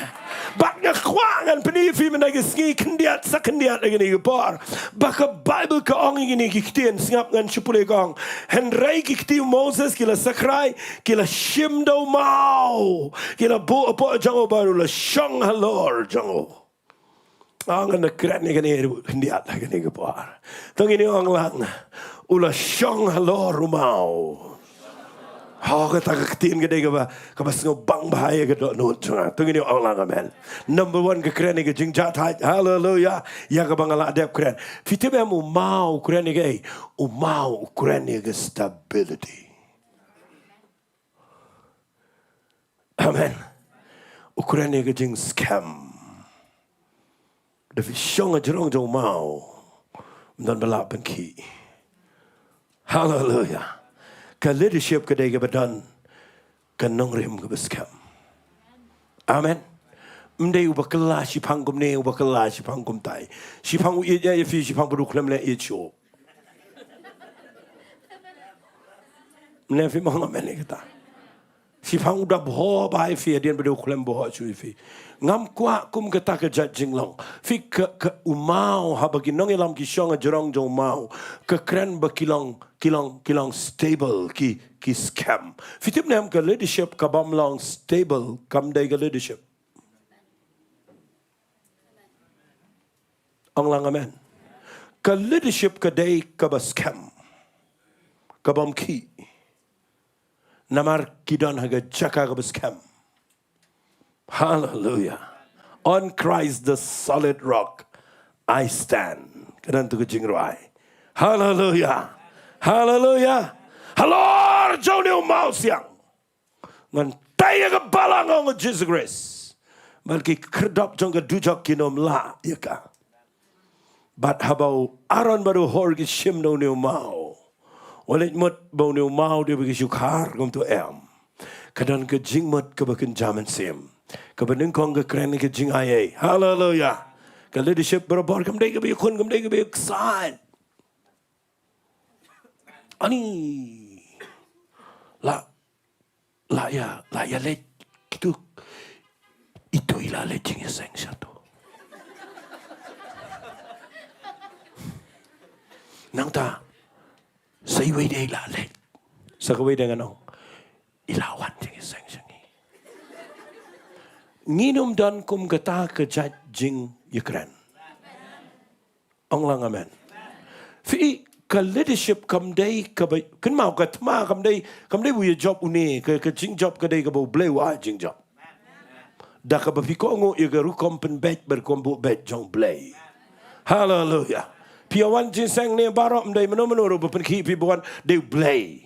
Bad nga kwah ngan pyni ïa phi mynta ka sngi khyndiat sa khyndiat ha kane ka por, ba ka Baibl ka ong ïa kine ki ktien, sngap, ngan shu pule, ka ong, hynrei ki kti u Moses ki la sakrai, ki la shim da u maw, ki la buh hapoh jong u bad u la shong halor jong u. Ah, ngan da kren ïa kane ruh khyndiat ha kane ka por. To ngin ïa ong lang, u la shong halor u maw. Ho, kata ka ktien ka dei kaba, kaba sngewbang bha ïa ka dohnud jong nga. To ngin ïa ong lang amen. Number one, ka kren ïa ka jingjahthait. Haleluya. Ïa kaba nga la dep kren. Phi tip em, u maw u kren ïa kaei? U maw u kren ïa ka stability. Amen. U kren ïa ka jingskhem. Da phi shong hajrong jong u maw, ym don ba lah ban khih. Haleluya. Ka leadership ka dei kaba don ka nongrim kaba skhem. Amen. Ym dei uba kylla shiphang kumne, uba kylla shiphang kumtai. Shiphang u ïeit ïa phi, shiphang ba u khlem leh ïeit shuh. Ne phim ong amen ïa kata? Shiphang u da bhoh bha ïa phi hadien ba dei u khlem bhoh shuh ïa phi. Ngam kwah kum kata ka jait jinglong. Phi, ka, ka u maw, haba ki nongïalam ki shong hajrong jong u maw, ka kren ba ki long, ki long, ki long stable, ki, ki skhem. Phi tip ne em, ka leadership kabym long stable kam dei ka leadership. Ong lang amen. Ka leadership ka dei kaba skhem, kabym khih. Namar ki don ha ka jaka kaba skhem. Haleluya. On Christ the solid rock I stand. Ka don tu ka jingrwai. Haleluya. Haleluya. Halor jong une u mawsiang ngan tei ïa ka balang, ong u Jisu Khrist. Bad ki khyrdop jong ka dujok kin ym lah ïa ka. Bad haba u Aaron bad u Hur ki shim da une u maw, wat leit mut ba une u maw dei ba ki shu khar, kumto em. Ka don ka jingmut kaba kynja mynsiem. Kaba nyngkong ka kren ka jingai ei. Haleluya. Ka leadership barabor kam dei kaba ïakhun, kam dei kaba ïaksaid. Ani. La, la ïa, la ïa leit kitu. Itu i la leit jingïaseng shato. Nangta, sa iwei de i la leit. Sa kawei de ngan ong, i la wan jingïaseng sha ngi. Ngin ym don kum kata ka jait jingïakren. Ong lang amen. Phi i, ka leadership kam dei kaba, kynmaw, ka thma kam dei, kam dei u ïa jop une, ka, ka jingjop ka dei kaba U Blei u ai jingjop. Da kaba phi kohnguh ïa ka rukom pynbeit bad rukom buh beit jong U Blei. Haleluya. Phi ïa wan jingïaseng ne baroh, ym dei mano mano ruh ba pynkhih phi ba wan, dei U Blei.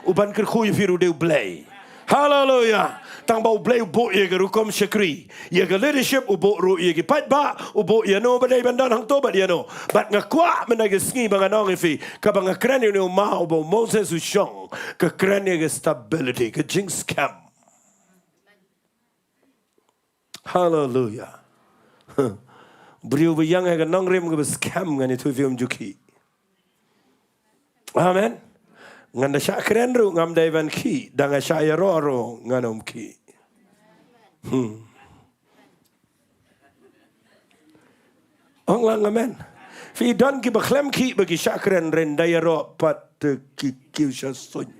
Uban kyrkhu ïa phi ruh dei U Blei. Haleluya. Tang ba U Blei u buh ïa ka rukom shakri, ïa ka leadership, u buh ruh ïa ki paidbah, u buh ïano ba dei ban don hangto bad ïano. Bad nga kwah mynta ka sngi ba ngan ong ïa phi, kaba nga kren ïa une u maw ba u Moses u shong, ka kren ïa ka stability, ka jingskhem. Haleluya. Briew ba ïeng ha ka nongrim kaba skhem, ngan ïathuh ïa phi, um ju khih. Amen. Ngan da shah kren ruh ngam dei ban khih, da nga shah ïaroh ruh ngan ym khih. Hmm. Ong lang amen. Phi, don kiba khlem khih ba ki shah kren, hynrei ynda ïaroh pat te ki kiew sha suiñ.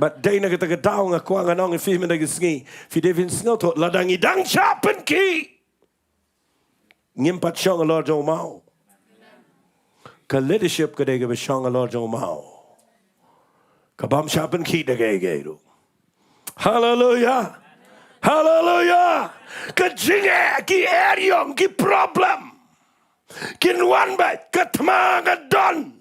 Bad dei na kata ka daw nga kwah ngan ong ïa phi mynta ka sngi, phi dei phin sngewthuh, lada ngi dang shah pynkhih, ngim pat shong halor jong u maw. Ka leadership ka dei kaba shong halor jong u maw. Ka bym shah pynkhih da kaei kaei ruh. Haleluya. Haleluya. Ka jingeh, ki eriong, ki problem kin wan beit, ka thma ka don.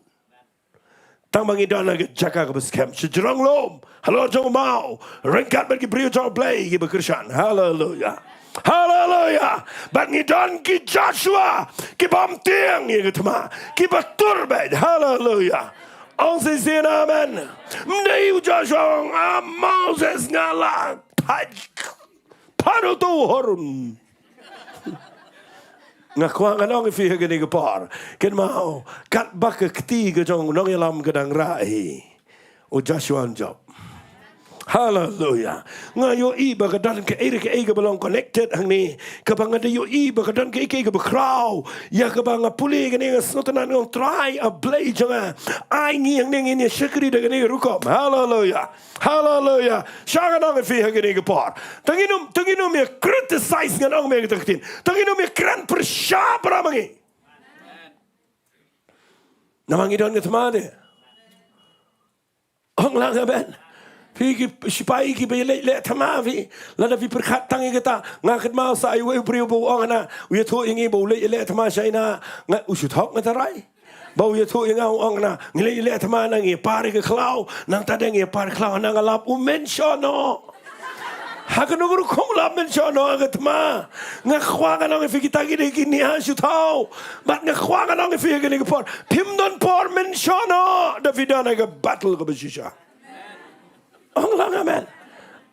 Tang ba ngi don ha ka jaka kaba skhem, sha jrong lum, halor jong u maw, ryngkat bad ki briew jong U Blei kiba kyrshan. Haleluya. Haleluya. Bad ngi don ki Joshua kiba ym tieng ïa ka thma, kiba tur beit. Haleluya. Ong shisien amen. Ym dei u Joshua ong, ah, Moses nga la thait. Phano to Harun. Nga kwah ngan ong ïa phi ha kane ka por, kynmaw, katba ka kti ka jong u nongïalam ka dang rah hi, u Joshua un jop. Haleluya. Nga ïohi ba ka don kaei re kaei kaba long connected hangne, kaba nga da ïohi ba ka don kaei kaei kaba khraw. Ïa kaba nga pule kane nga sngewtynnat, nga ong Trai, A Blei jong nga, ai ngi hangne ngin ïa shakri da kane ka rukom. Haleluya. Haleluya. Shah ngan ong ïa phi ha kane ka por, to ngin ym, to ngin ym ïa criticize, ngan ong ma kata ka ktien, to ngin ym ïa kren pyrshah para ma ngi. Namar ngi don ka thma de. Ong lang amen. Phi ki sipai kiba ïaleit leh thma phi, lada phi pyrkhat tang ïa kata, nga kynmaw sa iwei u briew ba u ong hana, u ïathuh ïa ngi ba u leit leh thma China, nga, u shu thok nga tharai. Ba u ïathuh ïa nga u ong hana, ngi leit leh thma hana ngi par ïa ka khlaw, nangta de ngi par khlaw hana nga lap, u mynshuwa noh. Ha kano ka rukom u lap mynshuwa noh ha ka thma? Nga kwah ngan ong ïa phi kita ki dei ki nia shu thaw. Bad nga kwah ngan ong ïa phi ha kane ka por, phim don por mynshuwa noh da phi don ha ka battle kaba shisha. Ong lang amen.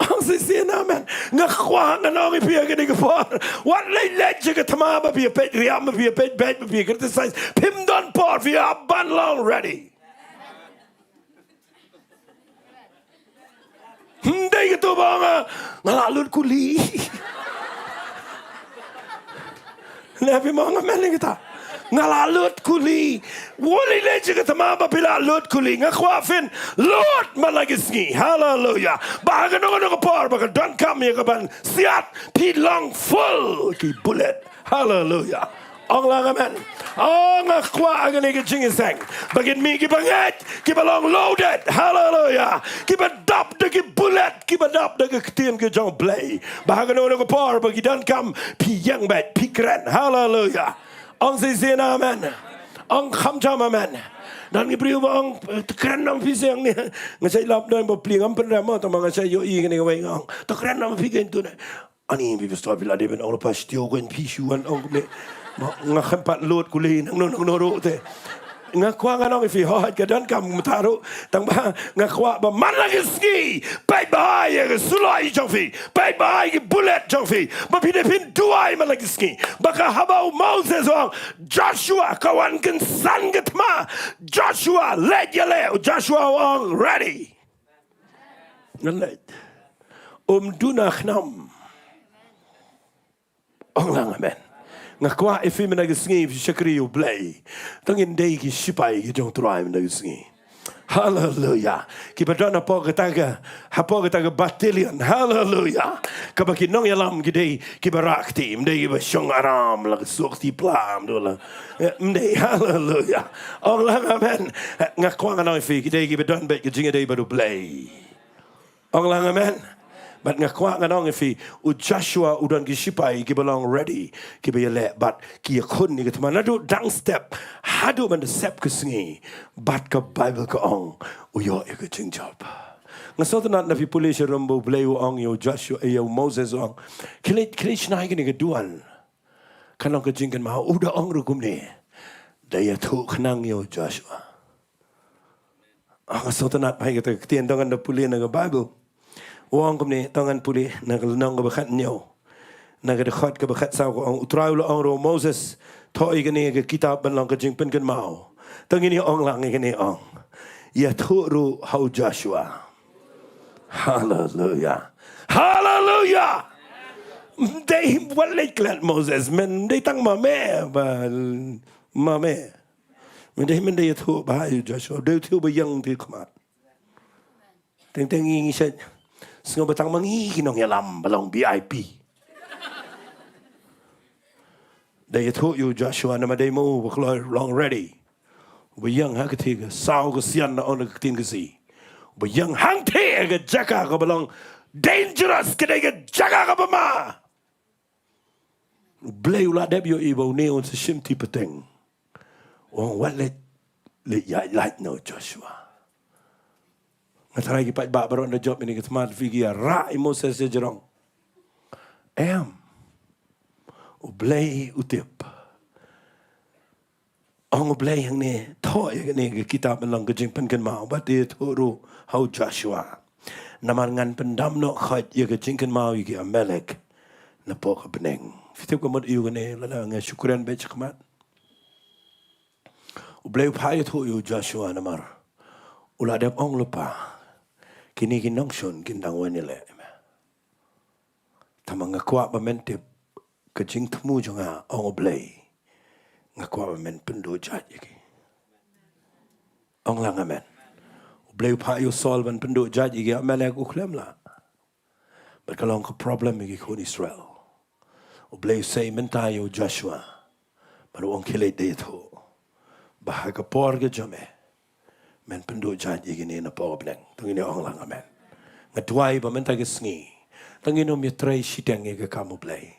Ong shisien amen. Nga kwah ngan ong ïa phi ha kane ka por, wat leit leit sha ka thma ba phi ïa peit riam, ba phi ïa peit beit, ba phi ïa criticize. Phim don por, phi hap ban long ready. Ym dei kato ba nga, nga la lut kuli. Ne phi ong amen ïa kata? Nga la lut kuli. Wat leit leit sha ka thma ba phi la lut kuli. Nga kwah phin lut man la ki sngi. Haleluya. Ba ha kano kano ka por ba ka donkam ïa ka ban siat, phi long full ki bullet. Haleluya. Ong lang amen. Ong, nga kwah ha kane ka jingïaseng ba kin mih kiba ngeit, kiba long loaded. Haleluya. Kiba dap da ki bullet, kiba dap da ka ktien ka jong U Blei. Ba ha kano kano ka por ba ki donkam, phi ïeng beit, phi kren. Haleluya. Ong shisien amen. Ong kham jam amen. Don ki briew ba ong, eh, to kren noh ma phi shisien ne. Nga sa ïalap da u Bapli, ngam pynrem mo, tang ba nga sa ïohi kane kawei, nga ong, to kren noh ma phi keiñ tu ne. Ani phi pastor, phi la dei ban ong lypa sha u keiñ, phi shu wan ong kumne. Nga khlem pat lut kuli nangno nangno ruh te. Nga kwah ngan ong ïa phi, hooid ka donkam mynta ruh, tang ba nga kwah ba man la ka sngi, peit bha ïa ka suloi jong phi, peit bha ïa ki bullet jong phi, ba phi dei phin duwai man la ka sngi. Ba ka haba u Moses u ong, Joshua, ka wan kynsan ka thma, Joshua, leit ïaleh, u Joshua u ong, ready. Ngan leit. Um duna khnam. Ong lang amen. Nga kwah ïa phi mynta ka sngi phi shakri ïa u Blei. To ngin dei ki shipai ki jong u Trai mynta ka sngi. Haleluya. Kiba don hapoh kata ka, hapoh kata ka battalion. Haleluya. Kaba ki nongïalam ki dei kiba rah kti, ym dei kiba shong aram la ka suk ti pla, ym dei la. Eh, ym dei. Haleluya. Ong lang amen. Eh, nga kwah ngan ong ïa phi, ki dei kiba don beit ka jingïadei bad u Blei. Ong lang amen. Bad nga kwah ngan ong ïa phi, u Joshua u don ki shipai kiba long ready, kiba ïaleh bad ki ïakhun ïa ka thma naduh dang step haduh ban da sep ka sngi. Bad ka Baibl ka ong u ïoh ïa ka jingjop. Nga sngewtynnat na phi pule sharum ba u Blei u ong ïa u Joshua, ïa u Moses u ong, khie leit, khie leit shna ïa kane ka duwan. Kan long ka jingkynmaw. U da ong ruh kumne, da ïathuh khnang ïa u Joshua. Ah, nga sngewtynnat bha ïa kata ka ktien, to ngan da pule na ka Baibl. U ong kumne, to ngan pule na ka lynnong kaba khathynñiew, na ka dkhot kaba khatsaw, ka ong, u Trai u la ong ruh, Moses, thoh ïa kane ka kitab ban long ka jingpynkynmaw. To ngin ïa ong lang ïa kane, ong, ïathuh ruh ha u Joshua. Haleluya. Haleluya. Ym dei wat leit klet Moses, men, ym dei tang ma me, ba ma me. Ym dei, men, dei ïathuh bha ïa u Joshua, dei ïathuh ba ïeng, dei khmat. Teng teng ngi, ngi shet sngew ba tang ma ngi ki nongïalam ba long V I P. Dei ïathuh ïa u Joshua namar dei ma u ba kloi long ready. Ba ïeng ha ka thie ka saw ka sian na on ka ktien ka si. Ba ïeng hangthie ka jaka kaba long dangerous, ka dei ka jaka kaba ma. U Blei u la dep ïohi ba une un sa shim ti pateng. U ong wat leit, leit ïaid lait noh Joshua. Nga tharai ki paidbah baroh da jop ïa kane ka thma, phi, ki ïa rah ïa u Moses ïa jrong. Em. U Blei u tip. Ong u Blei hangne, thoh ïa kane ka kitab ban long ka jingpynkynmaw, bad ïathuh ruh ha u Joshua. Namar ngan pyndam noh khoit ïa ka jingkynmaw ïa ki Amalek napoh ka bneng. Phi tip ka mut aïu kane, lada nga shu kren beit shakhmat. U Blei u phah ïathuh ïa u Joshua namar u la dep ong lypa, kine ki nongshun kin dang wan ïaleh. Tangba nga kwah ba men tip ka jingthmu jong nga, ong u Blei, nga kwah ba men pynduh jait ïa ki. Ong lang amen. U Blei u phah ïa u Saul ban pynduh jait ïa ki Amalek, u khlem lah. Bad ka long ka problem ïa ki khun Israel. U Blei u sei mynta ïa u Joshua, bad u ong khie leit da ïathuh ba ha ka por ka jong me men pynduh jait ïa kine napoh ka bneng. To ngin ong lang amen. Nga duwai ba mynta ka sngi to ngin ym ïatrei shiteng ïa ka kam u Blei.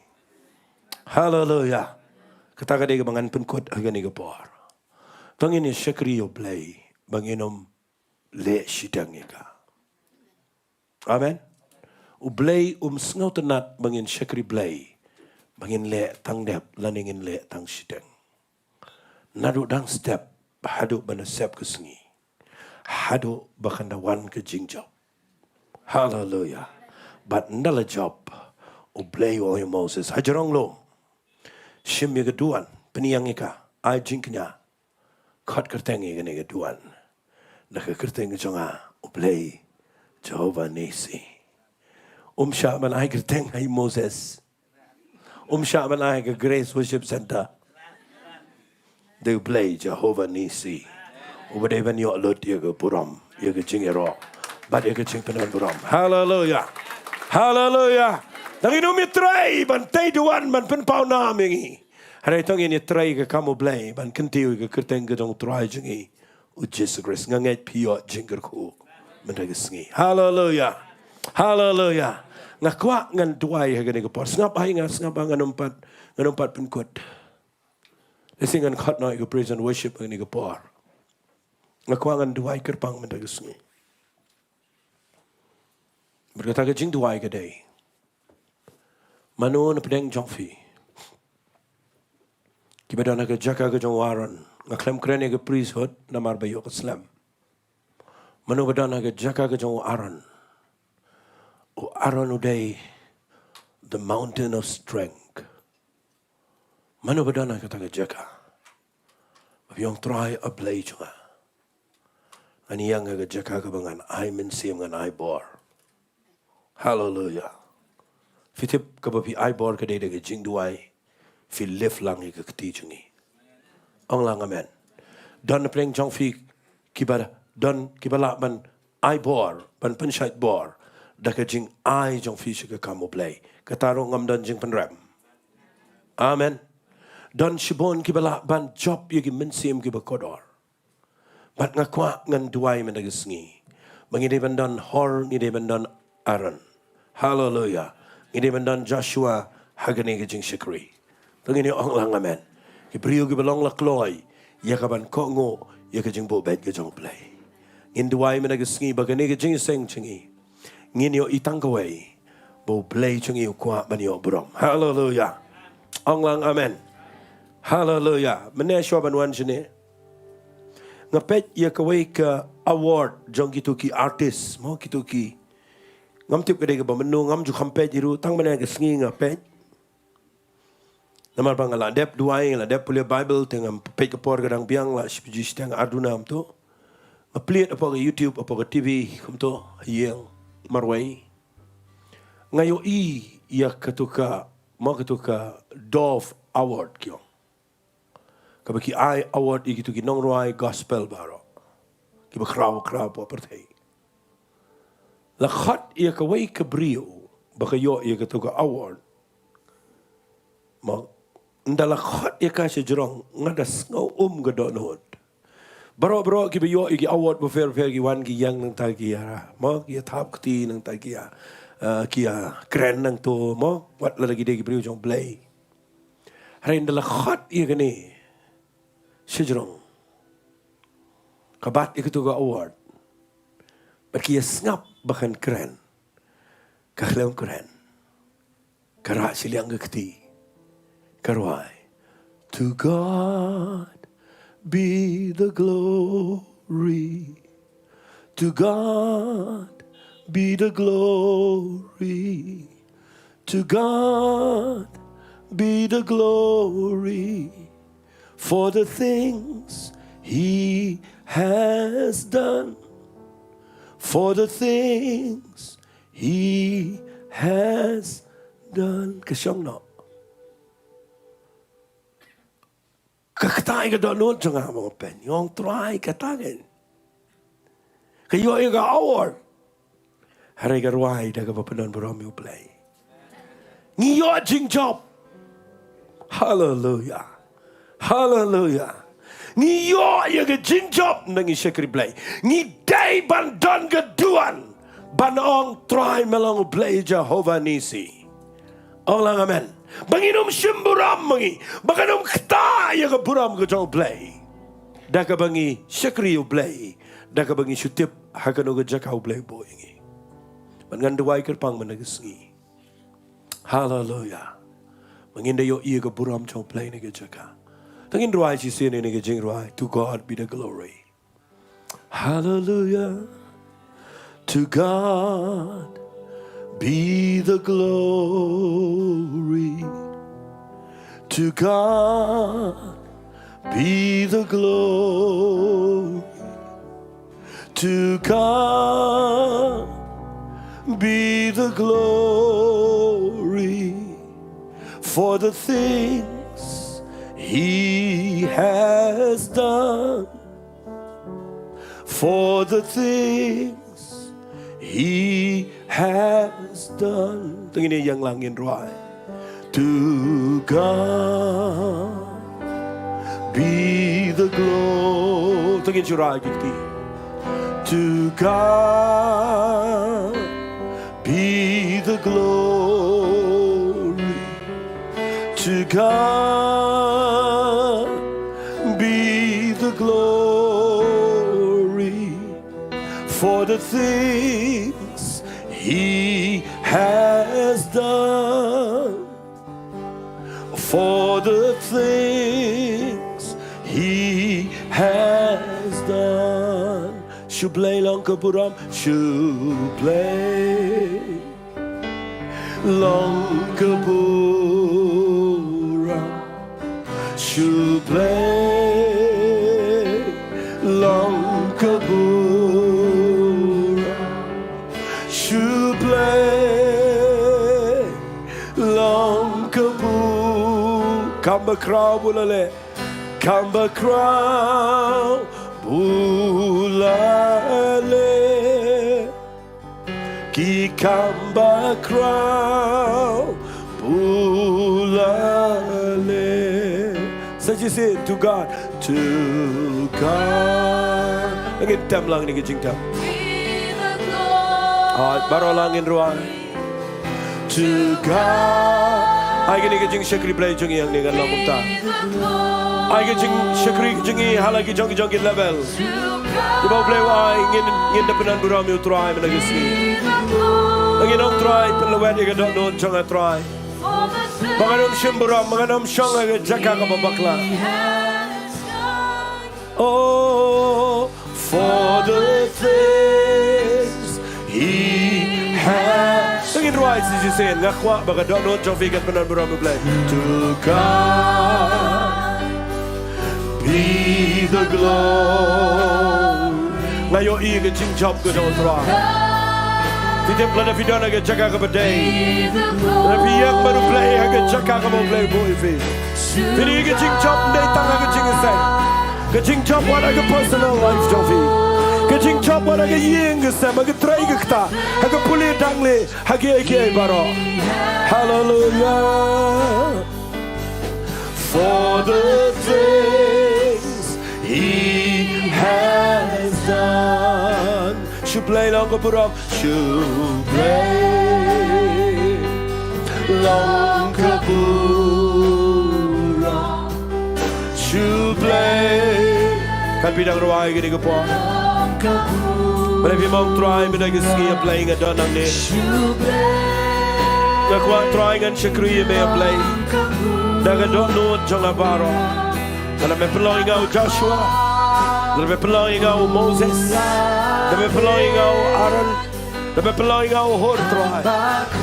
Haleluya. Kata ka dei kaba ngan pynkut ha kane ka por. To ngin ïa shakri ïa u Blei ba ngin ym leh shiteng ïa ka. Amen. U Blei um sngewtynnat ba ngin shakri Blei ba ngin leh tang dep lane ngin leh tang shiteng. Naduh dang step haduh ban da sep ka sngi, haduh ba kan da wan ka jingjop. Haleluya. Bad ynda la jop, u Blei u ong ïa u Moses, ha jrong lum, shim ïa ka duwan, pynïeng ïa ka, ai jingkñia. Khot kyrteng ïa kane ka duwan da ka kyrteng ka jong nga, u Blei Jehovah Nissi. Um shah ban ai kyrteng ha u Moses. Um shah ban ai ha ka Grace Worship Centre. Dei u Blei Jehovah Nissi uba dei ban ïoh lut ïa ka burom, ïa ka jingïaroh bad ïa ka jingpynbun burom. Haleluya. Haleluya. Tang ngin ym ïatrei ban tei duwan ban pynpaw nam ïa ngi. Hynrei to ngin ïatrei ïa ka kam u Blei ban kyntiew ïa ka kyrteng ka jong u Trai jong ngi, u Jisu Khrist. Nga ngeit phi ïoh jingkyrkhu mynta ka sngi. Haleluya. Haleluya. Nga kwah ngan duwai ha kane ka por. Sngap ai nga, sngap ai, ngan ym pat, ngan ym pat pynkut. Lehse ngan khot noh ïa ka praise and worship ha kane ka por. Nga kwah ngan duwai kyrpang mynta ka sngi. Bad kata ka jingduwai ka dei, mano na pdeng jong phi kiba don ha ka jaka ka jong u Aaron, Nga khlem kren ïa ka priesthood namar ba ïoh ka slem. Mano ba don ha ka jaka ka jong u Aaron? U Aaron u dei the mountain of strength. Mano ba don ha kata ka jaka? Ba phi ong, Trai, a Blei jong nga, ngan ïeng ha ka jaka kaba ngan ai mynsiem, ngan ai bor. Haleluia. Phi tip, kaba phi ai bor ka dei da ka jingduwai. Phi lift lang ïa ka kti jong ngi. Ong lang amen. Don na pdeng jong phi kiba don, kiba lah ban ai bor, ban pynshait bor da ka jingai jong phi sha ka kam U Blei. Kata ruh ngam don jingpynrem. Amen. Don shibun kiba lah ban jop ïa ki mynsiem kiba kordor. Bad nga kwah ngan duwai mynta ka sngi ba ngi dei ban don Hur, ngi dei ban don Aaron. Haleluia. Ngi dei ban don Joshua ha kane ka jingshakri. To ngin ïa ong lang amen. Ki briew kiba long la kloi ïa ka ban kohnguh ïa ka jingbuh beit ka jong U Blei. Ngin duwai mynta ka sngi ba kane ka jingïaseng jong ngi, ngin ïohi tang kawei, ba U Blei jong ngi u kwah ban ïoh burom. Haleluia. Ong lang amen. Haleluia. Mynne shuwa ban wan shane, nga peit ïa kawei ka award jong kito ki artist, mo, kito ki, ngam tip ka dei kaba mynno, ngam ju kham peit ïa ruh, tang mynne ka sngi nga peit. Namar ba nga la dep duwai, nga la dep pule Bible, te ngam peit ka por ka dang biang, la shi baje shiteng ar duna kumto. Nga plie hapoh ka YouTube, hapoh ka T V kumto, ha ïing marwei. Nga ïohi ïa kato ka, mo, kato ka Dove Award ki ong. Kaba ki ai award ïa kito ki nongrwai gospel baroh kiba khraw khraw hapoh pyrthei. La khot ïa kawei ka briew ba ka ïoh ïa kato ka award. Mo, ynda la khot ïa ka shajrong, nga da sngew um ka dohnud. Baroh baroh kiba ïoh ïa ki award bapher bapher ki wan ki ïeng nangta ki ïa, mo, ki ïa thap kti nangta ki ïa, eh, ki ïa kren nangto, mo, wat lada ki dei ki briew jong U Blei. Hynrei ynda la khot ïa kane shajrong, ka bat ïa kato ka award, bad ki ïa sngap ba kan kren, ka khlem kren. Ka rah shiliang ka kti, ka rwai, "To God be the glory. To God be the glory. To God be the glory for the things He has done. For the things He has done." Ka shong noh. Ka kata ïa ka dohnud jong nga, mo, pyn ong, Trai, kata ngan. Ka ïoh ïa ka award. Hynrei ka rwai da kaba pyndonburom ïa U Blei. Ngi ïoh jingjop. Haleluia. Haleluia. Ngi ïoh ïa ka jingjop na ngi shakri Blei. Ngi dei ban don ka duwan ban ong, Trai, me long U Blei Jehova Nisi. Ong lang amen. Ba ngin ym shim burom ma ngi, ba kan ym kta ïa ka burom ka jong U Blei da kaba ngi shakri U Blei, da kaba ngi shu tip ha kano ka jaka U Blei u buh ïa ngi. Bad ngan duwai kyrpang mynta ka sngi. Haleluia. Ba ngin da ïohi ïa ka burom jong U Blei na ka jaka. To ngin rwai shisien ïa kane ka jingrwai, "To God be the glory." Hallelujah. To God be the glory. To God be the glory. To God be the glory for the things He has done. For the things He has done. To ngin ïeng lang, ngin rwai. To God be the glory. To ngin shu rwai ki kti. To God be the glory. To God be the glory for the things He has done. For the things He has done. Shu Blei long ka burom, shu Blei long ka burom, shu Blei long ka burom, shu Blei long ka burom. Kam ba khraw bun la leh, kam ba khraw bun la leh, ki kam ba khraw bun la leh. Sa shisien, to God, to God. Ngin tem lang ïa kane ka jingtem. Ah, baroh lang ngin rwai. To God. Ai kane ka jingshakri Blei jong ngi hangne, ngan long kumta. Ai ka jingshakri jong ngi ha la ki jong ki jong ki level. Ïa ba U Blei u ai, ngin, ngin da pyndon burom ïa U Trai mynta ka sngi. Ngin ong, Trai, pynlwet ïa ka dohnud jong nga, Trai, ba ngan ym shim burom, ba ngan ym shong ha ka jaka kaba bakla. Oh, for the things He has. Ngin rwai sa shisien, nga kwah ba ka dohnud jong phi kan pyndon burom ïa U Blei. To God be the glory. Nga ïohi ka jingjop ka jong U Trai. Phi tip, lada phi don ha ka jaka kaba dei, lada phi ïeng bad U Blei ha ka jaka kaba U Blei u buh ïa phi, phi ïohi ka jingjop, ym dei tang ha ka jingïaseng. Ka jingjop wat ha ka personal life jong phi. Ka jingjop wat ha ka ïing ka sem, ha ka trei ka kta, ha ka pule dangle, ha kiei kiei baroh. Hallelujah. For the things He has done. Shu Blei long ka burom, shu Blei long ka burom, shu Blei. Kan phi dang rwai kane ka por? Balei phim ong, Trai, mynta ka sngi, A Blei, nga don hangne. Nga kwah, Trai, ngan shakri ïa me, A Blei, da ka dohnud jong nga baroh. Lada me pynlong ïa nga u Joshua, lada me pynlong ïa nga u Moses, lada me pynlong ïa nga u Aaron, lada me pynlong ïa nga u Hur, Trai,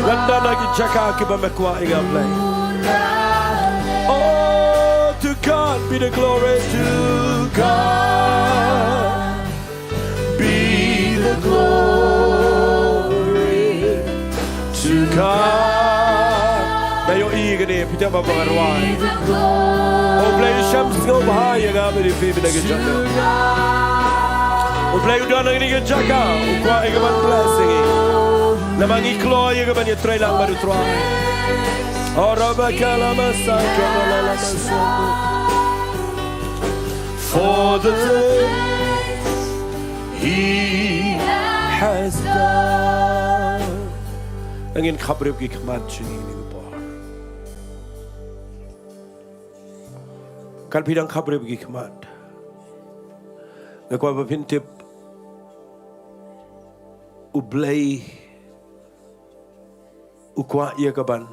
ngan don ha ki jaka kiba me kwah ïa nga, Blei. Oh, to God be the glory, to God be the glory, to God. Nga ïohi kane, phi tip, ba nga rwai, U Blei u shem sngewbha ïa nga bad ïa phi mynta ka jaka. U Blei u don ha kane ka jaka, u kwah ïa ka ban bless ïa ngi. Namar ngi kloi ïa ka ban ïatreilang bad U Trai. Oh, rabakala masaka, la la la masaka. For the things He has done. Ngin khapbriew ki khmat jong ngi kine ki por. Kan phi dang khapbriew ki khmat, nga kwah ba phin tip, U Blei u kwah ïa ka ban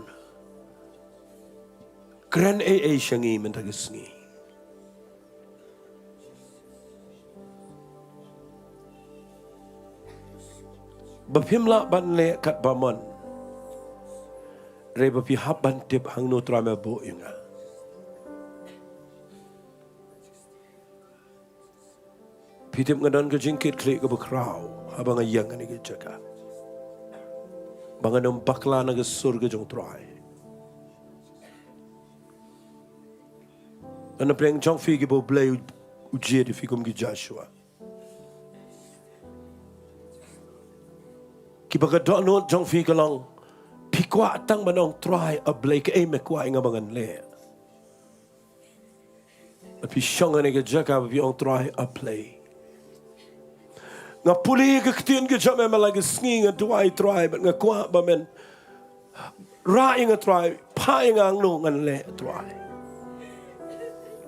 kren ei ei sha ngi mynta ka sngi. Ba phim lah ban leh katba mon, hynrei ba phi hap ban tip hangno Trai me buh ïa nga. Phi tip, nga don ka jingkitkhlieh kaba khraw haba nga ïeng ha kane ka jaka, ba ngan ym bakla na ka sur ka jong U Trai. Ngan ym pdiang jong phi kiba U Blei u, u jied ïa phi kum ki Joshua, kiba ka dohnud jong phi ka long, phi kwah tang ban ong, Trai, A Blei, kaei me kwah ïa nga ba ngan leh? Phi shong ha kane ka jaka ba phi ong, Trai, A Blei, nga pule ïa ka ktien ka jong me man la ka sngi, nga duwai, Trai, bad nga kwah ba men rah ïa nga, Trai, phah ïa nga hangno ngan leh, Trai.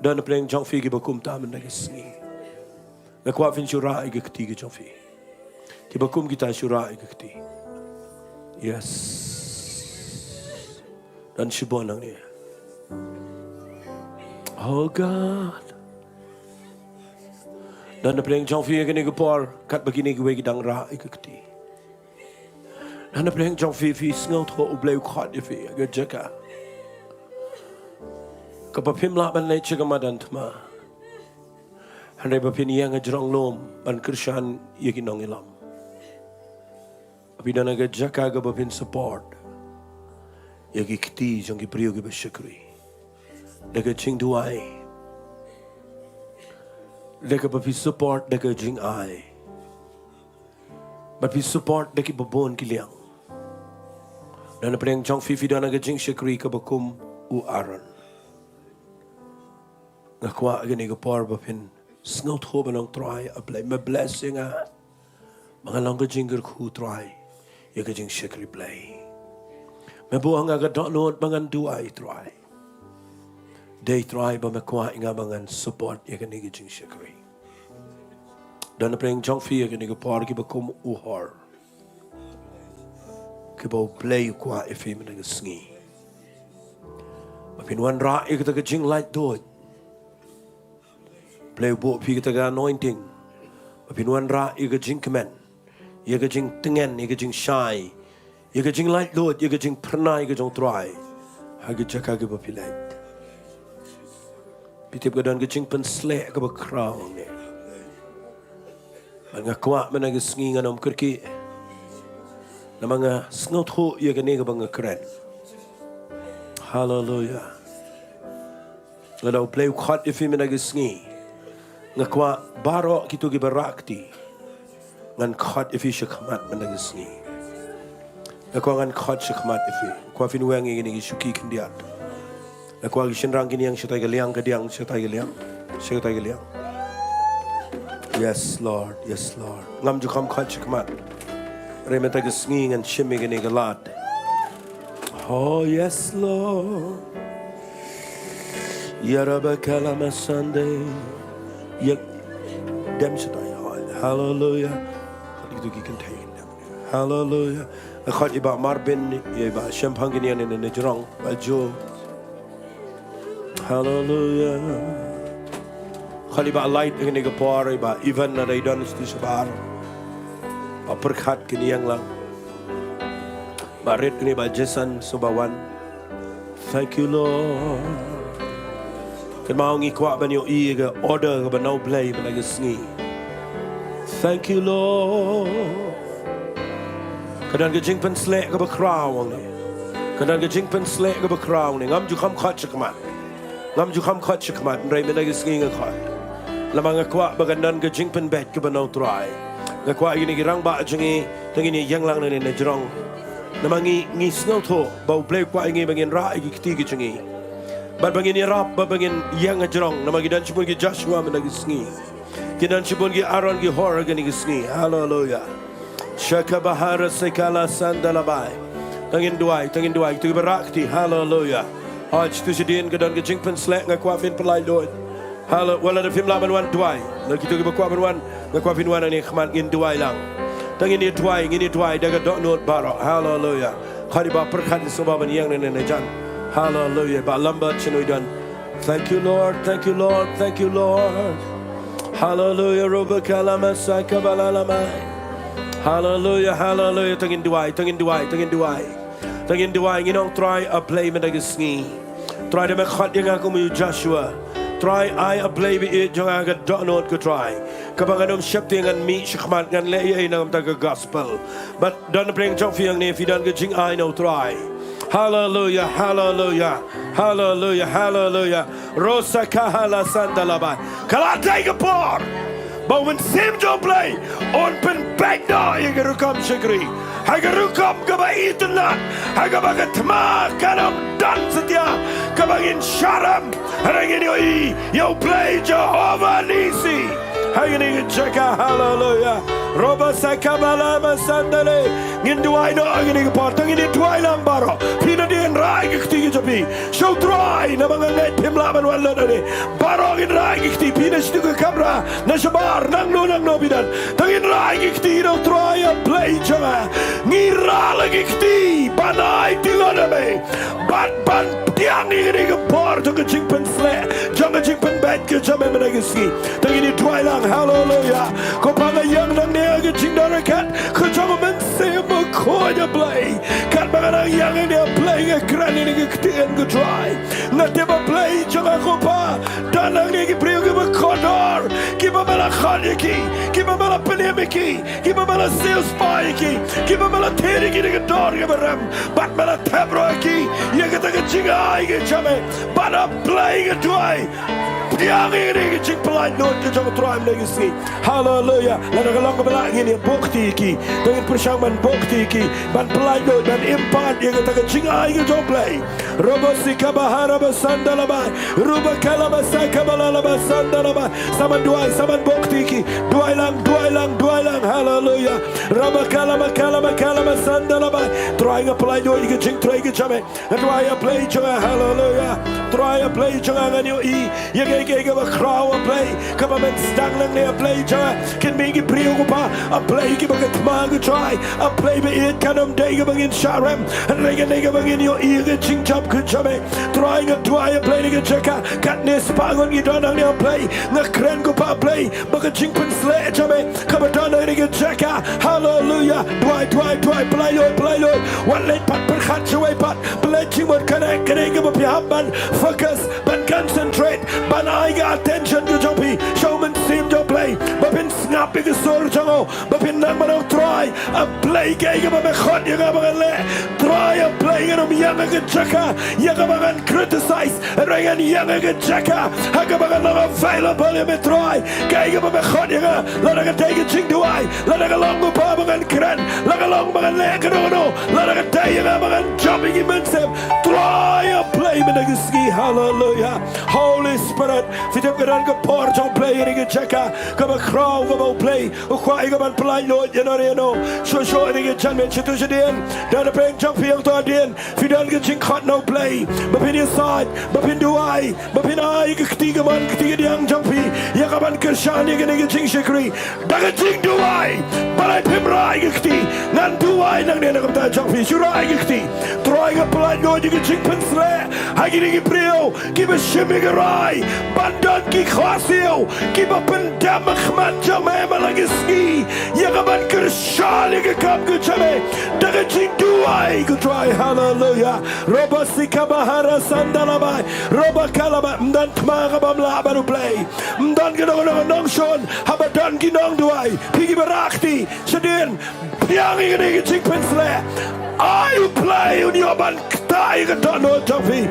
Don pdeng jong phi kiba kumta mynta ka sngi. Nga kwah phin shu rah ïa ka kti ka jong phi. Kiba kum kita, shu rah ïa ka kti. Yes. Don shibun hangne. Oh God. Don napdeng jong phi ïa kane ka por, katba kine kiwei ki dang rah ïa ka kti. Don napdeng jong phi, phi sngewthuh U Blei u khot ïa phi ha ka jaka kaba phim lah ban leit sha ka madan thma, hynrei ba phin ïeng hajrong lum ban kyrshan ïa ki nongïalam. Phi don ha ka jaka kaba phin support ïa ki kti jong ki briew kiba shakri da ka jingduwai, da kaba phi support da ka jingai, bad phi support da kiba bun ki liang. Don napdeng jong phi, phi don ha ka jingshakri kaba kum u Aaron. Nga kwah ha kane ka por ba phin sngewthuh ban ong, Trai, A Blei, me bless ïa nga ba ngan long ka jingkyrkhu, Trai, ïa ka jingshakri Blei. Me buh ha nga ka dohnud ba ngan duwai, Trai. Dei, Trai, ba me kwah ïa nga ba ngan support ïa kane ka jingshakri. Don napdeng jong phi ha kane ka por kiba kum u Hor, kiba U Blei u kwah ïa phi mynta ka sngi ba phin wanrah ïa kata ka jinglaitluid. Blei u buh phi kata ka anointing ba phin wanrah ïa ka jingkmen, ïa ka jingtngen, ïa ka jingshai, ïa ka jinglaitluid, ïa ka jingphyrnai ka jong U Trai ha ka jaka kaba phi leit. Phi tip, ka don ka jingpynsleh kaba khraw hangne. Bad nga kwah mynta ka sngi ngan ym kyrkieh, namar nga sngewthuh ïa kane kaba nga kren. Haleluia. Lada U Blei u khot ïa phi mynta ka sngi, nga kwah baroh kito kiba rah kti, ngan khot ïa phi shakhmat mynta ka sngi. Nga kwah ngan khot shakhmat ïa phi. Kwah phin weng ïa kine ki shuki khyndiat. Nga kwah ki shynrang kin ïeng shatai ka liang, ka diang, shatai ka liang, shatai ka liang. Yes, Lord. Yes, Lord. Ngam ju kham khot shakhmat, hynrei mynta ka sngi ngan shim ïa kane ka lad. Oh, yes, Lord. Yaraba kalama Sunday. Ya, dem shatai. Haleluia. Kito ki kynthei. Haleluia. Khot ïa i Bah Marvin, ïa i Bah Shemphang, kin ïeng ne ne jrong, Bah Jo. Haleluia. Khot ïa i Bah Light ha kane ka por, ïa i Bah Ivan, lada i don sha shabar. Bah Pyrkhat, kin ïeng lang. Bah Rit, kin ïa i Bah Jason, sngewbha wan. Thank you, Lord. Kynmaw, ngi kwah ban ïohi ïa ka order kaba na U Blei mynta ka sngi. Thank you, Lord. Ka don ka jingpynsleh kaba khraw hangne. Ka don ka jingpynsleh kaba khraw hangne. Ngam ju kham khot shakhmat. Ngam ju kham khot shakhmat, hynrei mynta ka sngi nga khot. Namar nga kwah ba kan don ka jingpynbeit kaba na U Trai. Nga kwah ïa kine ki rangbah jong ngi, to ngin ïeng lang ne ne jrong. Namar ngi, ngi sngewthuh ba U Blei u kwah ïa ngi ba ngin rah ïa ki kti ki jong ngi. Bad ba ngin ïarap, bad ba ngin ïeng hajrong. Namar ki don shibun ki Joshua mynta ka sngi. Ki don shibun ki Aaron, ki Hor ha kane ka sngi. Haleluia. Shakabahara sekala sandalabai. To ngin duwai, to ngin duwai. Kito kiba rah kti. Haleluia. Hooid, to shadien ka don ka jingpynsleh, nga kwah phin pynlait lut. Haleluia. Wat lada phim lah ban wan, duwai. Lada kito kiba kwah ban wan, nga kwah phin wan hangne khmat, ngin duwai lang. To ngin ïa duwai, ngin ïa duwai da ka dohnud baroh. Haleluia. Khot ïa i Bah Pyrkhat, sngewbha ban ïeng ne ne jan. Haleluia. Bah Lambert, shano i don? Thank you, Lord. Thank you, Lord. Thank you, Lord. Haleluia. Roba kalama saka balalamai. Haleluia. Haleluia. To ngin duwai, to ngin duwai, to ngin duwai. To ngin duwai, ngin ong, Trai A Blei, mynta ka sngi, Trai, da me khot ïa nga kum u Joshua. Trai, ai A Blei ba ïeit jong nga ka dohnud, ko Trai, kaba ngan ym sheptieng, ngan mih shakhmat, ngan leh ei ei na ka bynta ka gospel. Bad don napdeng jong phi hangne, phi don ka jingai na u Trai. Haleluia, haleluia, haleluia, haleluia. Rosa kahala sandalabai. Ka la dei ka por ba u Mynsiem jong U Blei un pynbeit noh ïa ka rukom shakri ha ka rukom kaba itynnad, ha kaba ka thma kan ym don satia, kaba ngin sharem, hynrei ngin ïohi ïa U Blei Jehova Nisi. Ha kane ka jaka, haleluia. Roba sakabala masandale. Ngin duwai noh ha kane ka por, to ngin ïa duwai lang baroh. Phi na dien, rah ïa ka kti ka jong phi sha U Trai, namar nga ngeit phim lah ban wan lut hangne. Baroh ngin rah ïa ka kti, phi na sha tu ka kamra, na shabar, nangno nangno phi don, to ngin rah ïa ka kti na U Trai, A Blei. Ei jong nga, ngi rah la ki kti ban ai tylli na me, bad ban pdiang ïa kane ka bor jong ka jingpynsleh, jong ka jingpynbeit ka jong me mynta ka sngi. Te ngin ïa duwai lang, haleluya. Ko Pa, nga ïeng nangne ha ka jingdon ryngkat ka jong u Mynsiem Bakhuid, A Blei. Katba nga dang ïeng nangne, A Blei, nga kren ïa kane ka ktien, ko Trai. Nga tip, A Blei jong nga, ko Pa, don nangne ki briew kiba kordor, kiba me la khot ïa ki, kiba me la pynim ïa ki, kiba me la siewspah ïa ki, kiba me la thied ïa ki da ka dor kaba rem, bad me la thep ruh ïa ki ïa kata ka jingai ka jong me. Bad, A Blei, nga duwai, pdiang ïa kane ka jingpynlait lut ka jong U Trai mynta ka sngi. Haleluya. Lada ka long kaba lah, ngin ïa buh kti ïa ki. Te ngin pyrshang ban buh kti ïa ki, ban pynlait lut, ban im pat ïa kata ka jingai ka jong U Blei. Robo sika bahara basanda labai. Ruba kala basaka balala basanda labai. Sa man duwai, sa man buh kti ïa ki. Duwai lang, duwai lang, duwai lang. Haleluya. Raba kala makala makala basanda labai. Trai, nga pynlait lut ïa ka jingtrei ka jong me. Nga duwai, A Blei jong nga, haleluya. Trai, A Blei jong nga, ngan ïohi ïa kaei kaei kaba khraw, A Blei, kaba men sdang nangne, A Blei jong nga. Kin mih ki briew, ko Pa, A Blei, kiba ka thma, ko Trai, A Blei, ba ïeit, kan ym dei kaba ngin shah rem, hynrei kan dei kaba ngin ïohi ïa ka jingjop ka jong me. Trai, nga duwai, A Blei, na ka jaka katne spah ngut ngi don hangne, A Blei. Nga kren, ko Pa, A Blei, ba ka jingpynsleh jong me kaba don ha kane ka jaka, haleluya. Duwai, duwai, duwai, pynlait lut, pynlait lut. Wat leit pat pyrkhat shawei pat, pynleit jingmut, kane, kane kaba phi hap ban focus, ban concentrate, ban ai ka attention ka jong phi sha U Mynsiem jong U Blei, ba phin sngap ïa ka sur jong u, ba phin nang ban ong, Trai, A Blei, kaei kaba me khot ïa nga ba ngan leh. Trai, A Blei, ngan ym ïeng ha ka jaka ïa kaba ngan criticize, hynrei ngan ïeng ha ka jaka ha kaba ngan long available ïa me, Trai. Kaei kaba me khot ïa nga, lada ka dei ka jingduwai, lada ka long, ko Pa, ba ngan kren, lada ka long ba ngan leh kano kano, lada ka dei ïa nga ba ngan jop ïa ki mynsiem, Trai, A Blei, mynta ka sngi, haleluya. Holy Spirit, phi tip, ka don ka bor jong U Blei ha kane ka jaka kaba khraw, kaba U Blei u kwah ïa ka ban pynlait lut ïano ïano. Shuh shuh ha kane ka janmiet, shatu shadien, don ha pdeng jong phi, ïa uto hadien phi don ka jingkhot na U Blei ba phin ïasaid, ba phin duwai, ba phin ai ka kti kamon, ka kti kadiang jong phi ïa ka ban kyrshan ïa kane ka jingshakri da ka jingduwai. Balei phim rai ka kti? Ngan duwai nangne na ka bynta jong phi. Shu rai ka kti. Trai, nga pynlait lut ïa ka jingpynsleh ha kine ki briew kiba shim ïa ka rai ban don ki khohsiew, kiba pyndem ha khmat jong me man la ka sngi ïa ka ban kyrshan ïa ka kam ka jong me da ka jingduwai, ko Trai. Haleluya. Roba sika bahara sanda labai. Roba kala ba, ym don thma ka bym lah bad U Blei. Ym don kano kano ka nongshun haba don ki nongduwai. Phi kiba rah kti, shadien, pdiang ïa kane ka jingpynsleh. Ai U Blei un ïoh ban ktah ïa ka dohnud jong phi.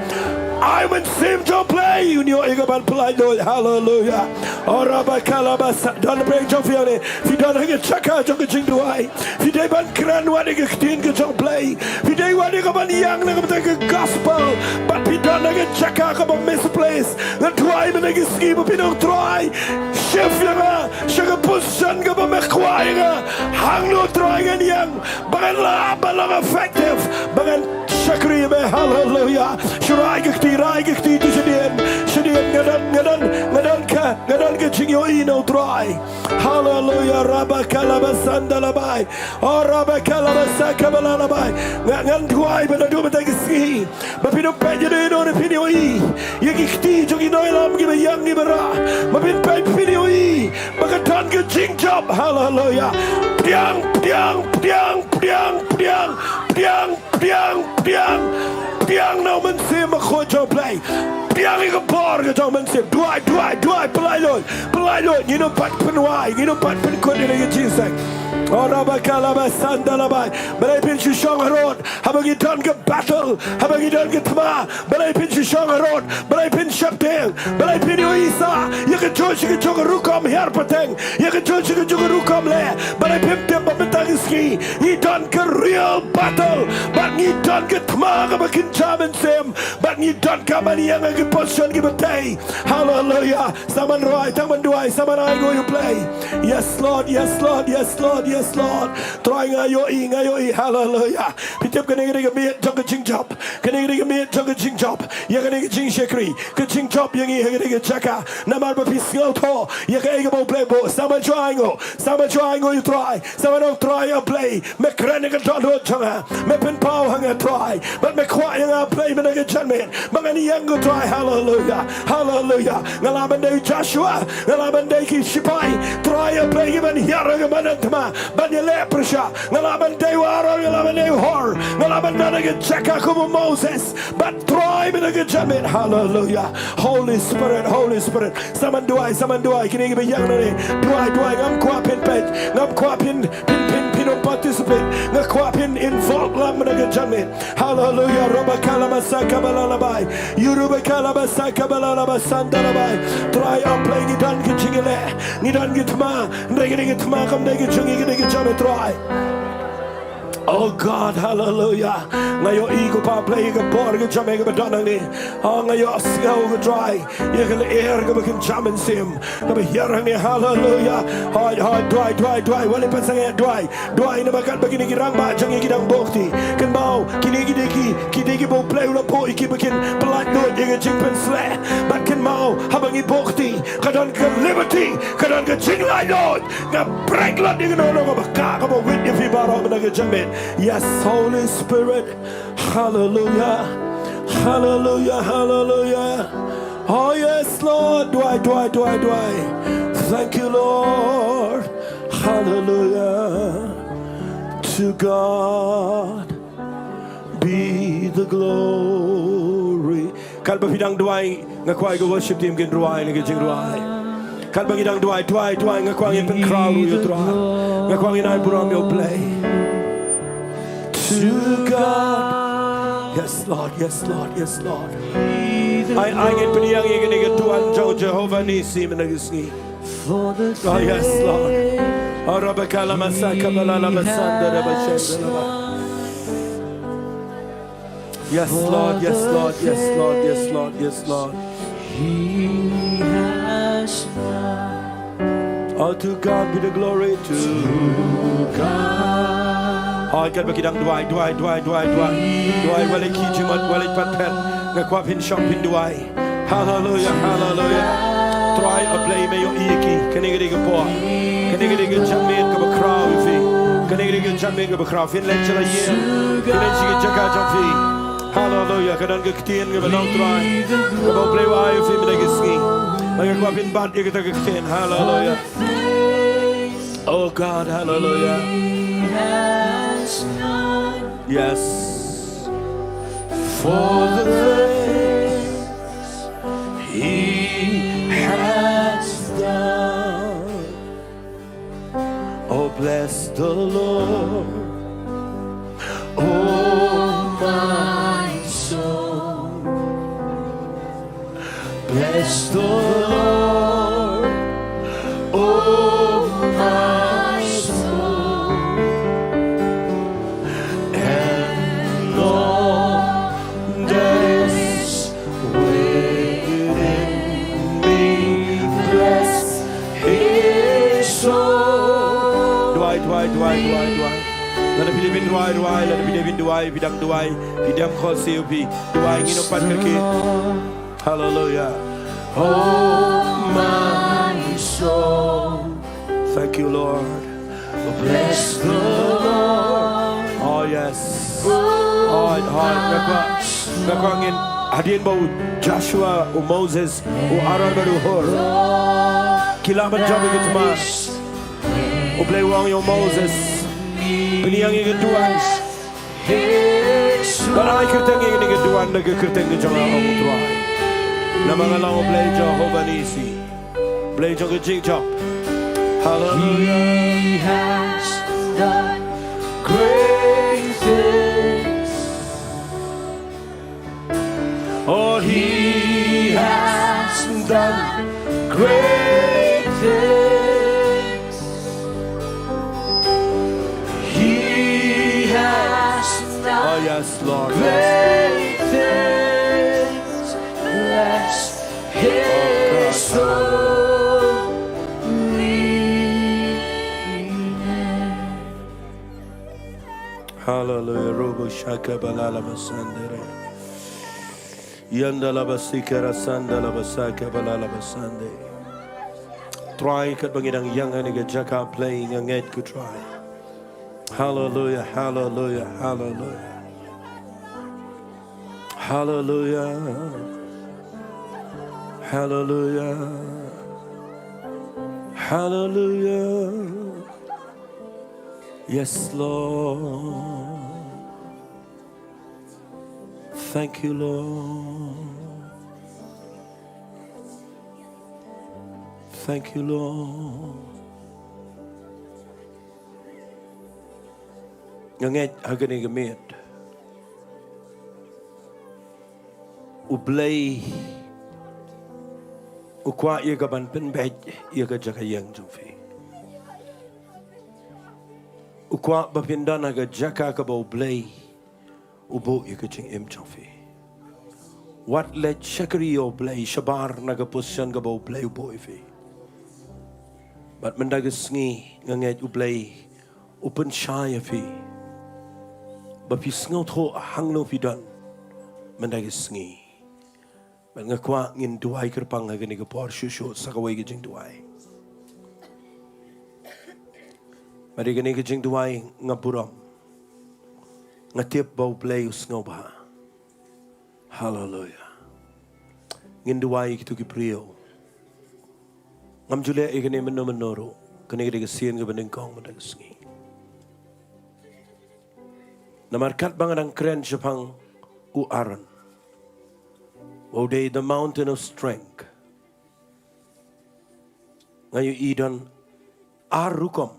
Ai U Mynsiem jong U Blei un ïoh ïa ka ban pynlait lut. Haleluya. Ora ba kala ba sa, don ha pdeng jong phi hangne. Phi don ha ka jaka jong ka jingduwai. Phi dei ban kren wat ïa ka ktien ka jong U Blei. Phi dei wat ïa ka ban ïeng na ka bynta ka gospel, bad phi don ha ka jaka kaba misplaced. Nga duwai mynta ka sngi ba phin ong, Trai, shift ïa nga sha ka position kaba me kwah ïa nga. Hangno, Trai, ngan ïeng ba ngan lah ban long effective, ba ngan shakri ïa me. Haleluya. Shu rai ka kti, rai ka kti tu shadien. Shadien, nga don, nga don, nga don ka, nga don ka jingïohi na U Trai. Haleluya. Raba kala ba sanda labai. O raba kala ba saka ba la labai. Nga, ngan duwai ba naduh mynta ka sngi ba phin ym peit ïano ïano, phin ïohi ïa ki kti jong ki nongïalam kiba ïeng kiba rah. Ba phin peit, phin ïohi ba ka don ka jingjop. Haleluya. Pdiang, pdiang, pdiang, pdiang, pdiang, pdiang, pdiang, pdiang, pdiang na U Mynsiem Bakhuid jong U Blei. Pdiang ïa ka bor ka jong U Mynsiem. Duwai, duwai, duwai, pynlait lut, pynlait lut. Ngin ym pat pynwai, ngin ym pat pynkut ïa ka jingïaseng. O raba kala ba sanda labai. Balei phin shu shong harud haba ngi don ka battle, haba ngi don ka thma? Balei phin shu shong harud? Balei phin sheptieng? Balei phin ïohi sah ïa kajuh sha kajuh ka rukom hiar pateng, ïa kajuh sha kajuh ka rukom leh? Balei phim tip ba mynta ka sngi ngi don ka real battle, bad ngi don ka thma kaba kynja mynsiem, bad ngi donkam ban ïeng ha ki position kiba dei? Haleluya. Sa man rwai, tang man duwai, sa man ai nguh ïa U Blei. Yes Lord, yes Lord, yes Lord. Yes, Lord. Trai, nga ïohi, nga ïohi. Hallelujah. Phi tip kane ka dei ka miet jong ka jingjop. Kane ka dei ka miet jong ka jingjop. Ïa kane ka jingshakri. Ka jingjop ïa ngi ha kane ka jaka. Namar ba phi sngewthuh ïa kaei kaba U Blei buh. Sa ma jong nga. Sa ma jong nga, U Trai. Sa ma jong Trai, U Blei. Me kren ïa ka dohnud jong nga. Me pynpaw ha nga, Trai. Bad me kwah ïa nga, Blei, mynta ka janmiet. Ba ngan ïeng, ko Trai. Haleluya. Haleluya. Nga lah ban dei Joshua. Nga lah ban dei ki sipai. Trai, U Blei, kiban hiar ha ka madan thma ban ïaleh pyrshah. Nga lah ban dei u Aaron, nga lah ban dei u Hur. Nga lah ban don ha ka jaka kum u Moses. Bad Trai, mynta ka janmiet. Haleluya. Holy Spirit, Holy Spirit. Sa man duwai, sa man duwai. Kine kiba ïeng nangne. Duwai, duwai. Ngam kwah phin peit. Ngam kwah phin, phin, phin, phin ym participate. Nga kwah phin involve lang mynta ka janmiet. Haleluya. Roba kalabasa kabalalabai. Yuruba kalabasa kabalalabasandalabai. Trai, U Blei, ngi don ka jingïaleh. Ngi don ka thma. Ngi don ka thma, kam dei ka jong ngi, ka dei ka jong me, Trai. Oh God, haleluya. Nga ïohi, ko Pa Blei, ka bor ka jong me kaba don hangne. Oh, nga ïohsngew, ko Trai. Ïa ka lyer kaba kynja mynsiem. Kaba hiar hangne, haleluya. Hoi, hoi, duwai, duwai, duwai. Wat leit pat sangeh, duwai. Duwai namar katba kine ki rangbah jong ngi ki dang buh kti. Kynmaw, kine ki dei ki, ki dei kiba U Blei u la buh ïa ki ba kin pyllait lut ïa ka jingpynshlur. Bad kynmaw, haba ngi buh kti, ka don ka liberty, ka don ka jinglaitluid. Nga break lut ïa kano kano kaba kah kaba wit ïa phi baroh mynta ka janmiet. Yes, Holy Spirit. Hallelujah. Hallelujah. Hallelujah. Oh yes, Lord. Duwai, duwai, duwai, duwai. Thank you, Lord. Hallelujah. To God be the glory. Katba phi dang duwai, nga kwah ïa ka worship team kin rwai lem ka jingrwai. Katba ngi dang duwai, duwai, duwai, nga kwah ngin pynkhraw ruh ïa U Trai. Nga kwah ngin ai burom ïa U Blei. To God. Yes, Lord, yes, Lord, yes, Lord. Ai, ai ngin pynïeng ïa kane ka duwan jong Jehovah Nissi mynta ka sngi. Oh, yes, Lord. Oh, Rabakala Masaka Balala Masanda Rabashanda Rabba. Yes, Lord, yes, Lord, yes, Lord, yes, Lord, yes, Lord. He has done. Oh, to God be the glory, to God. Oh, katba ki dang duwai, duwai, duwai, duwai, duwai. Duwai, wat leit khie jingmut, wat leit pat phet. Nga kwah phin shong phin duwai. Haleluya, haleluya. Trai, U Blei, me ïohi ïa ki. Kane ka dei ka por. Kane ka dei ka janmiet kaba khraw ïa phi. Kane ka dei ka janmiet kaba khraw. Phin leit sha la ïing. Phin leit sha ki jaka jong phi. Haleluya. Ka don ka ktien kaba long, Trai, kaba U Blei u ai ïa phi mynta ka sngi. Nga kwah phin bat ïa kata ka ktien. Haleluya. Oh God, haleluya. Yes. For the things He has done. Oh, bless the Lord, oh my soul. Bless the Lord, oh my soul, and all that is within me, bless his holy. Duwai, duwai, duwai, duwai, duwai. Lada phi dei ban duwai, duwai. Lada phi dei ban duwai, phi dang duwai, phi dang khot siew phi. Duwai, ngin ym pat kyrkieh. Hallelujah. Oh my soul. Thank you, Lord. Bless the Lord. Oh, yes. Oh, oh, nga kwah, nga kwah ngin, hadien ba u Joshua, u Moses, u Aaron bad u Hur, ki la ban jop ïa ka thma. U Blei u ong ïa u Moses, pynïeng ïa ka duwan. Bad ai kyrteng ïa kane ka duwan da ka kyrteng ka jong nga, ong U Trai. Namar nga long U Blei Jehovah Nissi, Blei jong ka jingjop. Hallelujah. He has done great things. Oh, he has done great things. He has done, oh, yes, Lord, yes, great things. Bless his holy name. Hallelujah. Robo shaka balala basandere. Yanda la basikara sanda la basaka balala basande. Trai kat ba ngi dang ïeng ha kane ka jaka playing, nga ngeit ko Trai. Hallelujah, hallelujah, hallelujah. Hallelujah. Hallelujah. Hallelujah. Yes, Lord. Thank you, Lord. Thank you, Lord. Nga ngeit ha kane ka miet, U Blei u kwah ïa ka ban pynbeit ïa ka jaka ïeng jong phi. U kwah ba phin don ha ka jaka kaba U Blei u buh ïa ka jingim jong phi. Wat leit shakri ïa U Blei shabar na ka position kaba U Blei u buh ïa phi. Bad mynta ka sngi nga ngeit U Blei u pynshai ïa phi ba phi sngewthuh hangno phi don mynta ka sngi. Bad nga kwah ngin duwai kyrpang ha kane ka por shuh shuh sa kawei ka jingduwai. Bad ïa kane ka jingduwai nga burom, nga tip ba U Blei u sngewbha. Hallelujah. Ngin duwai ïa kito ki briew. Ngam ju leh ïa kane mynno mynno ruh. Kane ka dei ka sien kaba nyngkong mynta ka sngi. Namar katba nga dang kren shaphang u Aaron, ba u dei the mountain of strength, nga ïohi don ar rukom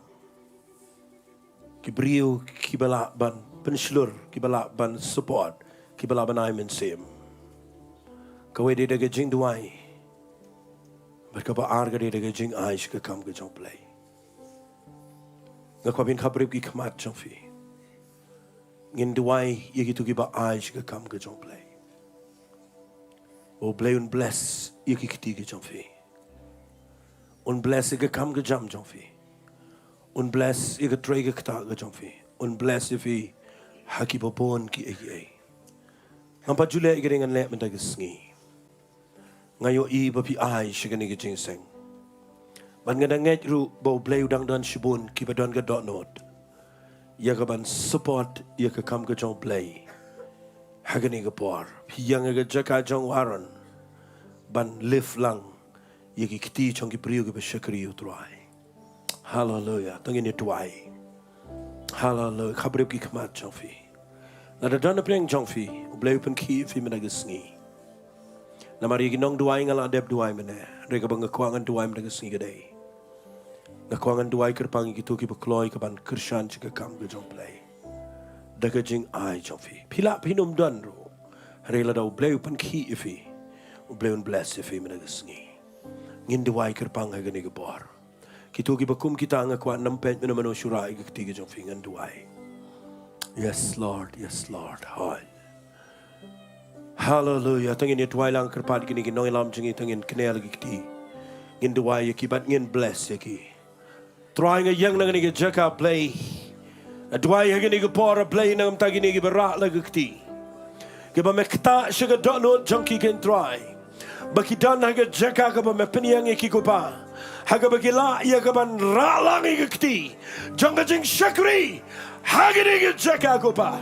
ki briew kiba lah ban pynshlur, kiba lah ban support, kiba lah ban ai mynsiem. Kawei dei da ka jingduwai, bad kaba ar ka dei da ka jingai sha ka kam ka jong U Blei. Nga kwah phin khapbrip ki khmat jong phi. Ngin duwai ïa kito kiba ai sha ka kam ka jong U Blei. U Blei un bless ïa ki kti ki jong phi. Un bless ïa ka kam ka jam jong phi. Un bless ïa ka trei ka ktah ka jong phi. Un bless ïa phi ha kiba bun kiei kiei. Ngam pat ju leh ïa ka dei ngan leh mynta ka sngi. Nga ïohi ba phi ai sha kane ka jingïaseng. Bad nga dang ngeit ruh ba U Blei u dang don shibun kiba don ka dohnud ïa ka ban support ïa ka kam ka jong U Blei. Ha kane ka por phi ïeng ha ka jaka jong u Aaron ban lift lang ïa ki kti jong ki briew kiba shakri ïa u Trai. Hallelujah. To ngin ïa duwai. Hallelujah. Khapbrip ki khmat jong phi. Lada don na pdeng jong phi, U Blei u pynkhih ïa phi mynta ka sngi. Namar ïa ki nongduwai nga la dep duwai mynne. Hynrei kaba nga kwah ngan duwai mynta ka sngi ka dei, nga kwah ngan duwai kyrpang ïa kito kiba kloi ka ban kyrshan sha ka kam ka jong U Blei da ka jingai jong phi. Phi lah phin ym don ruh, hynrei lada U Blei u pynkhih ïa phi, U Blei un bless ïa phi mynta ka sngi. Ngin duwai kyrpang ha kane ka por. Kito kiba kum kita nga kwah nym peit mynno mynno shu rah ïa ka kti ka jong phi, ngan duwai. Yes Lord, yes Lord. Hallelujah. Hallelujah. To ngin ïa duwai lang kyrpad kine ki nongïalam jong ngi, to ngin kner ïa ki kti. Ngin duwai ïa ki bad ngin bless ïa ki. Trai, nga ïeng na kane ka jaka Blei. Nga duwai ha kane ka por Blei na ka bynta kine kiba rah la ka kti, kiba me ktah sha ka dohnud jong ki, ko Trai, ba ki don ha ka jaka kaba me pynïeng ïa ki ko Pa, ha kaba ki lah ïa ka ban rah lang ïa ka kti jong ka jingshakri ha kane ka jaka ko Pa.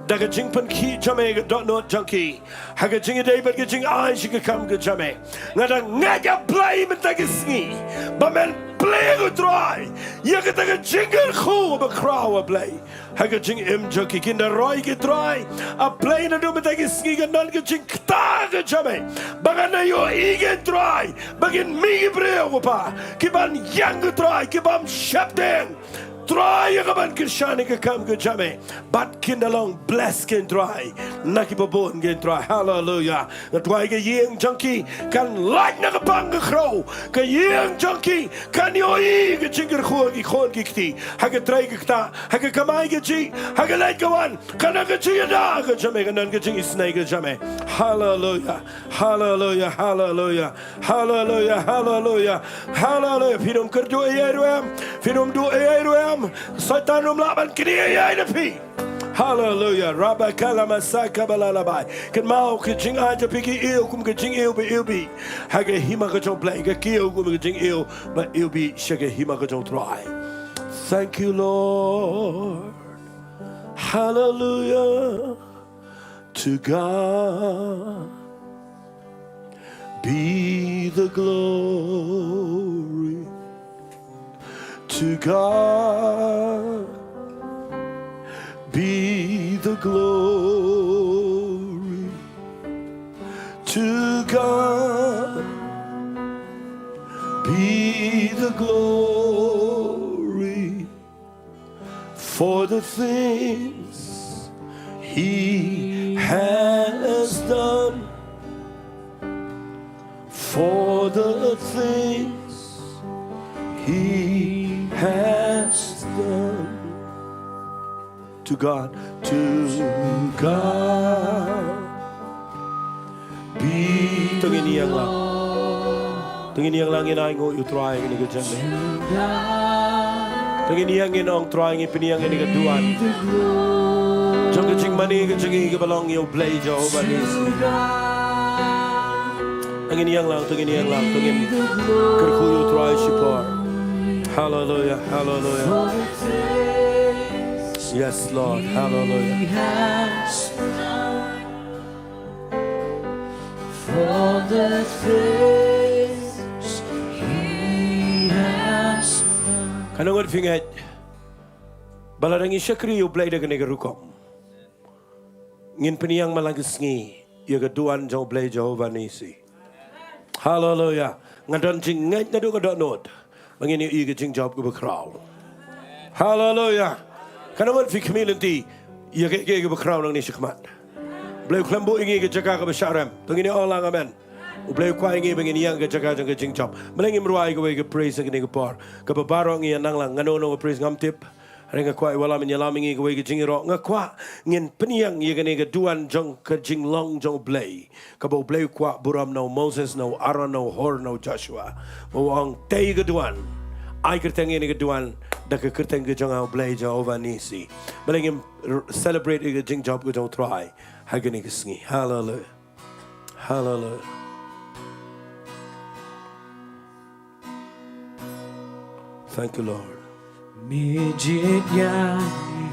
Da ka jingpynkhih jong me ïa ka dohnud jong ki ha ka jingïadei bad ka jingai sha ka kam ka jong me. Nga dang ngeit ïa Blei mynta ka sngi ba men plie, ko Trai, ïa kata ka jingkyrkhu ba khraw, A Blei, ha ka jingim jong ki. Kin da roi, ko Trai, A Blei, naduh mynta ka sngi kan don ka jingktah ka jong me ba ngan ïohi, ko Trai, ba kin mih ki briew, ko Pa, ki ban ïeng, ko Trai, ki bym sheptieng, Trai, ïa ka ban kyrshan ïa ka kam ka jong me. Bad kin da long bless, ko Trai, na kiba bun, ko Trai. Hallelujah. Nga duwai ka ïing jong ki kan lait na ka pang ka khraw. Ka ïing jong ki kan ïohi ka jingkyrkhu ki khun ki kti, ha ka trei ka ktah, ha ka kamai kajih, ha ka leit ka wan. Kan don ka jingïada ka jong me, kan don ka jingisynei ka jong me. Hallelujah. Hallelujah. Hallelujah. Hallelujah. Hallelujah. Hallelujah. Phin ym kyrduh ei ei ruh em. Phin ym duh ei ei ruh em. Soitan um lah ban knieh ei ei na phi. Hallelujah. Rabakalamasakabalalabai. Kynmaw ka jingai jong phi ka ïew kum ka jingïew ba ïew bih ha ka hima ka jong U Blei, ka ïew kum ka jingïew ba ïew bih sha ka hima ka jong U Trai. Thank you, Lord. Hallelujah. To God be the glory. To God be the glory. To God be the glory for the things He has done, for the things He has done. To God, to God be. To ngin ïeng lang. To ngin ïeng lang, ngin ainguh ïa U Trai ha kane ka janmiet. To ngin ïeng, ngin ong, Trai, ngi pynïeng ïa kane ka duwan jong ka jingmane ka jong ngi kaba long ïa U Blei Jehobah Nissi. To ngin ïeng lang, to ngin ïeng lang, to ngin kyrkhu ïa U Trai shipor. Hallelujah, hallelujah. Yes, Lord, hallelujah. For the things He has done. Katno ngut phi ngeit ba lada ngi shakri ïa U Blei da kane ka rukom, ngin pynïeng man la ka sngi ïa ka duwan jong U Blei Jehobah Nissi? Hallelujah. Nga don jingngeit naduh ka dohnud ba ngin ïohi ka jingjop kaba khraw. Hallelujah. Katno ngut phi khmih lynti ïa kaei kaei kaba khraw nangne shakhmat? U Blei u khlem buh ïa ngi ka jaka kaba shah rem. To ngin ïa ong lang amen. U Blei u kwah ïa ngi ba ngin ïeng ha ka jaka jong ka jingjop. Balei ngim rwai kawei ka praise ha kane ka por? Kaba baroh ngi ïa nang lang, ngano ngano ka praise ngam tip. Hynrei nga kwah, ïalam, ïalam ïa ngi kawei ka jingïaroh. Nga kwah ngin pynïeng ïa kane ka duwan jong ka jinglong jong U Blei, kaba U Blei u kwah burom na u Moses, na u Aaron, na u Hur, na u Joshua, ba u ong, tei ka duwan, ai kyrteng ïa kane ka duwan da ka kyrteng ka jong nga, U Blei Jehobah Nissi. Balei ngim r-, celebrate ïa ka jingjop ka jong U Trai ha kane ka sngi? Hallelujah. Hallelujah. Thank you, Lord. Me jied ïa ngi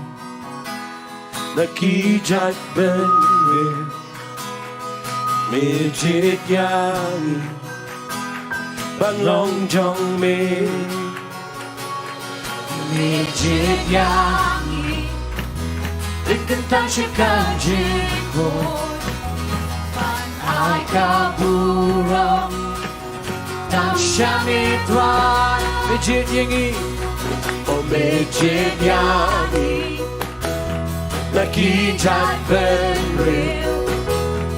na ki jaitbynriew. Me jied ïa ngi ban long jong me. Me jied ïa ngi ban kyntang sha ka jingkhuid, ban ai ka burom tang sha me Trai. Me jied ïa ngi, oh, me jied ïa ngi na ki jaitbynriew.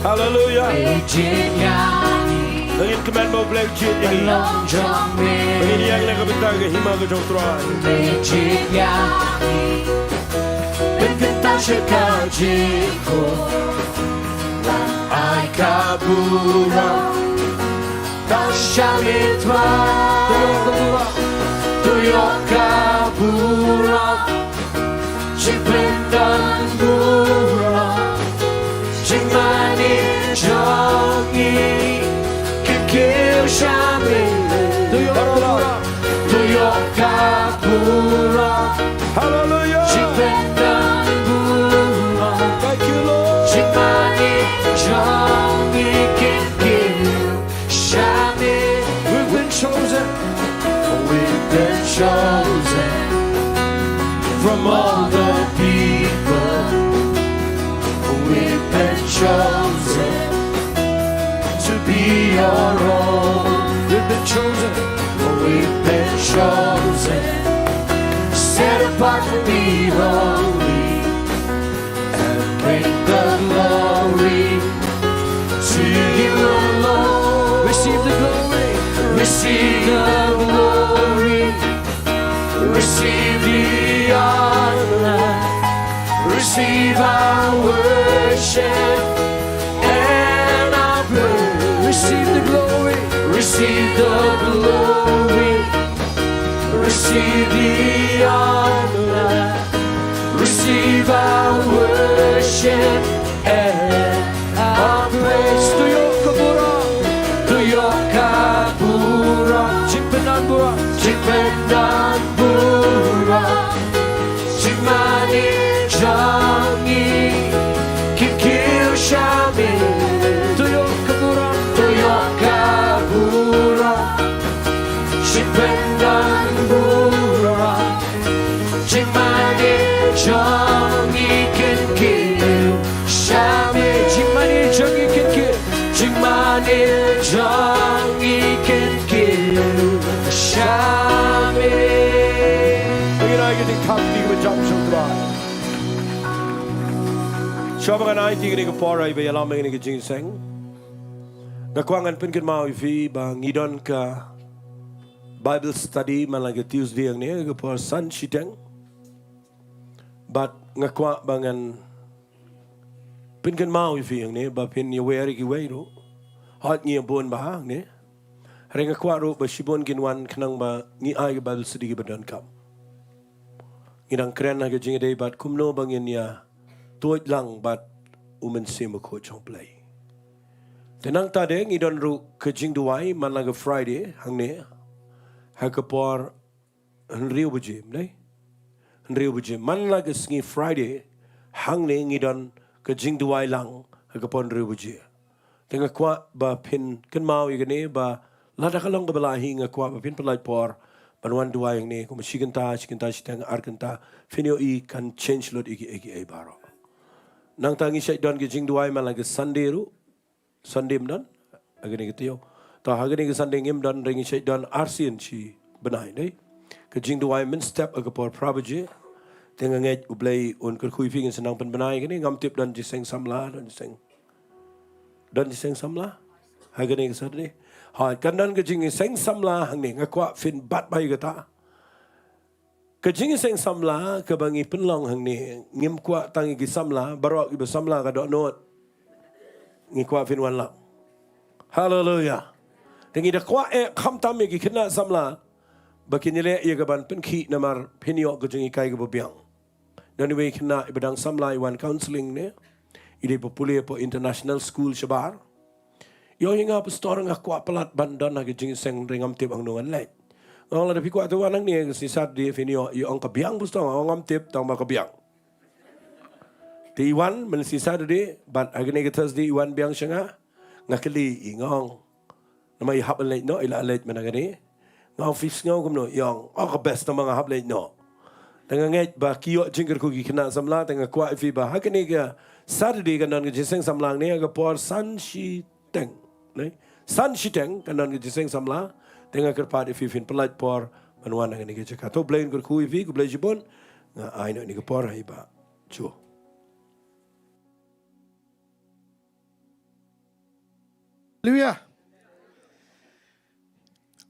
Hallelujah. Me jied ïa ngi. Ngin kmen ba U Blei u jied ïa ngi. Long jong me. Ngin ïeng na ka bynta ka hima ka jong U Trai. Me jied ïa ngi ban kyntang sha ka jingkhuid, ban ai ka burom tang sha me Trai. To ïoh ka burom, to ïoh ka burom. Jingpyndonburom, jingmane jong ngi kin kiew sha me. To ïoh ka burom, to ïoh ka burom. Hallelujah. Jingpyndonburom, thank you, Lord, jingmane jong ngi kin kiew sha me. We've been chosen. We've been chosen from all the people. We've been chosen to be your own. We've been chosen. We've been chosen, set apart to be holy and bring the glory to you alone. Receive the glory. Receive the glory. Receive the honor. Receive our worship and our praise. Receive the glory. Receive the glory. Receive the honor. Receive our Ship, eh, all praise to you, ka burom, to you, ka burom. Jingpyndonkam burom, jingpyndonkam burom. Jingmane jong ngi kin kiew sha me. To you ka burom, to you ka burom. Jingpyndonkam burom. Jingmane jong ngi kin kiew sha me. Jingmane jong ngi kin kiew. Jingmane jong ngi kin kiew sha me. Ngin ai ka jingthaw ïa ki ba jam sha U Trai. Shuwa ba ngan ai ïa kane ka por ai ba ïalam ïa kane ka jingïaseng, nga kwah ngan pynkynmaw ïa phi ba ngi don ka Bible study man la ka Tuesday hangne, ka por san shiteng. Bad nga kwah ba ngan pynkynmaw ïa phi hangne, ba phin ïawer ïa kiwei ruh. Hooid ngi ïa bun bha hangne. Hynrei nga kwah ruh ba shibun kin wan khnang ba ngi ai ka Bible study kiba donkam. Ngi dang kren ha ka jingïadei bad kumno ba ngin ïa tuid lang bad U Mynsiem Bakhuid jong U Blei. Te nangta de ngi don ruh ka jingduwai man la ka Friday hangne, ha ka por hynriew baje, ym dei? Hynriew baje. Man la ka sngi Friday hangne ngi don ka jingduwai lang ha ka por hynriew baje. Te nga kwah ba phin kynmaw ïa kane ba lada ka long kaba lah hi nga kwah ba phin pynlait por ban wan duwai hangne, kumba shi kynta, shi kynta shiteng, ar kynta, phin ïohi kan change lut ïa kiei kiei baroh. Nangta ngi shait don ka jingduwai man la ka Sunday ruh. Sunday ym don ha kane ka taïew. Te ha kane ka Sunday ngim don, hynrei ngi shait don arsien shi bnai, dei. Ka jingduwai mynstep ha ka por phra baje. Te nga ngeit U Blei un kyrkhu ïa phi, ngin sa nang pynbna ïa kane, ngam tip don jingïaseng samla, don jingïaseng, don jingïaseng samla ha kane ka Saturday. Hooid, kan don ka jingïaseng samla hangne, nga kwah phin bat bha ïa kata. Ka jingïaseng samla kaba ngi pynlong hangne, ngim kwah tang ïa ki samla, baroh kiba samla ka dohnud ngi kwah phin wan lang. Haleluia. Te ngi da kwah eh khamtam ïa ki khynnah samla ba kin ïaleh ïa ka ban pynkhih namar phin ïoh ka jinghikai kaba biang. Don iwei i khynnah iba dang samla i wan counselling ne, i dei ba pule hapoh international school shabar. Ïoh, ïa nga pastor nga kwah palat ban don ha ka jingïaseng, hynrei ngam tip hangno ngan leit. Nga ong lada phi kwah te wan hangne ka sngi Saturday phin ïoh. I ong ka biang pastor, nga ong ngam tip tang ba ka biang. Te i wan mynne sngi Saturday bad ha kane ka Thursday i wan biang sha nga. Nga kylli i, nga ong, namar i hap leit noh, i la leit mynne kane. Nga ong phi sngew kumno, i ong, oh ka best namar nga hap leit noh. Te nga ngeit ba ki ïoh jingkyrkhu ki khynnah samla, te nga kwah ïa phi ba ha kane ka Saturday kan don ka jingïaseng samla hangne ha ka por san shiteng. Ne? San shiteng kan don ka jingïaseng samla, te nga kyrpad ïa phi phin pynlait por ban wan ha kane ka jaka. To U Blei un kyrkhu ïa phi, khublei shibun, nga ai noh ïa kane ka por ha i Bah Joe. Haleluia.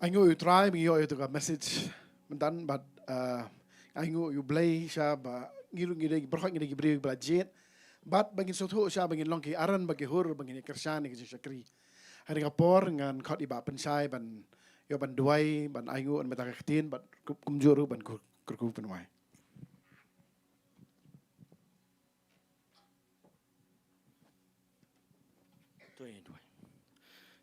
Ainguh ïa U Trai ba ngi ïoh ïa uto ka message mynta bad, eh, ainguh ïa U Blei sha ba ngi ruh ngi dei, baroh ngi dei ki briew ba la jied. Bad ba ngin sngewthuh sha ba ngin long ki Aaron bad ki Hur ba ngin ïa kyrshan ïa ki jingshakri. Ha kane ka por ngan khot ïa i Bah Pynshai ban ïoh ban duwai, ban ainguh na bynta ka ktien bad kum, kumjuh ruh ban kyr-, kyrkhu pynwai. To ngin duwai.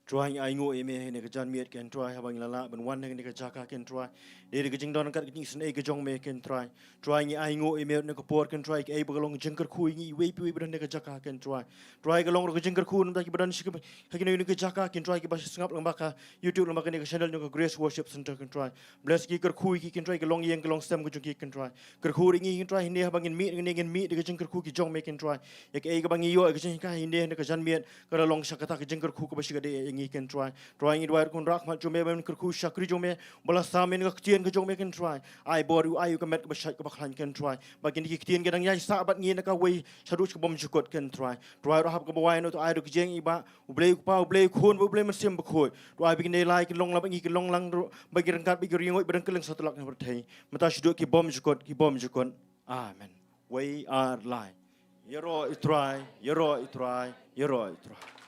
Trai, ngi ainguh ïa me ha kane ka janmiet, ken Trai, haba ngi la lah ban wan ha kane ka jaka, ken Trai. Dei da ka jingdon kat ka jingisynei ka jong me, ken Trai. Trai, ngi ainguh ïa me ha kane ka por, ken Trai, kaei ba ka long jingkyrkhu ïa ngi iwei pa iwei ba don ha kane ka jaka, ken Trai. Trai, ka long ruh ka jingkyrkhu na bynta kiba don sha kane ka jaka, ken Trai, kiba sngap lyngba ka YouTube, lyngba kane ka channel jong ka Grace Worship Centre, ken Trai. Bless ki, kyrkhu ïa ki, ken Trai, ki longïing, ki longstem ka jong ki, ken Trai. Kyrkhu ïa ngi, ken Trai, hynne haba ngin mih, ngin, ngin mih da ka jingkyrkhu ki jong me, ken Trai. Ïa kaei kaba ngi ïoh, ïa ka jinghikai hynne ha ka janmiet, ka la long sha kata ka jingkyrkhu kaba shikatdei ïa ngi, ken Trai. Trai, ngi duwai ruh, Khun Rakmat jong me, ban kyrkhu shakri jong me ba la sam ïa ka ktien ka jong me, ken Trai. Ai bor ïa u, ai ïa ka met kaba shait kaba khlaiñ, ken Trai. Ba kine ki ktien ki dang ïaisah bad ngi na kawei shaduh sha ka bymjukut, ken Trai. Trai ruh hap kaba wai noh, to ai ruh ka jingim ïa i Bah, U Blei U Kpa, U Blei U Khun, U Blei U Mynsiem Bakhuid. Trai, ba kin dei lai, kin long lang, ba ngi kin long lang ruh, ba ngi ryngkat, ba ngi ïoh, ba dang kylleng satlak na pyrthei. Mynta shaduh ki bymjukut, ki bymjukut. Amen. Wei ar lai. Ïaroh ïa u Trai, ïaroh ïa u Trai, ïaroh ïa u Trai.